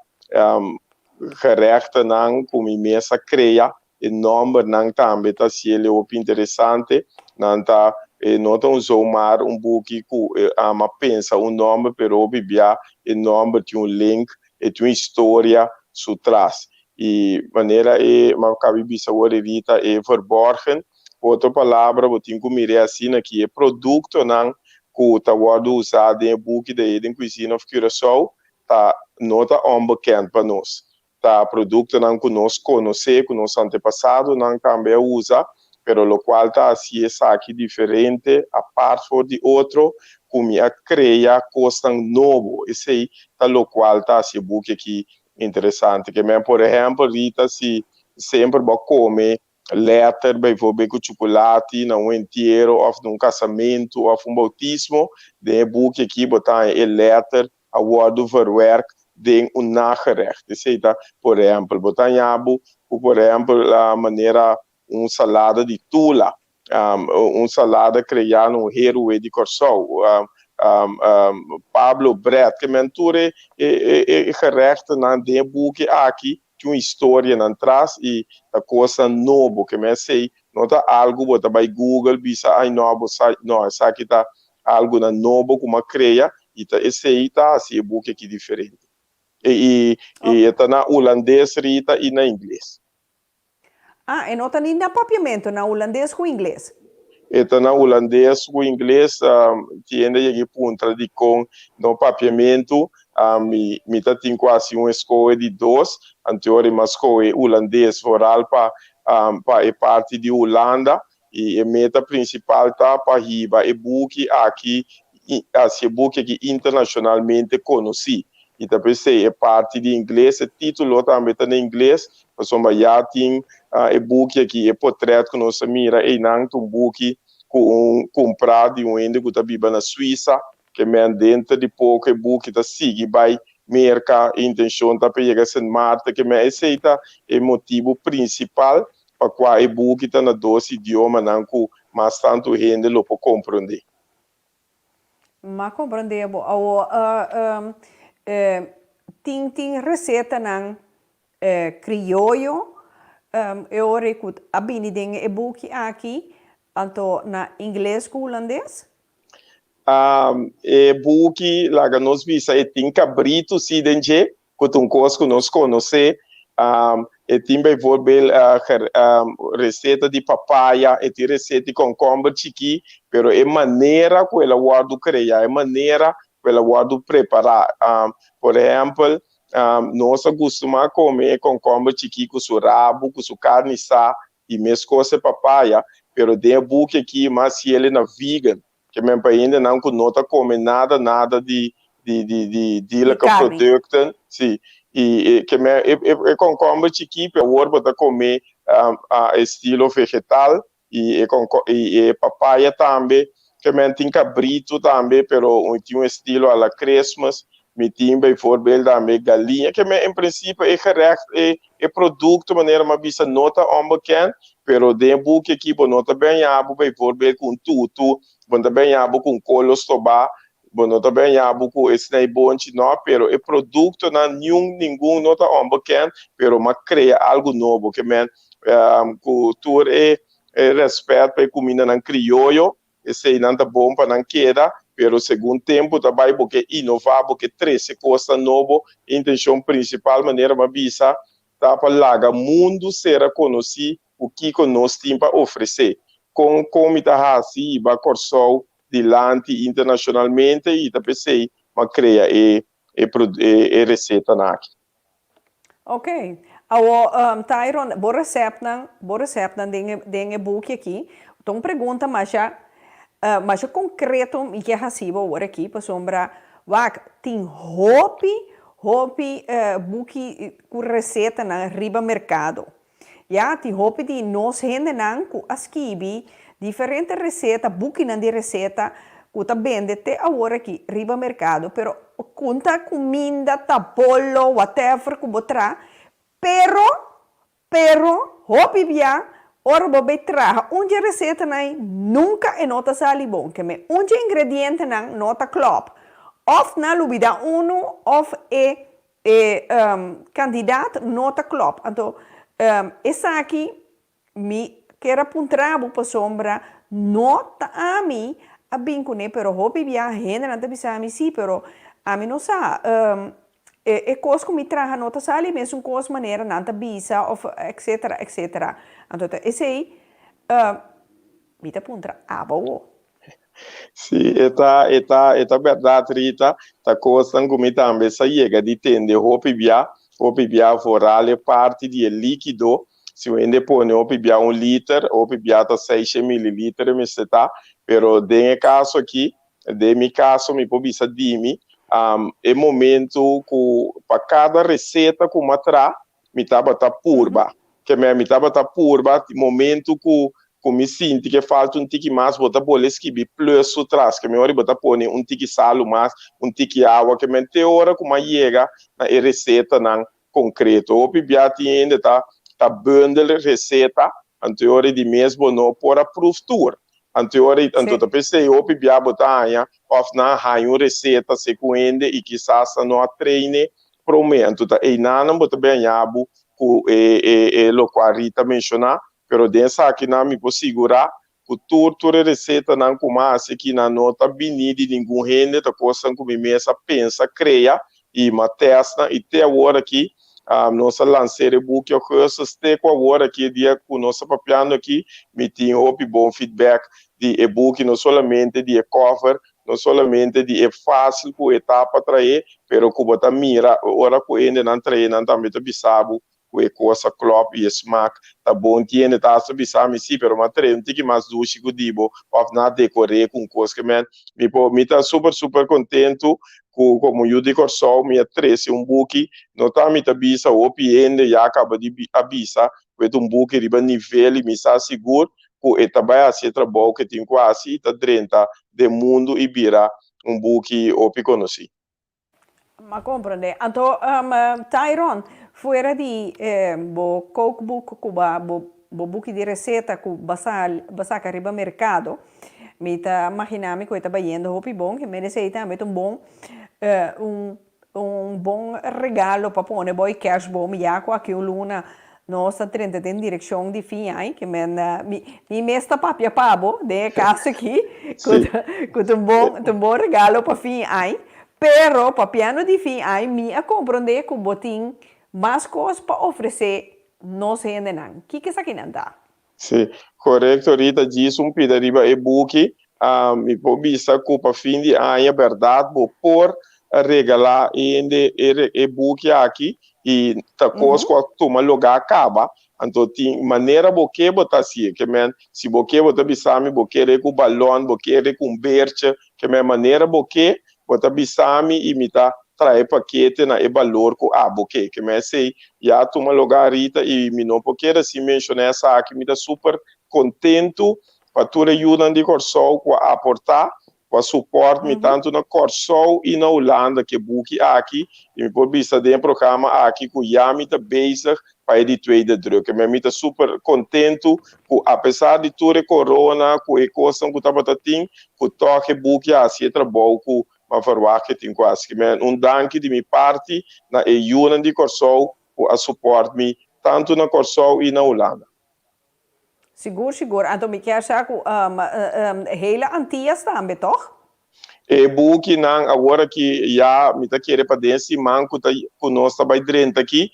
gerechtnan ku mi mes a krea, e nòmbernan tambe ta hasiel hopi interesante. Nan ta, e no ta un zomaar un buki ku mi a pensa un nòmber, pero hopi bia e nòmber tin un link, e tin un historia su tras. I manera e mi a kaba di bisa awor Rita, e verborgen, Ku otro palabra, bo tin ku mir'é asina ki e produktonan ku ta wòrdu usá den e buki The Hidden Cuisine of Curaçao ta no ta onbekend pa nos. Ta produktonan ku nos konosé, ku nos antepasadonan tambe a usa, pero lokual ta hasi esaki diferente, apart for di otro, ku mi a krea kosnan nobo. Esei ta lokual ta hasi e buki aki interesante. Ke men, por ehèmpel, Rita, si semper bo a kome letter bijvoorbeeld ku chukulati na un entiero òf na un kasamentu òf un boutismo, den e buki aki bo ta haña e letter a wòrdu verwerk den un nagerecht. Esei ta por ehèmpel. Bo ta haña bo ku por ehèmpel manera un salada di tula, un salada kreá na un héroe di Kòrsou, Pablo Bread, ke men tur e e gerechtnan den e buki aki tin un historia nan tras y ta cosnan nobo ke men esey no ta algo bo ta bay google bisa ay no bo sa no esaki ta algonan nobo cu mi a crea y ta esey ta haci e buki aki diferente y e ta na Hulandes Rita y na Ingles. Ah, e no ta ni na papiamento, na hulandes ku ingles. E ta na hulandes ku ingles. Tin hende yega i puntra dikon no papiamentu. Mi mi ta tin ku hasi un eskohe di dos, anteor i mas skohe hulandes vooral pa pa e parti di Hulanda. I e meta prinsipal ta pa hiba e buki aki, hasi e buki aki internashonalmente konosí. I ta p'esei e parti di ingles, e título tambe ta na ingles, pasobra ya tin e buki aki, e potrèt ku nos a mira einan ta un buki ku un kumprá di un hende ku ta biba na Suisa, ke men denter di poko e buki ta sigui bai Merka, e intenshon ta pa e yega Sint Maarten, ke men esei ta e motibu prinsipal pa kua e buki ta na dos idiomanan ku mas tantu hende lo por komprondé. M'a komprondé bo. Awor, tin tin resetanan krioyo e ora ku a bini den e buki aki, anto na ingles ku hulandes? E buki, laga nos bisa, e tin kabritu si den dje, ku ta un kos ku nos konosé. E tin bijvoorbeeld reseta di papaya, e tin reseta di kònkòmber chikí, pero e manera ku el a wòrdu kreá, e manera ku el a wòrdu prepará. Por ehèmpel, nos a gustumá kome e kònkòmber chikí ku su rabu, ku su karni sá i meskos e papaya, pero den e buki akí mas hel e na vegan. Ke men pa hendenan ku no ta kome nada nada di di di di dierlijke producten, si. I ke men e e kònkòmber chikí pe awor bo ta kome estilo vegetal i e kònkò i e papaya tambe. Ke men tin kabritu tambe pero tin un estilo a la Christmas. Mi tin bijvoorbeeld tambe galiña. Ke men en prinsipio e gerecht e E produkto, manera mi a bisa, no ta onbekend, pero den e buki aki bo no ta beña bo bijvoorbeeld ku un tutu, bo no ta beña bo ku un kolo stobá, bo no ta beña bo ku e snijboontje, no, pero e produktonan niun, ningun no ta onbekend, pero mi a krea algu nobo, ke men ku tur e rèspèt pa e kumindanan krioyo, Eseinan ta bon pa nan keda, pero segun tempu ta bai bo ke inová, bo ke trese kosnan nobo. E intenshon prinsipal, manera mi a bisa, ta pa laga mundu sera konosí ku kiko nos tin pa ofresé. Kon kon mi ta hasi hiba Kòrsou dilanti internashonalmente i ta p'esei mi a krea e e resetanan aki. Ok. Awo, Tyron, bo receptnan, bo receptnan den e, den e buki aki, ta un pregunta masha, masha concreto mi ke haci bo awor aki, pasobra, wak, tin hopi, hopi buki cu recetanan riba mercado. Ya, tin hopi di nos hendenan ku a skibi diferente reseta, bukinan di reseta ku ta bende te awor aki riba merkado, pero kun ta kuminda, ta bolo, whatever ku bo traha, pero, pero hopi bia ora bo bay traha un dje resetanan ei nunka e no ta sali bon, keme un dje ingredientenan no ta klòp, òf nan lubida unu òf e E kandidat no ta klòp. Anto esaki mi kier a puntra bo pasobra no ta ami a bin kuné pero hopi bia hendenan ta bisa mi si pero ami no sa e kos ku mi traha no ta sali mesun kos manera nan ta bisa òf etcetera etcetera. Anto ta esei mi ta puntra abo awo. Sí, e ta, e ta, e ta bèrdat, Rita. Ta kosnan ku mi tambe sa yega di tende hopi bia, hopi bia vooral e parti di e líkido. Si un hende pone hopi bia un liter, hopi bia ta seishe mililiter e mester ta. Pero den e kaso aki, den mi kaso mi por bisa di mi, e momento ku pa kada reseta ku mi a traha, mi tabata purba. Ke men mi tabata purba momento ku ku mi sinti ke falta un tiki mas bo ta bole skibi plus su tras ke men ora bo ta pone un tiki salu mas, un tiki awa ke men te ora ku mi a yega na e resetanan konkreto. Hopi bia tin hende ta ta bundel reseta anto e ora di mes bo no por a pruf tur. Anto e ora anto ta p'esei hopi bia bo ta haña òf nan a haña un reseta segun hende i kisas nan no a traine promé. Anto ta einanan bo ta bin haña bo ku e e e lokual Rita menshoná, pero den esakinan mi por sigurá ku tur tur e resetanan ku mi a hasi aki nan no ta bini di ningun hende, ta kosnan ku mi mes a pensa, krea i mi a tèst nan i te awor aki nos a lanser e buki augustus te ku awor aki e dia ku nos ta papiando aki mi tin hopi bon feedback di e buki no solamente di e cover no solamente di e fácil ku e ta pa trae pero ku bo ta mira ora ku hendenan trae nan tambe ta bisa bo. ku e kos a klòp i e smak ta bon. Tiende ta hasta bisa mi si, pero m'a trae un tiki mas dushi ku di bo òf nan a dekor'é ku un kos ke men. Mi por mi ta super super kontentu ku komo yu di Kòrsou mi a trese un buki. No ta mi ta bisa hopi hende ya kaba di a bisa ku e ta un buki riba nivel i mi sa sigur ku e ta bai hasi e trabou ku e tin ku hasi i ta drenta den mundu i bira un buki hopi konosí. M'a comprende. Anto, Tyron, fuera di bo kookboek ku ba bo bo buki di reseta ku ba sal ba saka riba merkado, mi ta magina mi ku e ta bayendo hopi bon, e merece ei tambe ta un bon un un bon regalo pa pone bo e kerstboom ya ku aki un luna nos ta drenta den direkshon di fin ai, ke men mi mi mes ta papia pa bo den e kas aki ku ta ku ta un bon ta un bon regalo pa fin ai, pero papiando di fin ai mi a komprondé ku bo tin mas kos pa ofresé nos hendenan. Kiko esakinan ta? Sí, korekto Rita, djis un pida riba e buki. Mi por bisa ku pa fin di aña bèrdat bo por regalá hende e buki aki i ta kos ku a tuma lugá kaba. Anto tin manera bo ke bo ta hasié. Ke men si bo ke bo ta bisa mi bo kere ku balòn, bo kere ku un berche, ke men manera bo ke bo ta bisa mi i mi ta traha e pakete na e balor ku abo ke. Ke men esei ya a tuma lugá Rita i mi no por keda sin menshoná esaki. Mi ta super kontentu pa tur e yunan di Kòrsou ku a aportá, ku a supòrt mi tantu na Kòrsou i na Hulanda ku e buki aki i mi por bisa den e programa aki ku ya mi ta bezig pa e di tweede druk. Ke men mi ta super kontentu ku apesar di tur e corona ku e kosnan ku tabata tin ku tòg e buki a hasi e trabou ku m'a verwagt e tin ku hasi. Ke men un danki di mi parti na e yunan di Kòrsou ku a supòrt mi tantu na Kòrsou i na Hulanda. Sigur sigur. Anto mi kier sa ku hele Antillas tambe tòg? E bukinan awor aki ya mi ta kere pa den siman ku ta ku nos ta bai drenta aki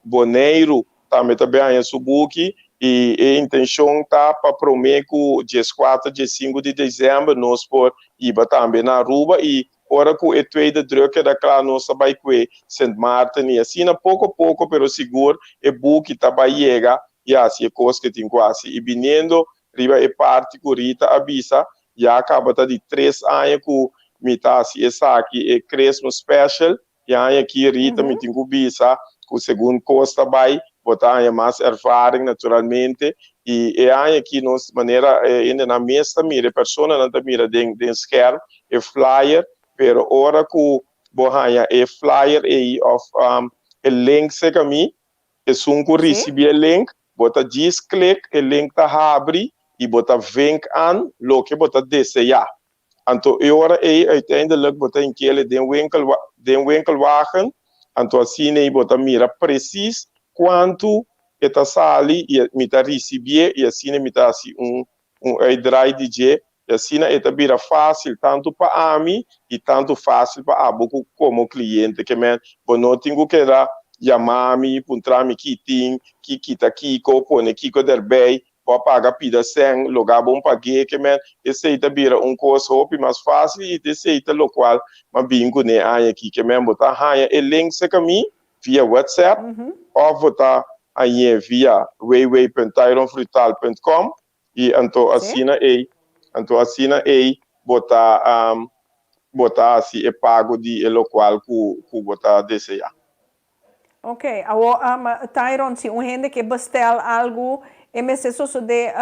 Boneiru tambe ta bin haña su buki i e intenshon ta pa promé ku dieskuater diesinku di desèmber nos por hiba tambe na Aruba i ora ku e tweede druk keda kla nos ta bai kue Sint Maarten i asina poko poko pero sigur e buki ta bai yega i hasi e kos ke tin ku hasi i biniendo Riba e parti ku Rita a bisa, ya kaba ta di tres aña ku mi ta hasi esaki, e Christmas special. E aña aki Rita mi tin ku bisa ku segun kos ta bai, bo ta haña mas ervaring naturalmente. I e aña aki nos manera e hendenan mes ta mira, e personanan ta mira den den skerm e flyer, pero ora ku bo haña e flyer ei òf e link serka mi, Esun ku risibí e link, bo ta djis klik, e link ta habri i bo ta vink an loke bo ta deseá. Anto e ora ei uiteindelijk bo ta inkele den winkel den winkelwagen, anto asina ei bo ta mira presis kuantu e ta sali i mi ta risibié i asina mi ta hasi un un uitdraai di dje I asina e ta bira fásil tantu pa ami i tantu fásil pa abo ku komo kliente. Ke men, bo no tin ku keda yama mi, puntra mi ki tin, ki kita kiko, pone kiko derbei, bo a paga pida sèn, loga bo un pag'é. Ke men, esei ta bira un kos hopi mas fásil i esei ta lokual m'a bin kuné aña aki. Ke men, bo ta haña e link serka mi via WhatsApp òf bo ta hañ'é via www.tyronfrutal.com I anto asina ei, anto asina ei bo ta, bo ta hasi e pago di e lokual ku, ku bo ta deseá. Ok, awor, Tyron, si un hende ke bestel algu, e mester sosodé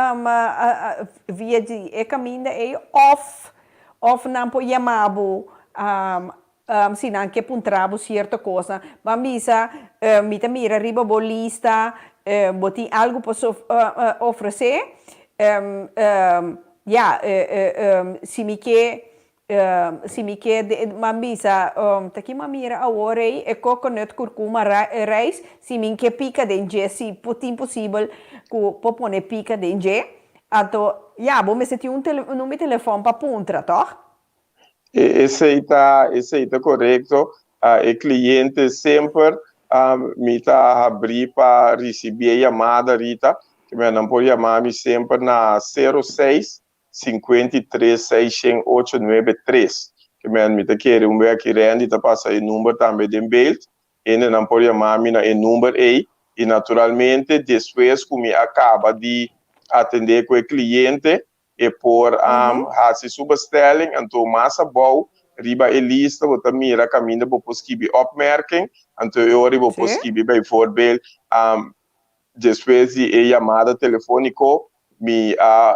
via di e kaminda ei òf, òf nan por yama bo Si nan ke puntra bo sierto kosnan, ban bisa, Mi ta mira riba bo lista, bo tin algu pa ofresé? Ya, si mi ke, si mi ke, ban bisa, ta ki mi a mira awor ei, e coconut kurkuma rice, si mi ke pika den dje, si por tin posibel ku por pone pika den dje, anto, ya, bo mester tin un number di telefòn pa puntra, tòg? Esei ta esei ta korekto. E kliente semper mi ta habrí pa risibí e yamada Rita. Nan por yama mi semper na sero seis 53 600 893. Mi ta kere un bes aki Randy ta pasa e number tambe den beeld. Hendenan por yama mi na e number ei i naturalmente despues ku mi a kaba di atendé ku e kliente e por hasi su bestelling. Anto mas abou riba e lista bo ta mira kaminda bo por skibi opmerking, anto e ora bo por skibi bijvoorbeeld despues di e yamada telefóniko mi a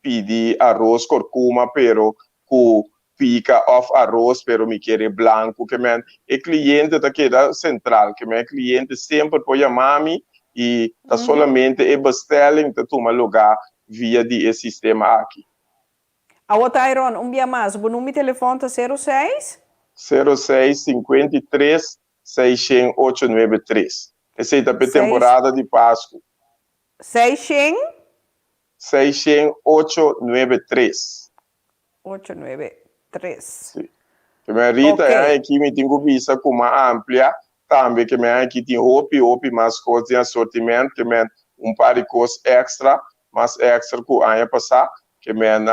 pidi aros korkuma pero ku pika òf aros pero mi kere blanku ke men e kliente ta keda sentral ke men e kliente semper por yama mi i ta solamente e bestelling ta tuma lugá via di e sistema aki. Awo Tyron, un bia mas, bo number di telefòn ta sero seis? Sero seis, 53, seis ocho nuebe tres. Esei ta p'e temporada di Pasku. Seis. Seis ocho nuebe tres. Ocho nuebe tres. Sí. Ke men Rita, Ok. e aña aki mi tin ku bisa ku m'a amplia tambe ke men aña aki tin hopi hopi mas kos den asortiment ke men un par di kos extra, mas extra ku aña pasá. Ke men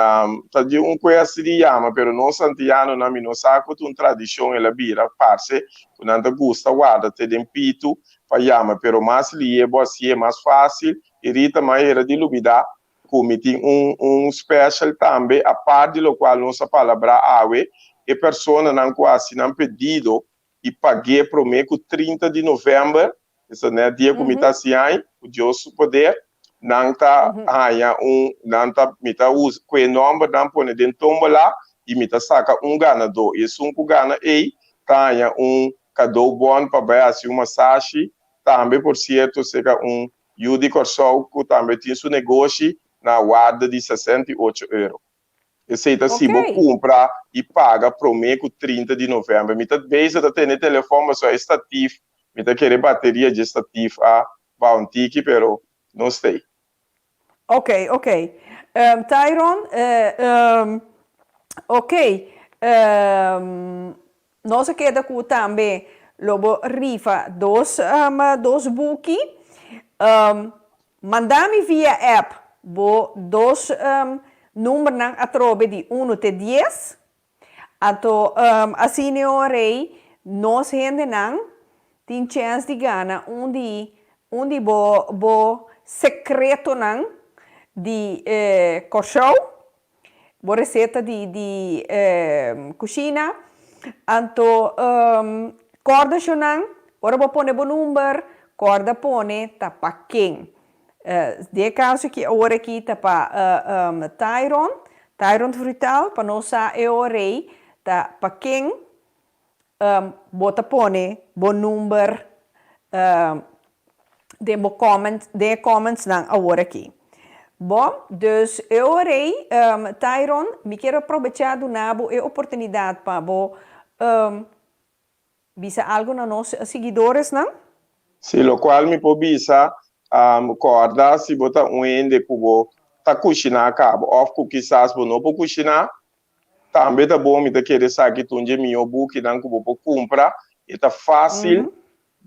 ta di un kuesti di yama pero nos antianonan mi no sa ku ta un tradishon el a bira parse ku nan ta gusta warda te den pitu pa yama pero mas lihe bo hasié mas fásil i Rita m'a hera di lubidá ku mi tin un un special tambe apart di lokual nos a palabrá awe, e personanan ku hasi nan pedido i pag'é promé ku 30 di novèmber, esta nèt dia ku mi ta hasi ai, ku Dios su poder, nan ta haña un, nan ta, mi ta usa, ku e nòmbernan pone den tómbola i mi ta saka un ganadó. I esun ku gana ei ta haña un kadóbòn pa bai hasi un masashi, tambe por sierto seka un Yu di Kòrsou ku tambe tin su negoshi na warda di 68 euro. Esei ta si bo kumpra i paga promé ku 30 di novèmber. Mi ta bezig ta tene telefòn pasobra e statif, mi ta kere bateria dje statif a baha un tiki pero no stei. Ok, ok. Tyron, ok. Nos a keda ku tambe lo bo rifa dos dos buki. Manda mi via app bo dos numbernan atrobe di unu te dies. Anto asina e ora ei nos hendenan tin chèns di gana un di un di bo bo sekretonan di Kòrsou. Bo receta di di cushina. Anto corda shonan ora bo pone bo number corda pone ta pa ken. Den e caso aki awor aki ta pa Tyron, Tyron Frutal pa nos sa e ora ei ta pa ken bo ta pone bo number den bo comment, den e commentsnan awor aki. Bo, dus e ora ei, Tyron, mi kier a probecha duna bo e oportunidad pa bo bisa algo na nos siguidoresnan. Si, locual mi por bisa, corda si bo ta un hende cu bo ta cushina cabo of cu kisas bo no por cushina, Tambe ta bon, mi ta kere esaki ta un dje mihó bukinan ku bo por kumpra. E ta fásil,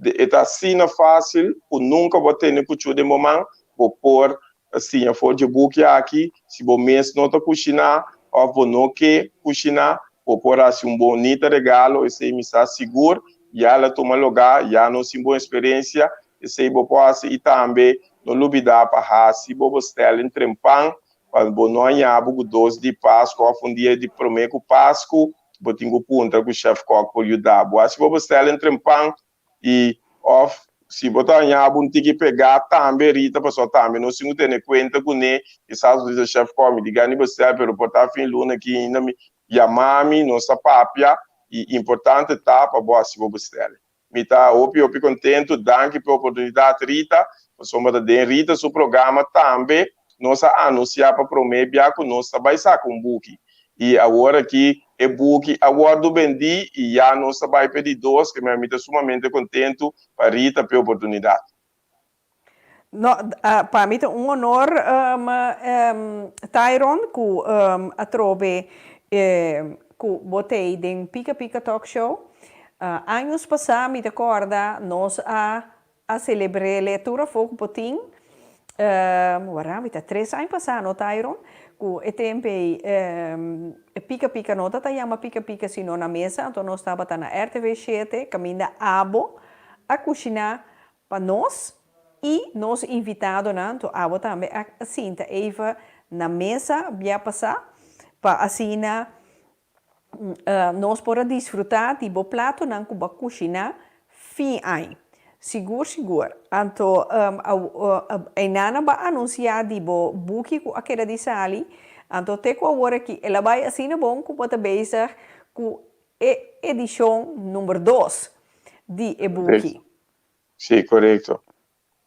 e ta asina fásil ku nunka bo a tene kuchú den bo man. Bo por siña for dje buki aki. Si bo mes no ta kushiná òf bo no ke kushiná, bo por hasi un bonita regalo, esei mi sa sigur. Ya el a tuma lugá, ya nos tin bon eksperensia, esei bo por hasi. I tambe no lubidá pa hasi bo bestelling trempan Pa bo no haña bo ku dos di Pasku òf un dia di promé ku Pasku, bo tin ku puntra ku Chef Kok por yuda bo. Hasi bo bestel entre pan i òf si bo ta haña bo un tiki pegá tambe Rita pasobra tambe nos tin ku tene kuenta kuné. Kisas bo bisa Chef Kok mi di gana di bestel pero por ta fin luna aki ainda mi yama mi nos ta papia i importante ta pa bo hasi bo bestel. Mi ta hopi hopi contento, danki p'e oportunidad Rita, pasobra ta den Rita su programa tambe nos a anuncia pa prome bia cu nos ta bay saca un buki. Y awor aki e buki a wordo bendi y ya nos ta bay p'e di dos, que mi ta sumamente contento pa Rita p'e oportunidad. No, pa mi ta un honor Tyron ku atrobe ku bo t'ei den Pika Pika Talk Show. Años pasá mi ta kòrda nos a a selebr'é tur afó ku bo tin. Wara mi ta tres aña pasá no Tyron ku e tempu ei Pika Pika no ta ta yama Pika Pika sino na mesa anto nos tabata na RTV shete kaminda abo. a kushiná pa nos i nos invitadonan, anto abo tambe a sinta even na mesa bia pasá pa asina nos por a disfrutá di bo platonan ku bo a kushiná fin aña. Sigur sigur. Anto einan a ba anunsiá di bo buki ku a keda di sali, anto te ku awor aki el a bai asina bon ku bo ta bezig ku e edishon number dos di e buki. Sí, korekto.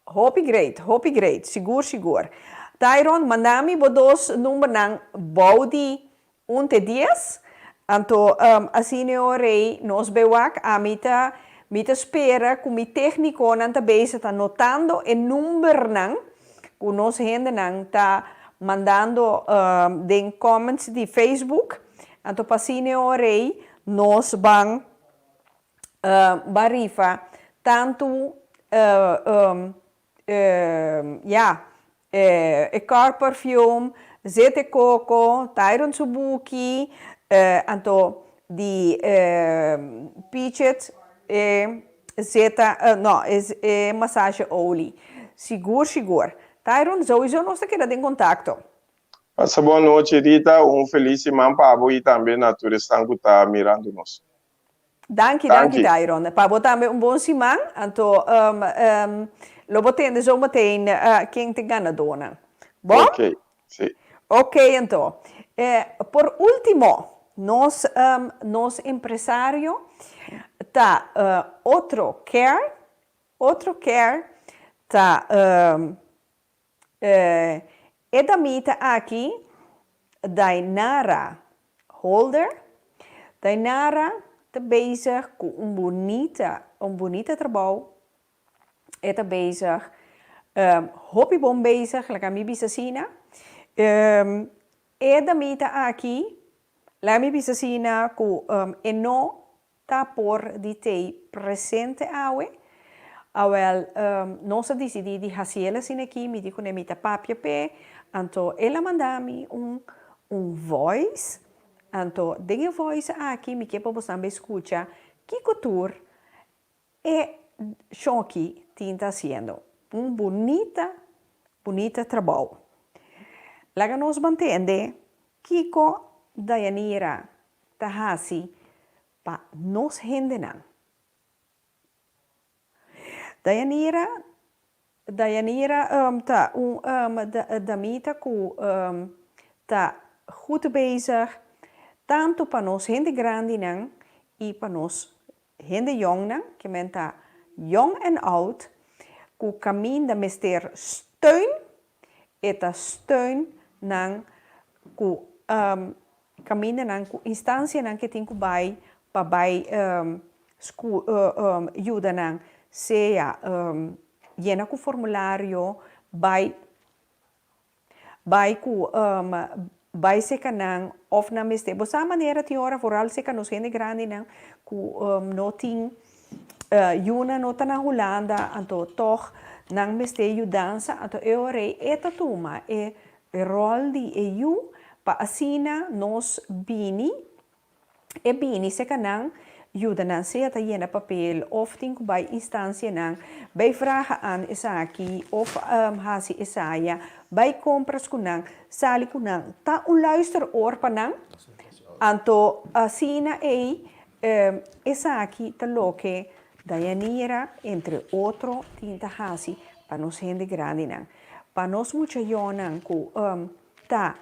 Hopi great, hopi great, sigur sigur. Tyron, manda mi bo dos numbernan bou di un te dies, anto asina e ora ei nos bay wak, ami ta mi ta spera ku mi teknikonan ta bezig ta notando e numbernan ku nos hendenan ta mandando den comments di Facebook, anto pa asina e ora ei nos ban ba rifa tantu ya e car perfume, zete koko, Tyron su buki, anto di Peachet e zeta no e massage olie. Sigur sigur. Tyron souiso nos ta keda den kontakto. Pasa bon nochi Rita, un felis siman pa bo y tambe na tur esnan cu ta mirando nos. Danki, danki Tyron. Pa bo tambe un bon siman. Anto lo bo tende zometeen ken ta e ganadónan. Bon? Ok, si. Ok anto. Por último, nos nos empresario ta Otro Care. Otro Care ta E damita aki, Dainara Holder. Dainara ta bezig ku un bunita, un bunita trabou. E ta bezig, hopi bon bezig, laga mi bisa asina. E damita aki, laga mi bisa asina ku e no ta por di tei presente awe? Awel, nos a disidí di hasi el asina aki, mi di kuné mi ta papia p'e, anto el a manda mi un un voice, anto den e voice aki mi ke pa bosan bai skucha kiko tur e shoki tin ta hasiendo. Un bunita, bunita trabou. Laga nos ban tende kiko Dayanira ta hasi pa nos hendenan. Dayanira Dayanira ta un damita ku ta goed bezig tantu pa nos hende grandinan i pa nos hende yongnan, ke men ta yong en oud, ku kaminda mester steun, e ta steun nan ku Kamindanan ku instansianan ke tin ku bai pa bai yuda nan, sea yena ku formulario, bai bai ku bai seka nan òf nan mester. Bo sa manera tin ora vooral seka nos hende grandinan ku no tin yunan no ta na Hulanda anto tòg nan mester yudansa anto e ora ei e ta tuma e E ròl di e yu pa asina nos bini, e bini seka nan, yuda nan sea ta yena papel òf tin ku bai instansianan, bai vraga aan esaki òf hasi esaya, bai kompras ku nan, sali ku nan, ta un luisteroor pa nan, anto asina ei esaki ta loke Dayanira entre otro tin ta hasi pa nos hende grandinan. Pa nos mucha yonan ku ta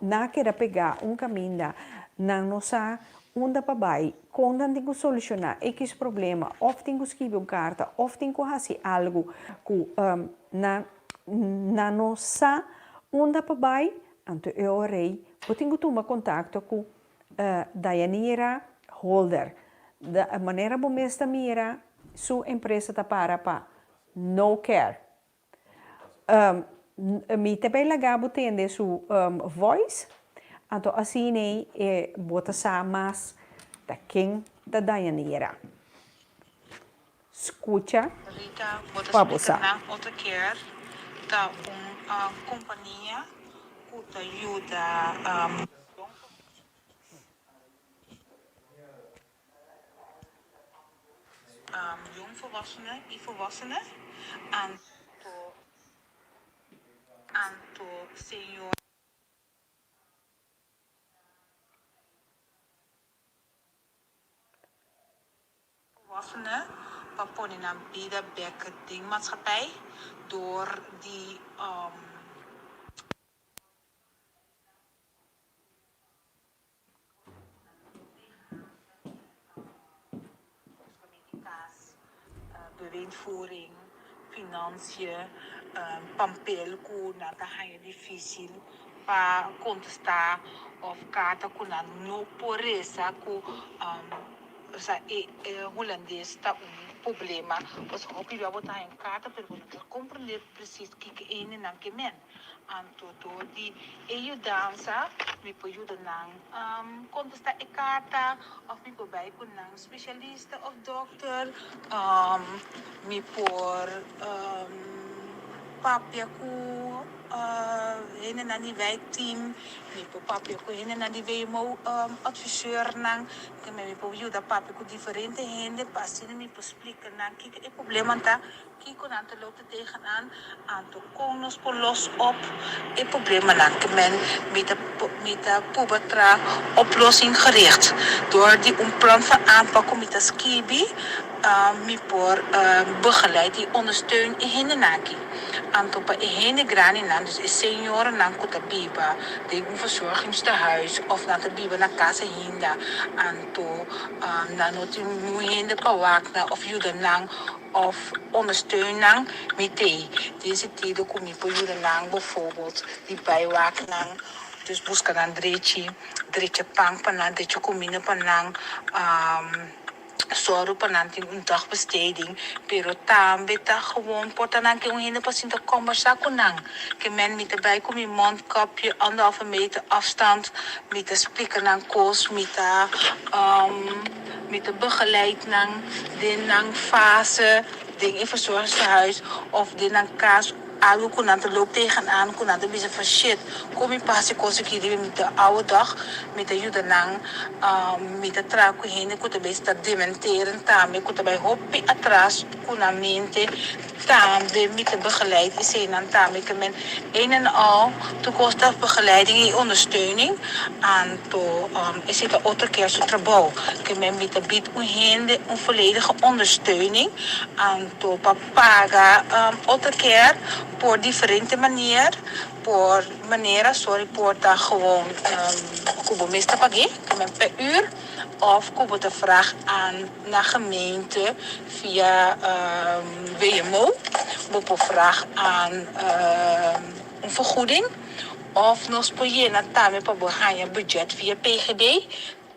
na keda pegá un kaminda, nan no sa unda pa bai, kon nan tin ku solushoná ekis problema òf tin ku skibi un karta òf tin ku hasi algu ku nan nan no sa unda pa bai, anto e ora ei bo tin ku tuma kontakto ku Dayanira Holder. Manera bo mes ta mira su empresa ta para pa No Care. Mi ta bay laga bo tende su voice, anto asin'ey e bo ta sa mas ta ken ta Dayanira. Scucha Rita, bo ta pa bo splica sa. nan otro keer ta un compania cu ta yuda. Jongvolwassenen i volwassenen anto anto señor. Volwassenen pa pone nan bida bek den maatschappij door di. Bewindvoering, financiën, pampel ku nan ta haña difísil pa kontestá òf karta ku nan no por resa ku osea e hulandes ta un problema. Pasobra hopi bia bo ta haña un karta pero bo no ta komprendé presis kiko e hendenan ke men. Anto dor di e yudansa mi por yuda nan kontestá e karta òf mi por bai ku nan spesialista òf dòkter. Mi por papia ku hendenan di wijkteam, mi por papia ku hendenan di WMO adviseurnan, mi por yuda papia ku diferente hende pa asina mi por splika nan kiko e problema ta. Kiko nan ta loop ta tegenaan? Anto kon nos por los op e problemanan? Ke men mi ta mi ta puba tra oplossing gericht. Door di un plan van aanpak ku mi ta skibi mi por begeleid i ondersteun e hendenan aki. Anto pa e hende grandinan, dus e seniorennan ku ta biba den un verzorgingstehuis of nan ta biba na kas ainda, anto nan no tin niun hende pa wak nan of yuda nan Of ondersteun nan mi tei den sentido ku mi por yuda nan boforbeld di bai wak nan, dus buska nan drechi, drecha pan pa nan, drecha kuminda pa nan, sòru pa nan tin un dagbesteding, pero tambe ta gewoon por ta nan ke un hende pa sinta kòmbersá ku nan. Ke men mi ta bai ku mi mondkapje, anderhalve meter afstand, mi ta splika nan kos, mi ta. Mi ta begeleid nan den nan fase den e verzorgingstehuis of den nan kas, algo ku nan ta loop tegenaan, ku nan ta bisa van shit, kon mi pasa e kos aki riba mi ta awe dag, mi ta yuda nan, mi ta traha ku hende ku ta bes ta dementeren tambe, ku ta bai hopi atras ku nan mente, Tambe mi ta begeleid eseinan tambe ke men een en al tur kos ta begeleiding i ondersteuning anto esei ta otro keer su trabou ke men mi ta bid un hende un volledige ondersteuning anto pa paga otro keer por diferente manier por manera sorry por ta gewoon ku bo mes ta pag'é ke men per uur of ku bo ta vraag aan na gemeente via WMO. Bo por vraag aan un vergoeding of nos por yena tambe pa bo haña budget via PGB.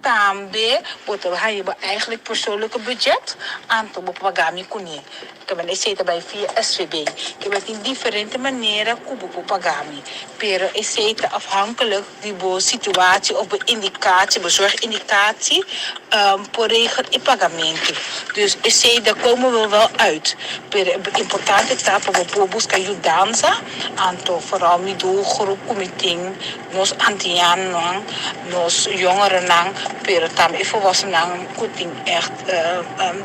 Tambe bo ta haña bo eigenlijk persoonlijke budget, anto bo por paga mi kuné. Kebel esei ta bai via SVB. Kebel tin diferente manera ku bo por paga mi, pero esei ta afhankelijk di bo situatie of bo indicatie, bo zorgindicatie, por regel e pagamentu. Dus esei daar komen we wel uit. Pero e importante ta pa bo por buska yudansa, anto vooral mi doelgroep ku mi tin, nos antianonan, nos jongerennan, pero tambe e volwassennan ku tin ègt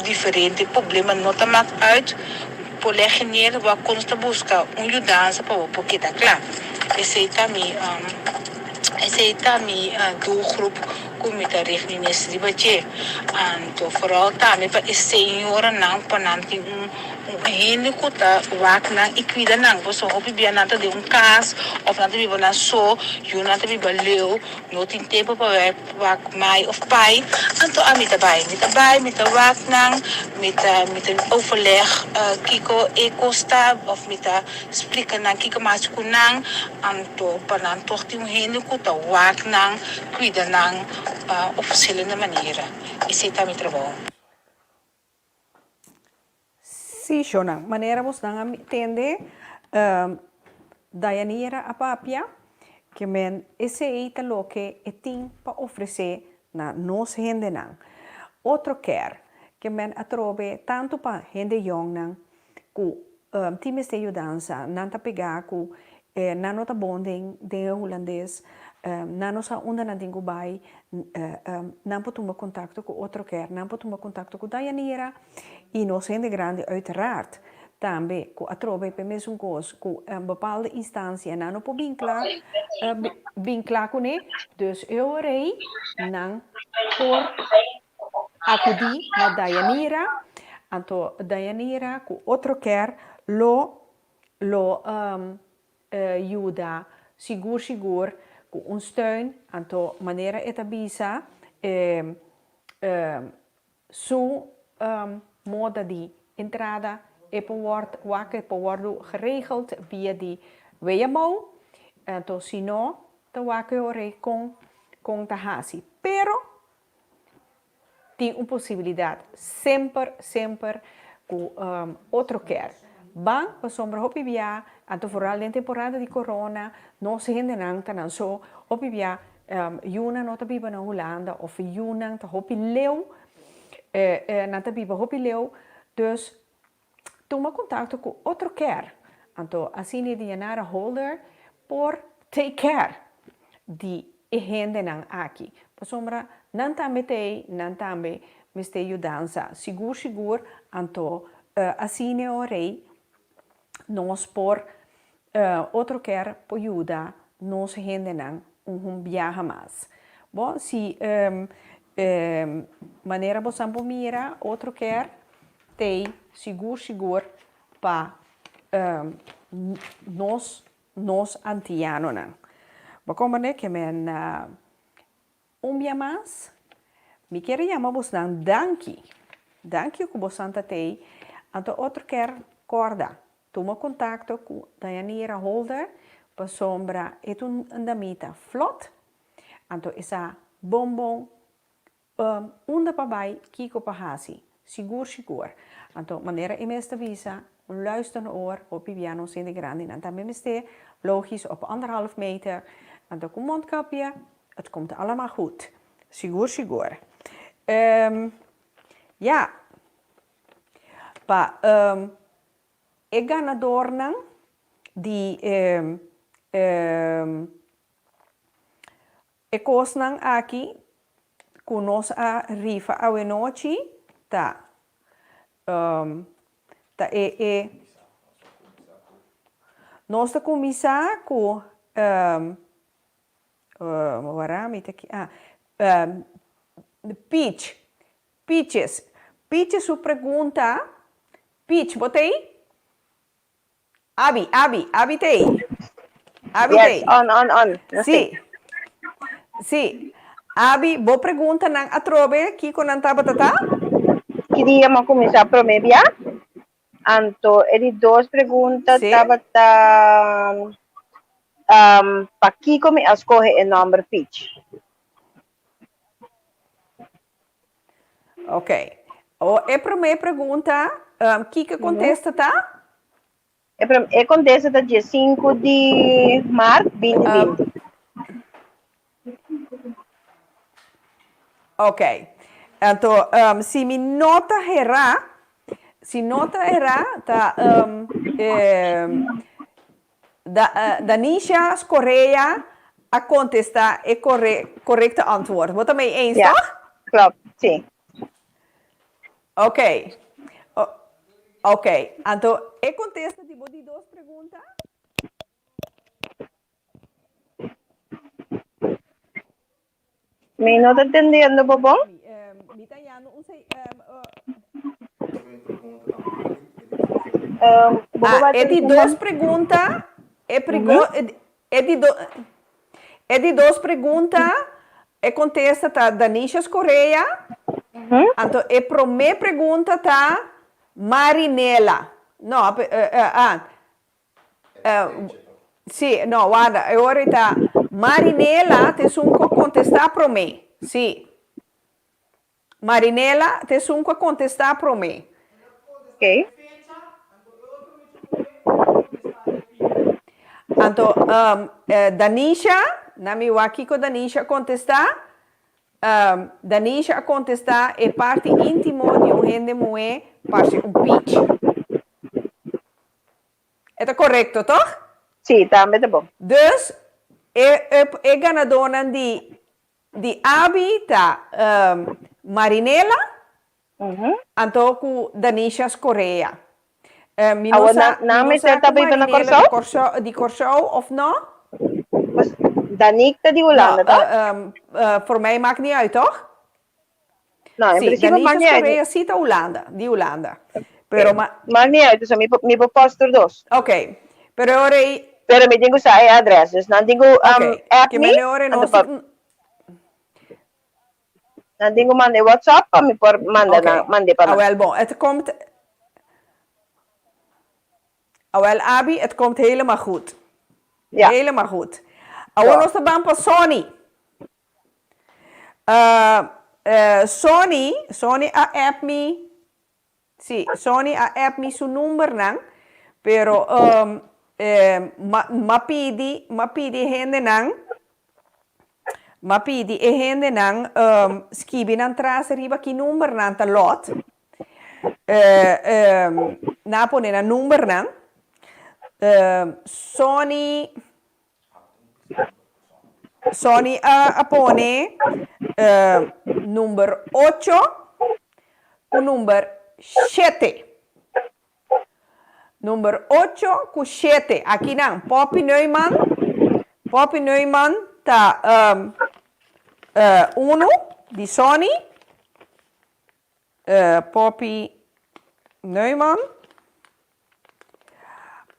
diferente problema no ta mak uit. Por lei genier bo a kon ta buska un yudansa pa bo por keda kla. Esei ta mi esei ta mi doelgroep ku mi ta richt mi mes riba dje. Anto vooral tambe pa e senioranan pa nan tin un un hende ku ta wak nan i kuida nan. Pasobra hopi bia nan ta den un kas òf nan ta biba nan so, yunan ta biba leu, no tin tempu pa Wak mai of pai, anto ami ta bai. Mi ta bai, mi ta wak nan, mi ta mi ta overleg kiko e kos ta of mi ta splika nan kiko mi hasi ku nan, anto pa nan tog tin un hende ku ta wak nan, kuida nan op verschillende manieren. Esei ta mi trabou. Sí, shownan. Manera bosnan a tende Dayanira a papia, ke men esei ta loke e tin pa ofresé na nos hendenan. Otro ker, ke men atrobe tantu pa hende yòngnan ku tin mester yudansa, nan ta pegá ku. Nan no ta bon den den e hulandes, nan no sa unda nan tin ku bai, nan por tuma kontakto ku otro ker, nan por tuma kontakto ku Dayanira i nos hende grandi uiteraard tambe ku atrobe p'e mesun kos ku bepaalde instansia nan no por bin kla bin kla kuné, dus e ora ei nan por akudí na Dayanira, anto Dayanira ku otro ker lo lo yuda sigur sigur ku un steun, anto manera e ta bisa su moda di entrada e por wòrdu wak e por wòrdu geregeld via di WMO, anto si no ta wak e ora ei kon kon ta hasi, pero Tin un posibilidat semper semper ku otro ker ban pasobra hopi bia anto foral den temporada di corona nos hendenan ta nan so hopi bia yunan no ta biba na Hulanda of yunan ta hopi leu nan ta biba hopi leu dus Tuma kontakto ku otro care, anto asina e Dianara Holder por take care di e hendenan aki, pasobra nan tambe ta ei, nan tambe mester yudansa, sigur sigur, anto asina e ora ei nos por otro care por yuda nos hendenan un biaha mas. Bon, si manera bosan por mira otro care T'ei sigur sigur pa nos nos antianonan. Bo komprende ke men un bia mas mi kier yama bosnan danki. Danki ku bosan ta t'ei. Anto otro kier korda tuma kontakto ku Dayanira Holder pasobra e ta un damita flot anto e sa bon bon Unda pa bai, kiko pa hasi? Sigur sigur. Anto, manera e mes ta bisa, un luisterende oor, hopi bia nos hende grandinan tambe mester, logisch op anderhalf meter, anto ku mondkapje, het komt allemaal goed. Sigur sigur. Ja, pa e ganadornan di e E kosnan aki ku nos a rifa awenochi ta ta e e Nos ta kuminsá ku wara mi ta ah Peach Peaches Peaches su pregunta Peach bo ta ei? Abi, Abi, Abi ta ei. Abi ta Yes, ei. on, on, on. No Sí. sé. Sí. Abi, bo preguntanan atrobe kiko nan tabata ta? Ki dia m'a kuminsá promé bia? Anto e di dos pregunta Sí. tabata um, pakiko mi a skohe e nòmber Peach? Ok. O, e promé pregunta, um, kiko kontesta ta? E, prom e kontesta ta dia 5 di maart 2020. Ok. Anto, um, si mi no ta herá, si no ta herá, ta um, um, Da, Danisha Scorea a contesta e corre, correcte antwoord. Bo ta mee eens, Ja, toch? klopt, sí. Ok. O, ok. Anto, e contesta di bo di dos pregunta? Mi no ta entendiendo bo bon. Mi ta yando un sei, Ah, e di dos pregunta, e prigo, e di do, e di dos pregunta, e contesta ta Danisha Scorea, anto e prome pregunta ta Marinela. No, ah, Sí, no, warda, e ora ta Marinela ta esun ku a kontestá promé. Sí. Marinela ta esun ku a kontestá promé. Oké. Anto, Danisha, na mi wak kiko Danisha a kontestá. Danisha a kontestá e parti íntimo di un hende muhé parse un pich. E ta korekto, tòg? Sí. Sí, tambe ta bon. Dus e e e ganadónan di di Abi ta Marinela anto ku Danisha Scorea. Mi no Awor sa nan nan mi no mester sa ta ku biba na Marinela di Kòrsou? Kòrsou di Kòrsou òf no. Danique ta di No, Hulanda, toch? voor mij maakt niet uit, toch? No, en Sí, principio Danisha maakt niet uit. Scorea sí ta Hulanda, di Hulanda. Pero ma Maakt niet uit, dus mi por mi por post tur dos. Oké, pero e ora ei Pero mi tin ku sa e adres, dus nan tin ku Oké, app ke mi, men e ora ei anto nos pa tin Nan tin ku manda e WhatsApp pa mi por manda Oké, nan, mand'é pa nan. awel bon, het komt Awel Abi, het komt helemaal goed. Ja. Helemaal goed. Awor Ja. nos ta ban pa Sonny. Sonny, Sonny a app mi, si, Sonny a app mi su numbernan, pero ma, m'a pidi, m'a pidi hendenan, m'a pidi e hendenan skibi nan tras riba ki numbernan ta lot. Nan a pone nan numbernan. Sonny. Sonny a pone number ocho ku number shete. Number ocho ku shete. Aki nan, Poppy Neuman. Poppy Neuman ta unu di Sonny. Poppy Neuman.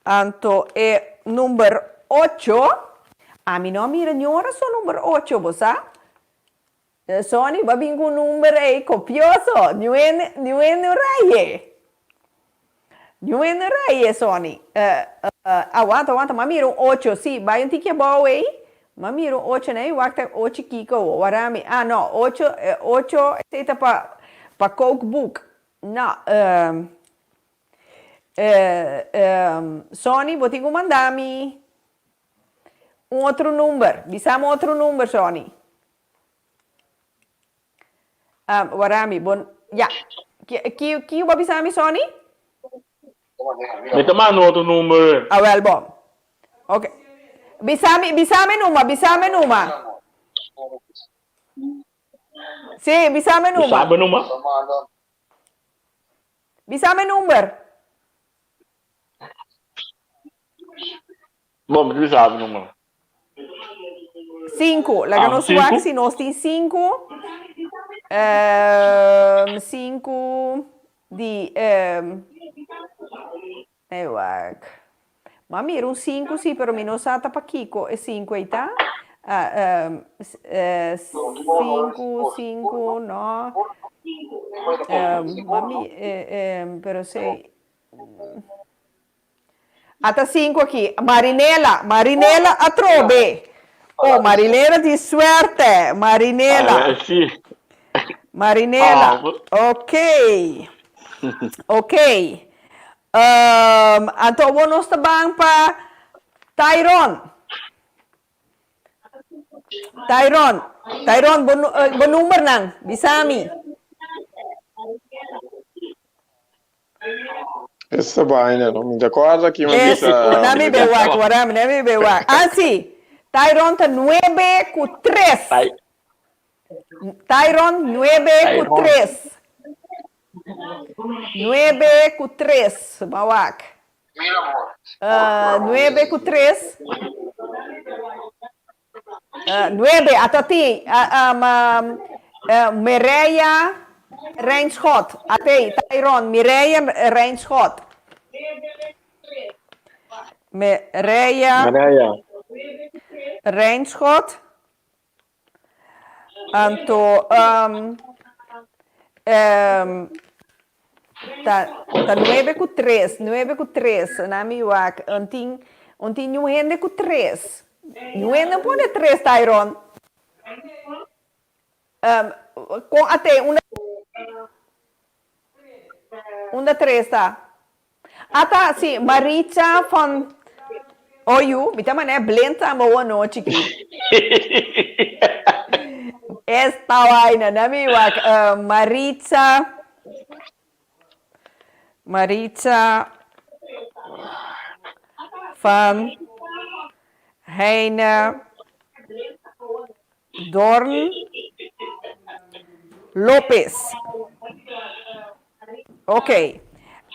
Anto e number ocho. Ami no a mira niun ora su number ocho, bo sa? Sonny, bo a bin ku un number ei kopioso. Niun hende, niun hende no raye. Niun hende no raye, Sonny. Awanta, awanta, mi a mira un ocho, si, bai un tiki abou ei. Mi a mira un ocho nei, wak ta ocho kiko awo. Wara mi, ah no, ocho, ocho esei ta pa, pa kookboek. No, Sonny, bo tin ku manda mi un otro number. Bisa mi otro number, Sonny. Wara mi, bo, ya. Ki, ki bo a bisa mi, Sonny? Mi ta manda un otro number. Awel, bon. Ok. Bisa mi, bisa mi numa, bisa mi numa. Sí, bisa mi Bisa numa. mi numa. Bisa mi number. Bon, mi ta bisa mi number. Sinku. Laga Ah, nos sinku. wak si nos tin sinku. Ehm, sinku di ehm, e wak. M'a mira un sinku si, pero mi no sa ta pakiko e sinku ei ta. Ah, ehm, eh, sinku, sinku, no. Ehm, m'a mi, eh, ehm, pero sei. Ata sinku aki. Marinela, Marinela atrobe. Oh, Marinela tin suerte. Marinela. Ah, sí. Marinela. Ah, Ok. Ok. Um, anto awor nos ta ban pa Tyron. Tyron, Tyron, bo, eh, bo numbernan, bisa mi. Esta vaina, no mi ta acorda ki mi Es, bisa. na mi be wak, wara mi, na mi be wak. Ah, sí. Tyron ta nuebe ku tres. Tyron nuebe ku Tyron. tres. Nuebe ku tres, ba wak. Uh, nuebe ku tres. Uh, nuebe, ata ti. Uh, um, um, uh, Mireya Rijnschot. Ate, Tyron, Mireya Rijnschot. Mireya Mireya. Rijnschot. Anto, um, um, ta, ta nuebe ku tres, nuebe ku tres, na mi wak, un tin, un tin niun hende ku tres. Niun hende no pone tres, Tyron. Um, kon ate, unda, unda tres ta? Ata, si, Maritza van Oyu, mi ta manera blind tambe awo anochi ki. Esta vaina, na mi wak, uh, Maritza, Maritza van. Heine Dorn Lopez. Ok.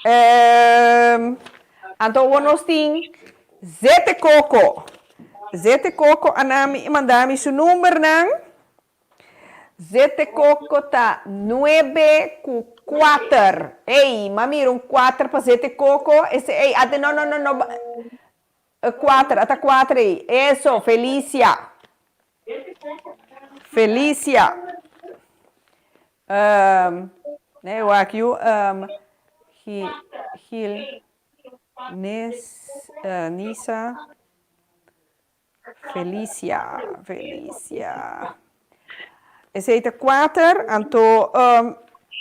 Um, anto awor nos tin Zete Coco. Zete Coco a nami mandami su numbernan. Zete Coco ta nuebe ku kuater. Ey, m'a mira un kuater pa Zete Coco. Ese, ey, ate no, no, no, no. Kuater, ata kuater ey. Eso, Felicia. Felicia. Um, nee, wak yu. Um, Gil, Nis, uh, Nisa. Felicia, Felicia. Esei ta kuater, anto um,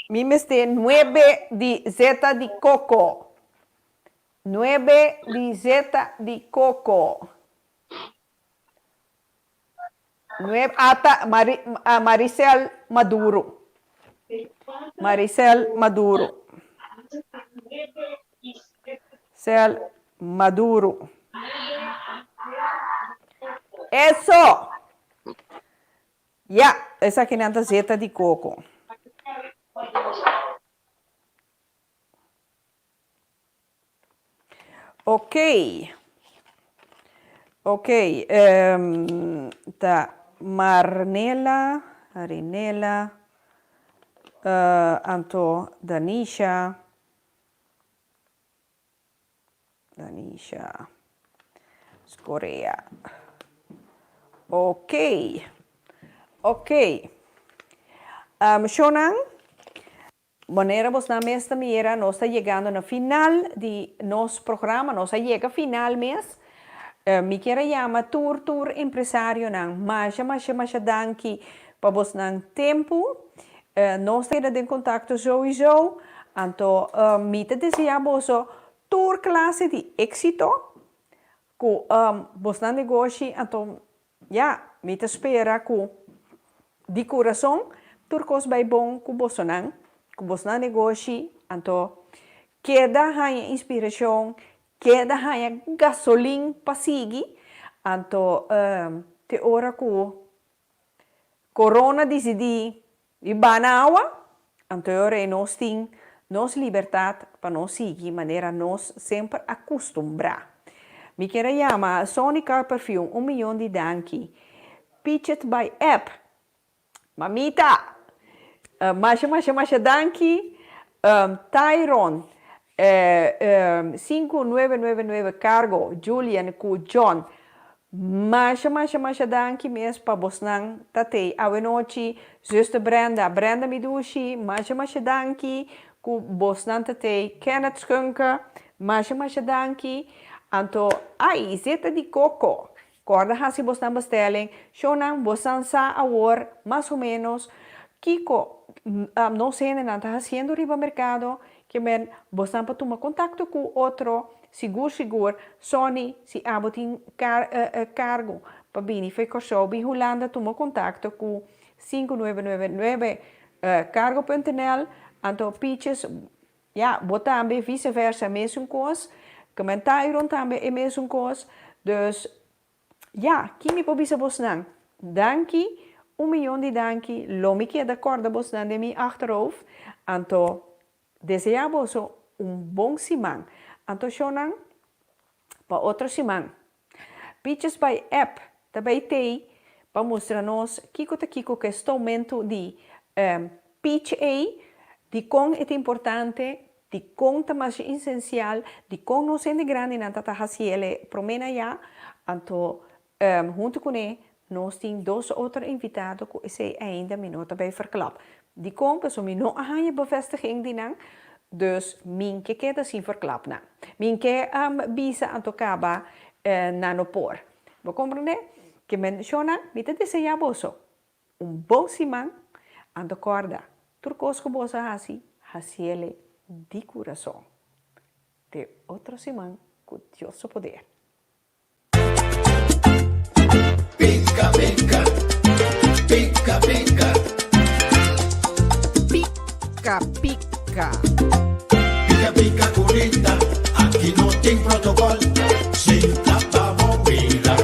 mi mester nuebe di zeta di koko. Nuebe di zeta di koko. Nuebe, ata Mari, uh, Maricel Maduro. Maricel Maduro. Cel Maduro. Eso! Ya, esakinan ta zeta di koko. Ok. Ok, um, ta Marnela, Rinela, uh, anto Danisha. Danisha Scorea. Ok. Ok. Um, Shonan, manera bosnan mes ta mira, nos ta yegando na final di nos programa. Nos a yega final mes. Mi kier a yama tur tur empresarionan masha masha masha danki pa bosnan tempu. Nos ta keda den kontakto souiso. Anto mi ta desea boso tur klase di éksito ku bosnan negoshi. Anto ya, mi ta spera ku di kurason tur kos bai bon ku bosonan, ku bosnan negoshi. Anto keda haña inspirashon, keda haña gasolin pa sigui. Anto te ora ku Corona disidí di bana awa, anto e ora ei nos tin nos libertat pa nos sigui manera nos semper a kustumbrá. Mi kier a yama Sonny Car Perfume un miyon di danki. Pitch it by app. Mamita! Masha masha masha danki. Tyron, 5999 Cargo, Julian ku John. Masha masha masha danki mes pa bosnan ta tei awe nochi zuster Brenda Brenda mi dushi masha masha danki ku bosnan ta tei Kenneth Schunke masha masha danki anto ai zeta di koko kòrda hasi bosnan bestelling shownan bosnan sa awor mas o menos kiko nos hendenan ta hasiendo riba merkado Ke men bosnan por tuma kontakto ku otro sigur sigur. Sonny, si abo tin kargo pa bini fo'i Kòrsou bin Hulanda tuma kontakto ku 5999 kargo punt nl. Anto Peaches, ya, bo tambe vise versa mesun kos. Ke men Tyron tambe e mesun kos. Dus Ya, ki mi por bisa bosnan? Danki, un miyon di danki, lo mi keda kòrda bosnan den mi achterhoofd, anto deseá boso un bon siman. Anto shownan pa otro siman. Peaches by App ta bay tei pa mustra nos kiko ta kiko ku e stoumentu di peach ei, dikon e ta importante, Dikon ta masha insensial? Dikon nos hende grandinan ta ta hasi el e promé na ya? Anto, huntu kuné nos tin dos otro invitado ku esei ainda mi no ta bai verklap. Dikon? Pasobra mi no a haña bevestiging di nan, dus mi ke keda sin verklap nan. Mi ke bisa anto kaba nan no por. Bo komprendé? Ke menshona mi ta deseá boso Un bon siman, anto kòrda, tur kos ku boso a hasi, hasiele di kurason. Te otro siman ku Dios su poder. Pica pica, pica pica. Pica pica. Pica pica curita, aki no tin protocol, sinta pa bo mira.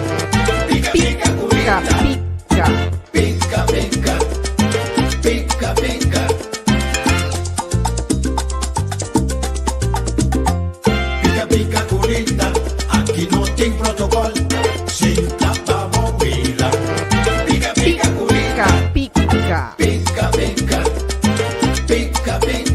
Pica, pica.